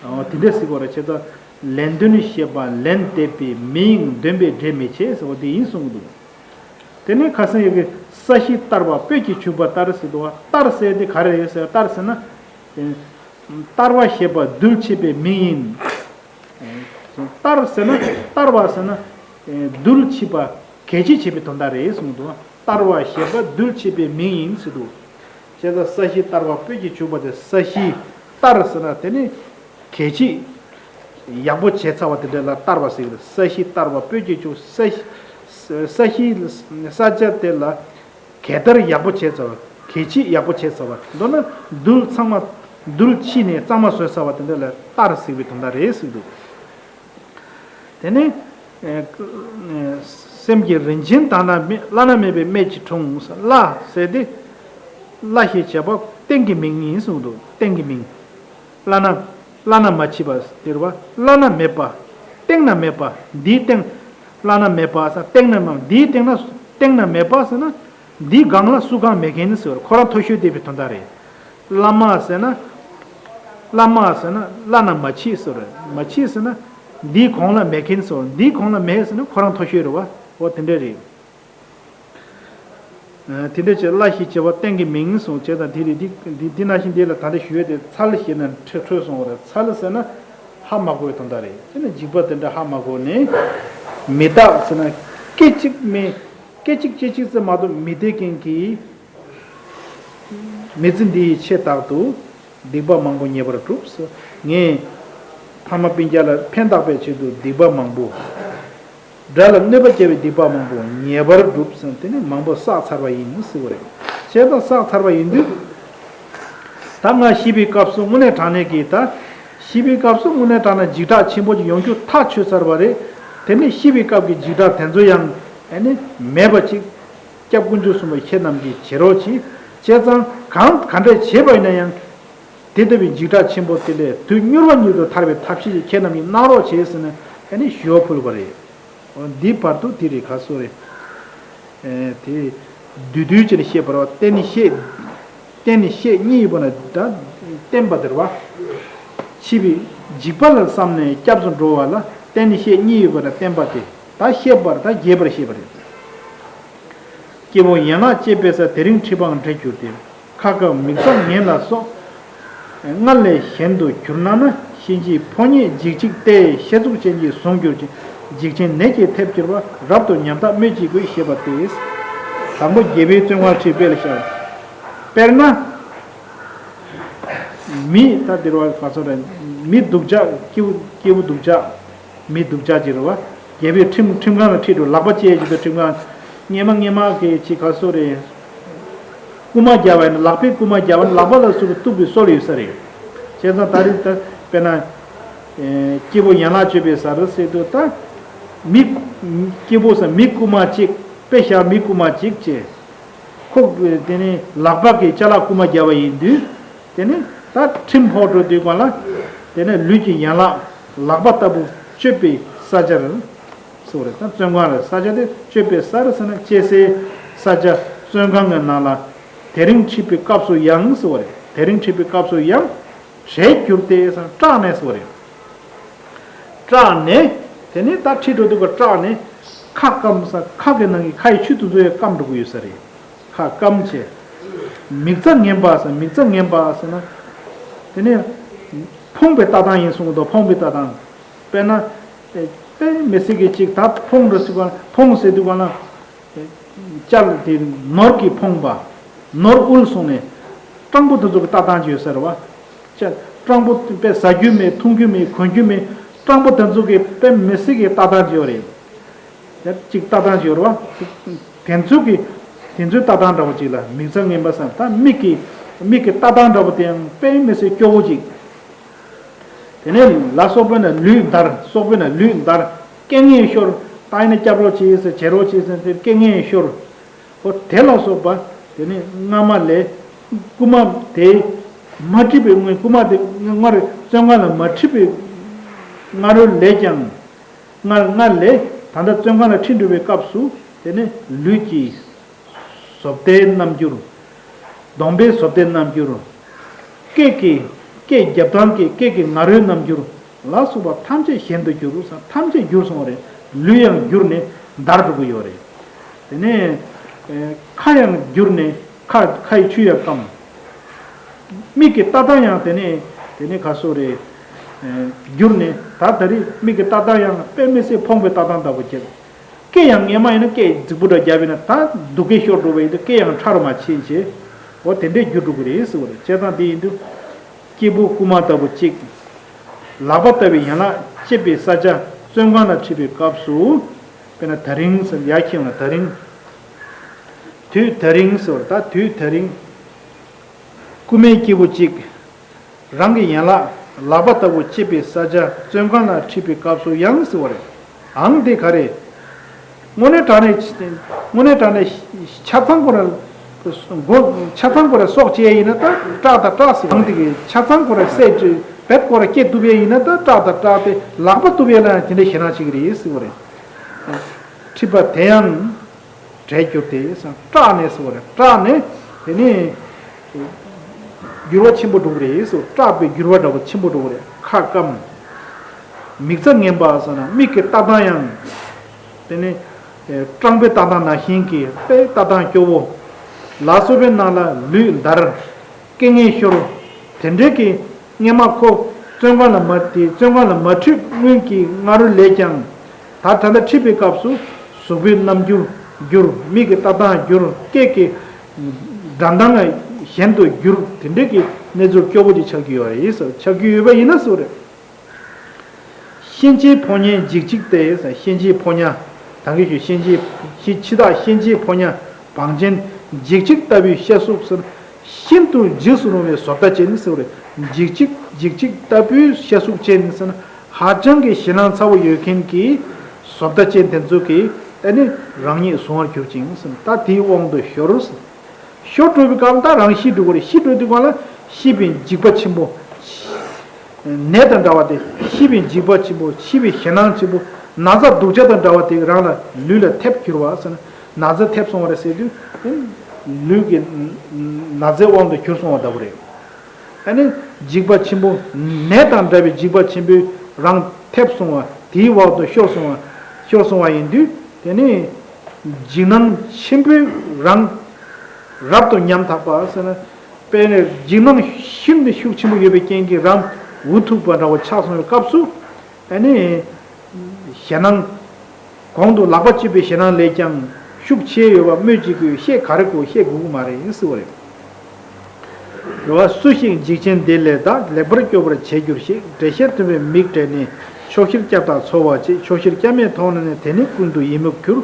འོ་དེ་འདྲ་ཟེར་དགོས་རེད། བྱས་ཙང་ལན་ལྡོན་ཞེས་པ་ལན་འདེབས་པའི་མིང་འདོན་པའི་འབྲེལ་མི་བྱེད་ཟེར་བ་དེ་ཡིན་གསུངས་འདུག་དེ་ནས་ཁ་སང་ཡོད་ཀྱི་ས་གཞི་བསྟར་བ་སྤོས་ཀྱིས་བྱུག་པ་ལྟར་ཟེར་འདུག་བ། བསྟར་ཟེར་དེ་ག་རེ་རེད་ཟེར། བསྟར་ཟེར་ན། བསྟར་བ་ཞེས་པ་རྡུལ་ཕྱེད་པའི་མིང་ཡིན། བསྟར་ཟེར་ན་བསྟར་བ་ཟེར་ན། རྡུལ་ཕྱེད་པ་གས་ཕྱེད་བྱེད་པའི་དོན་དག་རེད་གསུངས་འདུག་བསྟར་བ་ཞེས་པ་རྡུལ་ཕྱེད་པའི་མིང་ཡིན་ཟེར་འདུག་བྱས་ཙང་ས་གཞི་བསྟར་བ་སྤོས་ཀྱིས་བྱུག་པ་དེ། ས་གཞི་བསྟར་ཟེར་ན་དེ་ནི་གས་ཕྱེད་ཡག་པོ་བྱས་ཚར་བ་དེ་འདྲ་ལ་བསྟར་བ་ཟེར་གི་རེད། ས་གཞི་བསྟར་བ་སྤོས་ཀྱིས་བྱུག་ས་ས་གཞི་ས་ཆ་དེ་ལ། གད་བསྟར་ཡག་པོ་བྱས་ཚར་བ། གས་ཕྱེད་ཡག་པོ་བྱས་ཚར་བ། མདོར་ན་རྡུལ་ཚང་མ། རྡུལ་ཕྱེད་ནས་གཙང་མ་བཟོས་ཚར་བ་དེ་འདྲ་ལ་བསྟར་ཟེར་བའི་དོན་དག་རེད་ཟེར་འདུག་དེ་ནས། ཨེ། སེམས་ཀྱི་རིན་ཆེན་དག་ན་མེད། བླ་ན་མེད་པའི་སྨན་གྱིས་འཁྲུངས། བླ་ཟེར་ཏེ། བླ་ཞེས་བྱ་བ་རྟེན་གྱི་མིང་ཡིན་གསུངས་འདུག་རྟེན་གྱི་མིང་། བླ་ན། བླ་ན་མ་མཆིས་པ་དེ་རེད་བ། བླ་ན་མེད་པ། སྟེང་ན་མེད་པ། འདིའི་སྟེང་། བླ་ན་མེད་པ་ས། སྟེང་ན་མ། འདིའི་སྟེང་ན། སྟེང་ན་མེད་པ་ཟེར་ན། འདིའི་སྒང་ལ་སུ་གང་མེད་མཁན་ཟེར་བ། ཁོ་རང་མཐོ་ཤོས་བསྡད་པའི་དོན་དག་རེད། བླ་མ་ཟེར་ན། བླ་མ་ཟེར་ན་བླ་ན་མ་མཆིས་ཟེར་བ། མ་མཆིས་ཟེར་ན། འདིའི་གོང་ལ་མེད་མཁན་ཟེར་བ། འདིའི་གོང་ལ་མེད་ཟེར་ན་ཁོ་རང་མཐོ་ཤོས་རེད་བ། འོ་དེ་འདྲ་རེད། དེ་འདྲ་བྱས་བླ་ཞེས་བྱ་བ་རྟེན་གྱི་མིང་གསུངས། བྱས་ཙང་དེ་རེད། འདི་འདི་འདི་ནང་བཞིན་འདི་ལ་ད་ལྟ་ཞུས་ཏེ་ཚལ་ཞེས་ན་འཕྲོས་འཕྲོས་སོང་བ་རེད། ཚལ་ཟེར་ན་ཧ་མ་གོ་བའི་དོན་དག་རེད། དེ་ནི་འཇིགས་པ་དེ་འདྲ་ཧ་མ་གོ་ནས། མི་རྟག་ཟེར་ན་སྐད་ཅིག་མི་སྐད་ཅིག་སྐད་ཅིག་ཙམ་མ་གཏོགས་མི་བདེ་མཁན་གྱི། མི་ཚེ་འདི་ཡི་ཆེད་དག་ཏུ། སྡིག་པ་མང་པོ་ཉེ་བར་བསྒྲུབས། ངས་ཕ་མ་སྤུན་ཀྱག་ལ་ཕན་བཏགས་པའི་ཆེད་དུ་སྡིག་པ་མང་པོ། དགྲ་ལ་གནོད་པ་བསྐྱལ་བའི་སྡིག་པ་མང་པོ་ཉེ་བར་བསྒྲུབས་ཟེར། དེ་ནི་མང་པོ་བསགས་ཚར་བ་ཡིན་ཟེར་བ་རེད། བྱས་ཙང་བསགས་ཚར་བ་ཡིན་དུས། ད་ང་ཤི་བའི་སྐབས་སུ་དངོས་གནས་དྲང་གནས་ཀྱི་ད། ཤི་བའི་སྐབས་སུ་དངོས་གནས་དྲང་གནས་འཇིགས་སྐྲག་ཆེན་པོ་ཅིག་ཡོང་རྒྱུ་ཐག་ཆོད་ཚར་བ་རེད། དེ་ནི་ཤི་བའི་སྐབས་ཀྱི་འཇིགས་སྐྲག་དེ་ཚོ་ཡང་ཨ་ནི་མེད་པ་ཅིག་སྐྱབས་དཀོན་མཆོག་གསུམ་པོ་ཁྱེད་རྣམས་ཀྱིས་བྱེད་རོགས་གྱིས། བྱས་ཙང་གང་ག་འདྲས་བྱས་པ་ཡིན་ན་ཡང་། དེ་ལྟ་བུའི་འཇིགས་སྐྲག་ཆེན་པོ་དེ་ལས་དུས་མྱུར་བ་ཉིད་དུ་ཐར་བའི་ཐབས་ཤེས་ཤིག་ཁྱེད་རྣམས་ཀྱིས་གནང་རོགས་བྱས་ཟེར་ནས་ཨ་ནི་ཞུ་བ་ཕུལ་བ་རེད། འོ་འདི་བར་དུ་འདི་རེད། ག་སོ་རེད། ཨེ་དེ་བསྡུས་བསྡུས་བྱས་ནས་བཤད་པ་རེད་བ། རྟེན་ནི་བཤད། རྟེན་ནི་བཤད་གཉིས་ཡོད་པ་ན་ད་བསྟན་པ་དེ་རེད་བ། འཆི་བའི་འཇིགས་པ་ལ་བསམ་ནས་སྐྱབས་སུ་འགྲོ་བ་ལ་རྟེན་ནི་བཤད་གཉིས་ཡོད་པ་ན་བསྟན་པ་དེ་ད་བཤད་པར་ད་རྒྱས་པར་བཤད་པ་རེད། སྐྱེ་བོ་ཡན་ལག་གཅེས་པའི་ས། དེ་རིང་ཁྲི་འཕང་འགྲིལ་གྱུར་ཏེ། ཁ་ཁ་མིག་བཟང་ངན་ལ་སོགས། སྔར་ལས་གཞན་དུ་གྱུར་ན་ན། གཤིན་རྗེའི་ཕོ་ཉས་འཇིགས་འཇིགས་ཏེ། ཤ་ཚུགས་ཅན་གྱིས་བཟུང་གྱུར་ཅིང་། འཇིགས་ཆེན་ནད་ཀྱིས་ཐེབས་གྱུར་པ། རབ་ཏུ་ཉམ་ཐག་སྨོས་ཅི་དགོས། ཞེས་པ་སྟེ། དང་པོ་རྒྱལ་པོའི་བཙུན་མ་ཁྲི་དཔལ་ཤར། དཔེར་ན། མི་ད་འདིར་བ་ག་ཚོད་རེད། མི་སྡུག་ཅག་སྐྱེ་བོ་སྐྱེ་བོ་སྡུག་ཅག་མི་སྡུག་ཅག་ཅིག་རེད་བ། རྒྱལ་པོའི་ཁྲིམས་ཁྲིམས་ཁང་ལ་ཁྲིད་འགྲོ། ལག་པ་བཅད་ཅིག་ཏུ་ཁྲིམས་ཁང་། སྔས་མ་སྔས་མ་གི་ཅིག་ག་སོ་རེད། རྐུ་མ་རྒྱབ་པ་ཡིན་ན་ལག་པས་རྐུ་མ་རྒྱབ་པ་ན་ལག་པ་ལ་སོགས་པའི་གཏུགས་པའི་སྲོལ་ཡོད་ས་རེད། བྱས་ཙང་ད་རེས་ད་དཔེར་ན། ཨེ། སྐྱེ་བོ་ཡན་ལག་གཅོད་པའི་ས་རུ་ཟེར་དུས་ད། མི། སྐྱེ་བོ་ས་མི་རྐུ་མ་གཅིག་དཔེ་བཞག་མི་རྐུ་མ་གཅིག་བྱས། ཁོ་དེ་ནས་ལག་པ་གིས་ཅ་ལག་རྐུ་མ་རྒྱབ་པ་ཡིན་དུས། དེ་ནས་ད་ཁྲིམས་ཕོག་འགྲོ་དུས་སྒང་ལ། དེ་ནས་ལུས་ཀྱི་ཡན་ལག་ལག་པ་ལྟ་བུ་གཅོད་པའི་ས་ཆར། ཟེར་བ་རེད། ད་བཙོན་ཁང་ལ་ས་ཆ་དེ་སྤྱོད་པའི་ས་རེད་ཟེར་ན་སྐྱེ་སའི་ས་ཆ་བཙོན་ཁང་གི་ནང་ལ་དེ་རིང་ཁྲིད་པའི་སྐབས་སུ་ཡང་ཟེར་བ་རེད། དེ་རིང་ཁྲིད་པའི་སྐབས་སུ་ཡང་བྲེད་གྱུར་ཏེ་ཟེར་ན་སྐྲག་ནས་ཟེར་བ་རེད། སྐྲག་ནས་དེ་ནས་ད་ཁྲིད་འགྲོ་དུས་སྐབས་སྐྲག་ནས་ཁ་སྐམ་ས་ཁ་གི་ནང་གི་ཁ་ཡི་ཆུ་དེ་ཚོ་ཡང་སྐམ་འགྲོ་གི་ཡོད་ས་རེད། ཁ་སྐམ་བྱས། མིག་རྩ་ངན་པ་ཟེར་མིག་རྩ་ངན་པ་ཟེར་ན། དེ་ནས་ཕོངས་པའི་ལྟ་སྟངས་ཡིན་གསུངས་འདུག་ཕོངས་པའི་ལྟ་སྟངས། དཔེར་ན། དཔེ་མི་སྲིད་ཀྱི་ཅིག་ད་ཕོངས་འགྲོ་སྲིད་པ་ཕོངས་ཟེར་དུས་ག་ན། ཅར་དེ་ནོར་གྱིས་ཕོངས་པ། ནོར་དབུལ་སོང་ནས། སྤྲང་པོ་དེ་ཚོ་གི་ལྟ་སྟངས་ཅིག་ཡོད་ས་རེད་བ། ཅར་སྤྲང་པོ་དཔེ་ཟ་རྒྱུ་མེད་འཐུང་རྒྱུ་མེད་གོན་རྒྱུ་མེད་སྤྲང་པོ་དེ་ཚོ་གི་དཔེ་མི་སྲིད་ཀྱི་ལྟ་སྟངས་ཅིག་ཡོད་རེད། ཡ་གཅིག་ལྟ་སྟངས་ཅིག་ཡོད་རེད་བ། དེ་ཚོ་གི། དེ་ཚོའི་ལྟ་སྟངས་འདྲ་བོ་ཅིག་ལ་མིག་རྩ་ངན་པ་བསམ་ད་མིག་གི། མིག་གི་ལྟ་སྟངས་འདྲ་བོ་དེ་ཡང་དཔེ་མི་སྲིད་སྐྱོ་བོ་ཅིག་དེ་ནས་ལ་སོགས་པས་ན་ལུས་འདར་སོགས་པས་ན་ལུས་འདར། སྐད་ངན་ཤོར། ད་ཡིན་ན་སྐྱབས་རོགས་བྱེད་ཟེར་བྱེད་རོགས་བྱེད་ཟེར་ཏེ་སྐད་ངན་ཤོར། ཨོ་དེ་ལ་སོགས་པ། དེ་ནས་སྔ་མ་ལས། རྐུ་མ་དེ། མ་འཁྲིད་པའི་སྔོན་རྐུ་མ་དེ་སྔར་བཙོན་ཁང་ལ་མ་ཁྲིད་པའི། སྔ་རོལ་ལས་ཀྱང་། སྔར་སྔར་ལས་ད་ལྟ་བཙོན་ཁང་ལ་ཁྲིད་འགྲོ་བའི་སྐབས་སུ་དེ་ནས་ལུས་ཀྱི་བཟོ་ལྟའི་རྣམ་འགྱུར། གདོང་པའི་བཟོ་ལྟའི་རྣམ་འགྱུར། སྐད་ཀྱི། སྐད་རྒྱབ་ཐང་གི་སྐད་ཀྱི་ང་རོའི་རྣམ་འགྱུར་ལ་སོགས་པ་ཐམས་ཅད་གཞན་དུ་གྱུར་ཟེར་ཐམས་ཅད་འགྱུར་སོང་བ་རེད། ལུས་ཡང་འགྱུར་ནས་འདར་འགྲོ་གི་ཡོད་རེད། དེ་ནས་ཁ་ཡང་འགྱུར་ནས་ཁ་ཁ་ཡི་ཆུ་ཡང་སྐམ། མིག་གི་ལྟ་སྟངས་ཡང་དེ་ནས་དེ་ནས་ག་སོ་རེད། འགྱུར་ནས་ད་ད་རེས་མིག་གི་ལྟ་སྟངས་ཡང་དཔེ་མི་སྲིད་ཕོངས་པའི་ལྟ་སྟངས་ལྟ་བུ་བྱེད། སྐད་ཡང་ངན་མ་ཡིན་ན་སྐད་རྫིག་པོ་འདྲ་བརྒྱབ་ཡིན་ན་ད་སྡུག་སྐད་ཤོར་འགྲོ་བ་ཡིན་ད་སྐད་ཡང་ཕྲ་རུ་མ་ཕྱིན་བྱས། འོ་དེ་འདྲས་འགྱུར་འགྲོ་གི་རེད་ཟེར་བ་རེད། བྱས་ཙང་དེ་ཡིན་དུས། སྐྱེས་བུ་རྐུན་མ་ལྟ་བུ་གཅིག་ལག་པ་ལྟ་བུའི་ཡན་ལག་བཅད་པའི་ས་ཆ་བཙོན་ཁང་ལ་ཁྲིད་པའི་སྐབས་སུ། དཔེར་ན་ད་རིང་ཟེར་ཡར་ཁྱེར་ཡོང་ན་ད་རིང་། དུས་ད་རིང་ཟེར་བ་ད་དུས་ད་རིང་། རྐུན་མའི་སྐྱེས་བུ་གཅིག་རང་གི་ཡན་ལག་ལག་པ་ལྟ་བུ་བཅད་པའི་ས་ཆ་བཙོན་ཁང་ལ་ཁྲིད་པའི་སྐབས་སུ་ཡང་ཟེར་བ་རེད། ཨང་དེ་ག་རེད། དངོས་གནས་དྲང་གནས། དངོས་གནས་དྲང་གནས་ཆ་ཚང་ཁོ་ར། མགོ་ཆ་ཚང་ཁོ་ར་སྲོག་བཅད་ཡིན་ན་ད་སྐྲག་དང་སྐྲག་ཟེར་བ་ཨང་དེ་གི་ཆ་ཚང་ཁོ་ར་བསད་བཅད་བེད་ཁོ་ར་སྐྱེ་ཐུབ་ཡས་ཡིན་ན་ད་སྐྲག་དང་སྐྲག་སྟེ་ལག་པ་གཏུབ་ཡས་ལ་ཡང་དེ་འདྲ་ཞེད་སྣང་བྱེད་ཀྱི་རེད་ཟེར་བ་རེད། ཁྲིད་པ་དེ་ཡང་། བྲལ་གྱུར་ཏེ་སྐྲག་ནས་སོ་རེད་སྐྲག་ནས་དེ་ནས་འགྱུར་བ་ཆེན་པོ་འགྲོ་གི་རེད་སོ་སྐྲག་པའི་འགྱུར་བ་འདྲ་པོ་ཆེན་པོ་འགྲོ་གི་རེད་ཁ་སྐམ། མིག་རྩ་ངན་པ་སོ་ན་མིག་གི་ལྟ་སྟངས་ཡང་དེ་ནས་སྤྲང་པོའི་ལྟ་སྟངས་ནང་བཞིན་གྱི་དཔེ་ལྟ་སྟངས་སྐྱོ་བོ་ལ་སོགས་པའི་ནང་ལ་ལུས་འདར། སྐད་ངན་ཤོར། དེ་འདྲའི་གི་སྔས་མ་ཁོ་བཙོན་ཁང་ལ་མ་དེ་བཙོན་ཁང་ལ་མ་ཁྲིད་སྔོན་གྱི་སྔ་རོལ་ལས་ཀྱང་། ད་ད་ལྟ་ཁྲིད་པའི་སྐབས་སུ་གཟུགས་པོའི་རྣམ་འགྱུར་འགྱུར་མིག་གི་ལྟ་སྟངས་འགྱུར་སྐད་ཀྱི་སྒྲ་གདངས་གཞན་དུ་འགྱུར་དེ་འདྲའི་གི་གནས་ཚུལ་སྐྱོ་བོ་ཅིག་ཆགས་ཀྱི་ཡོད་རེད་ཟེར་ཆགས་ཀྱི་ཡོད་པ་ཡིན་ན་སུ་རེད། གཤིན་རྗེའི་ཕོ་ཉའི་འཇིགས་བྱེད་དེ། གཤིན་རྗེའི་ཕོ་ཉ། ད་གིན་ཞུས་གཤིན་རྗེའི་ཕྱི་ཕྱི་དག་གཤིན་རྗེའི་ཕོ་ཉ་བང་ཆེན་འཇིགས་བྱེད་ལྟ་བུའི་བཤད་གཟུགས་ཟེར། ཤིན་ཏུ་འཇིགས་སུ་རུང་བའི་བཟོ་ལྟ་ཅན་ཟེར་བ་རེད། འཇིགས་བྱེད་འཇིགས་བྱེད་ལྟ་བུའི་བཤད་གཟུགས་ཅན་ཟེར་ན་ཧ་ཅང་གི་ཞེད་སྣང་ཚ་བོ་ཡོད་མཁན་གྱི་བཟོ་ལྟ་ཅན་དེ་ཚོ་གིས་ཨ་ནི་རང་ཉིད་གཟུང་བར་གྱུར་ཅིང་ཟེར། ད་དེའི་དབང་དུ་ཤོར་ཟེར། ཤོར་འགྲོ་བའི་སྐབས་ད་རང་ཤི་འགྲོ་གི་རེད། ཤི་འགྲོ་དུས་སྒང་ལ་ཤི་བའི་འཇིགས་པ་ཆེན་པོ། ནད་དང་འདྲ་བ་དེ་ཤི་བའི་འཇིགས་པ་ཆེན་པོ་ཤི་བའི་ཞེད་སྣང་ཆེན་པོ་ན་ཚ་སྡུག་ཅག་དང་འདྲ་བ་དེ་རང་ལ་ལུས་ལ་ཐེབས་གྱུར་བ་ཟེར་ན་ན་ཚ་ཐེབས་སོང་བ་རེད་ཟེར་དུས་ལུས་ཀྱི་ན་ཚའི་དབང་དུ་གྱུར་སོང་བ་ལྟ་བུ་རེད། ཨ་ནི་འཇིགས་པ་ཆེན་པོ་ནད་དང་འདྲ་བའི་འཇིགས་པ་ཆེན་པོས་རང་ཐེབས་སོང་བ་དེའི་འོག་ཏུ་ཤོར་སོང་བ་ཤོར་སོང་བ་ཡིན་དུས་དེ་ནི་འཇིགས་སྣང་ཆེན་པོས་རང་རབ་ཏུ་ཉམ་ཐག་པ་ཟེར་ན། དཔེར་ན་འཇིགས་སྣང་ཤིན་ཏུ་ཤུགས་ཆེན་པོ་ཡོད་པའི་རྐྱེན་གྱིས་རང་འུ་ཐུག་པ་འདྲ་བོ་ཆགས་སོང་བའི་སྐབས་སུ་ཨ་ནི་ཞེད་སྣང་། གོང་དུ་ལག་པ་གཅོད་པའི་ཞེད་སྣང་ལས་ཀྱང་ཤུགས་ཆེ་ཡོད་པ་སྨོས་ཅི་དགོས། བཤད་ག་རེ་དགོས་བཤད་དགོས་ཀྱི་མ་རེད་ཟེར་བ་རེད། རེད་བ། སུ་ཞིག་འཇིགས་ཆེན་འདི་ལས་བདག་ལེགས་པར་སྐྱོབ་པར་བྱེད་འགྱུར་ཞིག་འགྲེལ་བཤད་མཐུན་པའི་མིག་བགྲད་ནས་ཕྱོགས་བཞིར་སྐྱབས་དང་འཚོལ་བར་བྱེད། ཕྱོགས་བཞིར་སྐྱབས་མེད་མཐོང་ན་ནི་དེ་ནི་ཀུན་ཏུ་ཡི་མུག་འགྱུར།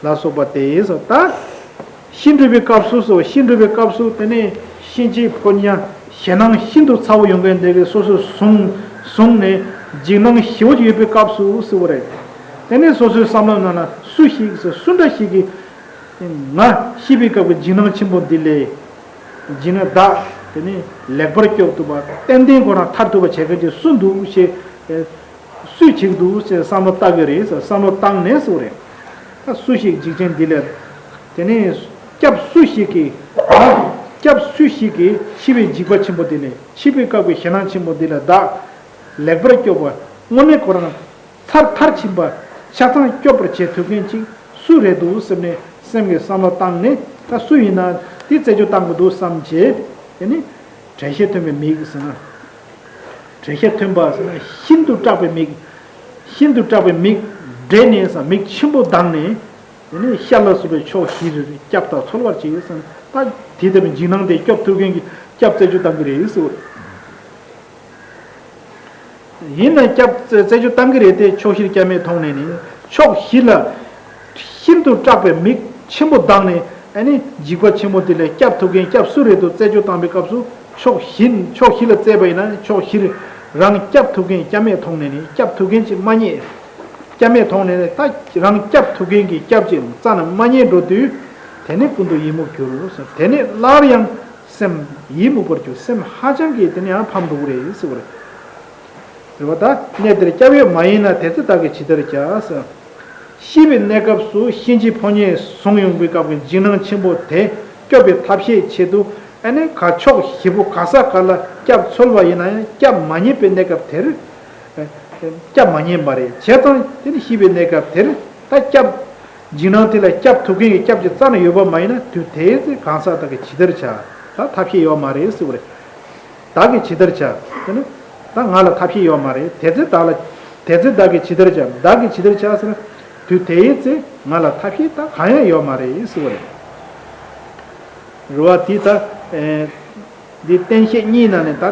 ལ་སོགས་པ་སྟེ་ཟེར། ད་ཤི་འགྲོ་བའི་སྐབས་སུ་ཟེར། ཤི་འགྲོ་བའི་སྐབས་སུ་དེ་ནས་གཤིན་རྗེའི་ཕོ་ཉ་ཞེད་སྣང་ཤིན་ཏུ་ཚ་བོ་ཡོང་མཁན་དེ་གས་སོ་སོས་བཟུང་བཟུང་ནས་འཇིགས་སྣང་ཞི་བོ་ཡོད་པའི་སྐབས་སུ་ཟེར་བ་རེད། དེ་ནས་སོ་སོའི་བསམ་བློ་ནང་ལ་སུ་ཞིག་ཟེར་སུ་འདྲ་ཞིག་གིས་ང་ཤི་བའི་སྐབས་ཀྱི་འཇིགས་སྣང་ཆེན་པོ་འདི་ལས་འཇིགས་སྣང་བདག་དེ་ནས་ལེགས་པར་སྐྱོབ་ཐུབ་པ་ཏན་ཏན་ཁོ་རང་ཐར་ཐུབ་པ་བྱེད་མཁན་ཅིག་སུ་འདུག་ཞེས། སུས་བྱེད་ཀྱི་འདུག་ཅེས་བསམ་བློ་བཏང་གི་རེད་ཟེར། བསམ་བློ་བཏང་ནས་ཟེར་བ་རེད། ད་སུ་ཞིག་འཇིག་རྟེན་འདི་ལ། དེ་ནས་སྐྱབས་སུ་ཞིག་གིས། སྐྱབས་སུ་ཞིག་གིས་འཆི་བའི་འཇིགས་པ་ཆེན་པོ་འདི་ལས། འཆི་བའི་སྐབས་ཀྱི་ཞེད་སྣང་ཆེན་པོ་འདི་ལས་བདག་ལེགས་པར་སྐྱོབ་པ། དངོས་གནས་ཁོ་རང་ཚར་མཐར་ཕྱིན་པ་ཆ་ཚང་སྐྱོབ་པར་བྱེད་ཐུབ་མཁན་ཅིག་སུ་རེད་འདུག་ཟེར་ནས་སེམས་ཀྱི་བསམ་བློ་བཏང་ནས། ད་སུ་ཡིན་ན་དེ་རྩད་གཅོད་བཏང་དགོས་འདུག་བསམ་བྱས། དེ་ནས་འགྲེལ་བཤད་ཐོན་པའི་མིག་ཟེར་ན། འགྲེལ་བཤད་ཐོན་པ་ཟེར་ན། ཤིན་ཏུ་སྐྲག་པའི་མིག་ཤིན་ཏུ་སྐྲག་པའི་མིག་བགྲད་ནས་ཟེར། མིག་ཆེན་པོ་གདངས་ནས། དེ་ནས་ཤར་ལ་སོགས་པའི་ཕྱོགས་བཞིར་སྐྱབས་དང་འཚོལ་བར་བྱེད་ཟེར། ད་དེ་ལྟ་བུའི་འཇིགས་སྣང་དེ་སྐྱོབ་ཐུབ་མཁན་གྱི་སྐྱབས་རྩད་གཅོད་བཏང་གི་རེད་ཟེར། ཡིན་ན་སྐྱབས་རྩད་གཅོད་བཏང་གི་རེད་དེ། ཕྱོགས་བཞིར་སྐྱབས་མེད་མཐོང་ནས་ནི། ཕྱོགས་བཞི་ལ་ཤིན་ཏུ་སྐྲག་པའི་མིག་ཆེན་པོ་གདངས་ནས། ཨ་ནི་འཇིགས་པ་ཆེན་པོ་དེ་ལས་སྐྱབས་ཐུབ་མཁན་སྐྱབས་སུ་རེད་འདུག་རྩད་གཅོད་བཏང་པའི་སྐབས་སུ། ཕྱོགས་བཞི་ཕྱོགས་བཞི་ལ་བཙལ་བ་ཡིན་ན། ཕྱོགས་བཞིར་རང་སྐྱབས་ཐུབ་མཁན་སྐྱབས་མེད་མཐོང་ནས་ནི། སྐྱབས་ཐུབ་མཁན་ཅིག་མ་རྙེད། སྐྱབས་མེད་མཐོང་ནས་ནི། ད་རང་སྐྱབས་ཐུབ་མཁན་གྱི་སྐྱབས་ཅིག་རྩ་ནས་མ་རྙེད་འགྲོ་དུས། དེ་ནས་ཀུན་ཏུ་ཡི་མུག་གྱུར། དེ་ནས་སླར་ཡང་སེམས་ཡི་མུག་པར་གྱུར། སེམས་ཧ་ཅང་གི་དེ་ནས་ཡང་ཕམ་འགྲོ་གི་རེད་ཟེར་བ་རེད། རེད་བ། ད་གནས་དེར་སྐྱབས་ཡོད་མ་ཡིན་ན། དེ་ཚེ་བདག་གིས་ཇི་ལྟར་བྱ་ཟེར། ཤི་བའི་གནས་སྐབས་སུ་གཤིན་རྗེའི་ཕོ་ཉས་བཟུང་ཡོང་བའི་སྐབས་ཀྱི་འཇིགས་སྣང་ཆེན་པོ་དེ་སྐྱོབ་པའི་ཐབས་ཤེས་ཆེད་དུ། ཨ་ནི་ག་ཕྱོགས་བཞི་པོ་ག་ས་ག་ལ་སྐྱབས་འཚོལ་བ་ཡིན་ན་ཡང་སྐྱབས་མ་རྙེད་པའི་གནས་སྐབས་དེར། སྐྱབས་མ་རྙེད་པ་རེད། བྱས་ཙང་དེ་ནི་ཤི་བའི་གནས་སྐབས་དེར་ད་སྐྱབས། འཇིགས་སྣང་དེ་ལ་སྐྱབས་ཐུབ་མཁན་གྱི་སྐྱབས་ཀྱི་རྩ་ནས་ཡོད་པ་མ་ཡིན་ན། དུས་དེའི་ཚེ་གང་ཟག་དག་གིས་ཇི་ལྟར་བྱ། ད་ཐབས་ཤེས་ཡོད་མ་རེད་ཟེར་བ་རེད། བདག་གིས་ཇི་ལྟར་བྱ། དེ་ནི་ད་ང་ལ་ཐབས་ཤེས་ཡོད་མ་རེད། དེ་ཚེ་བདག་ལ། དེ་ཚེ་བདག་གིས་ཇི་ལྟར་བྱ། བདག་གིས་ཇི་ལྟར་བྱ་ཟེར་ན། དུས་དེའི་ཚེ་ང་ལ་ཐབས་ཤེས་ད་གང་ཡང་ཡོད་མ་རེད་ཟེར་བ་རེད། རེད་བ། དེ་ད། ཨེ། འདི་བསྟན་བཤད་གཉིས་ནང་ནས། ད་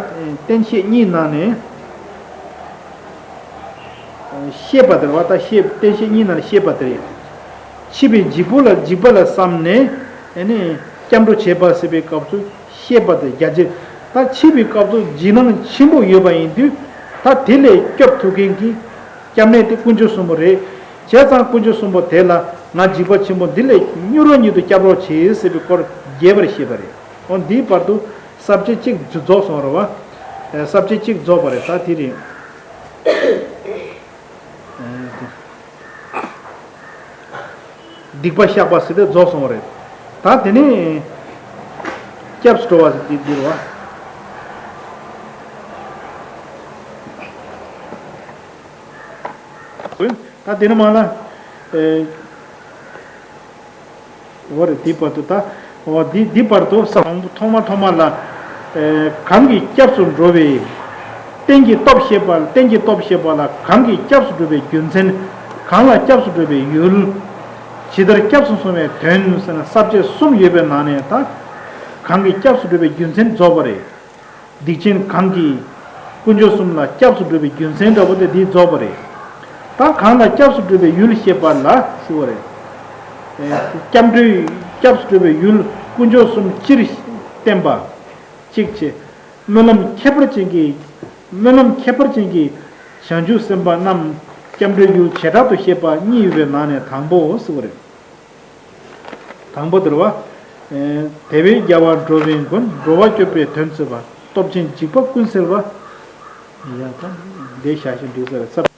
བསྟན་བཤད་གཉིས་ནང་ནས་བཤད་པ་དེ་རེད་བ། ད་བཤད། བསྟན་བཤད་གཉིས་ནང་ནས་བཤད་པ་དེ་རེད། འཆི་བའི་འཇིགས་པ་ལ། འཇིགས་པ་ལ་བསམས་ནས། ཨ་ནི་སྐྱབས་འགྲོ་བྱེད་པ་ཟེར་བའི་སྐབས་སུ་བཤད་པ་དེ་རྒྱ་ཆེ། ད་འཆི་བའི་སྐབས་སུ་འཇིགས་སྣང་ཆེན་པོ་ཡོད་པ་ཡིན་དུས། ད་དེ་ལས་སྐྱོབ་ཐུབ་མཁན་གྱི་སྐྱབས་གནས་དེ་དཀོན་མཆོག་གསུམ་པོ་རེད། བྱས་ཙང་དཀོན་མཆོག་གསུམ་པོ་དེ་ལ་ང་འཇིགས་པ་ཆེན་པོ་འདི་ལས་མྱུར་བ་ཉིད་དུ་སྐྱབས་རོགས་བྱེད་ཟེར་བའི་སྐོར་རྒྱས་པར་བཤད་པ་རེད། འོ་འདིའི་བར་དུ་ས་བཅད་གཅིག་རྫོགས་སོང་རེད་བ། ས་བཅད་གཅིག་རྫོགས་པ་རེད། ད་དེ་རེད། སྡིག་པ་བཤགས་པ་ཟེར་དེ་རྫོགས་སོང་བ་རེད། ད་དེ་ནས་སྐྱབས་སུ་འགྲོ་བ་ཟེར་དེ་འདི་རེད་བ། ད་དེ་ནས་མ་ལ། ཨེ། འོ་རེད། འདི་བར་དུ་ད། འོ་འདི་འདི་བར་དུ་ས་ཐོག་མ་ཐོག་མ་ལ། ཨེ། གང་གི་སྐྱབས་སུ་འགྲོ་བའི། རྟེན་གྱི་སྟོབས་བཤད་པ། རྟེན་གྱི་སྟོབས་བཤད་པ་ལ། གང་གི་སྐྱབས་སུ་འགྲོ་བའི་རྒྱུ་མཚན། གང་ལ་སྐྱབས་སུ་འགྲོ་བའི་ཡུལ། ཇི་ལྟར་སྐྱབས་སུ་སོང་བའི་དོན་ཟེར་ན། ས་བཅད་གསུམ་ཡོད་པའི་ནང་ནས་ད། གང་གི་སྐྱབས་སུ་འགྲོ་བའི་རྒྱུ་མཚན་རྫོགས་པ་རེད། སྡིག་ཅན་གང་གིས་དཀོན་མཆོག་གསུམ་ལ་སྐྱབས་སུ་འགྲོ་བའི་རྒྱུ་མཚན་འདྲ་པོ་དེ་འདིས་རྫོགས་པ་རེད། ད་གང་ལ་སྐྱབས་སུ་འགྲོ་བའི་ཡུལ་བཤད་པ་ལ་ཟེར་བ་རེད། ཨེ། སྐྱབས་འགྲོའི། སྐྱབས་སུ་འགྲོ་བའི་ཡུལ་དཀོན་མཆོག་གསུམ་སྤྱིར་བསྟན་པ། གཅིག་བྱས། སྨོན་ལམ་ཁྱད་པར་ཅན་གྱི། སྨོན་ལམ་ཁྱད་པར་ཅན་གྱི་བྱང་ཆུབ་སེམས་དཔའ་རྣམས་སྐྱབས་འགྲོའི་ཡུལ་བྱེ་བྲག་ཏུ་བཤད་པ་གཉིས་ཡོད་པའི་ནང་ནས་དང་པོའོ་ཟེར་བ་རེད། དང་པོ་དེ་རེད་བ། དེ་བས་རྒྱལ་བ་འགྲོ་བའི་མགོན། འགྲོ་བ་སྐྱོབ་པའི་དོན་མཛད་པ། སྟོབས་ཆེན་འཇིགས་པ་ཀུན་སེལ་བ། ཡ་ད་འདི་བྱ་ཞིང་འདུག་ཟེར་ཚབ།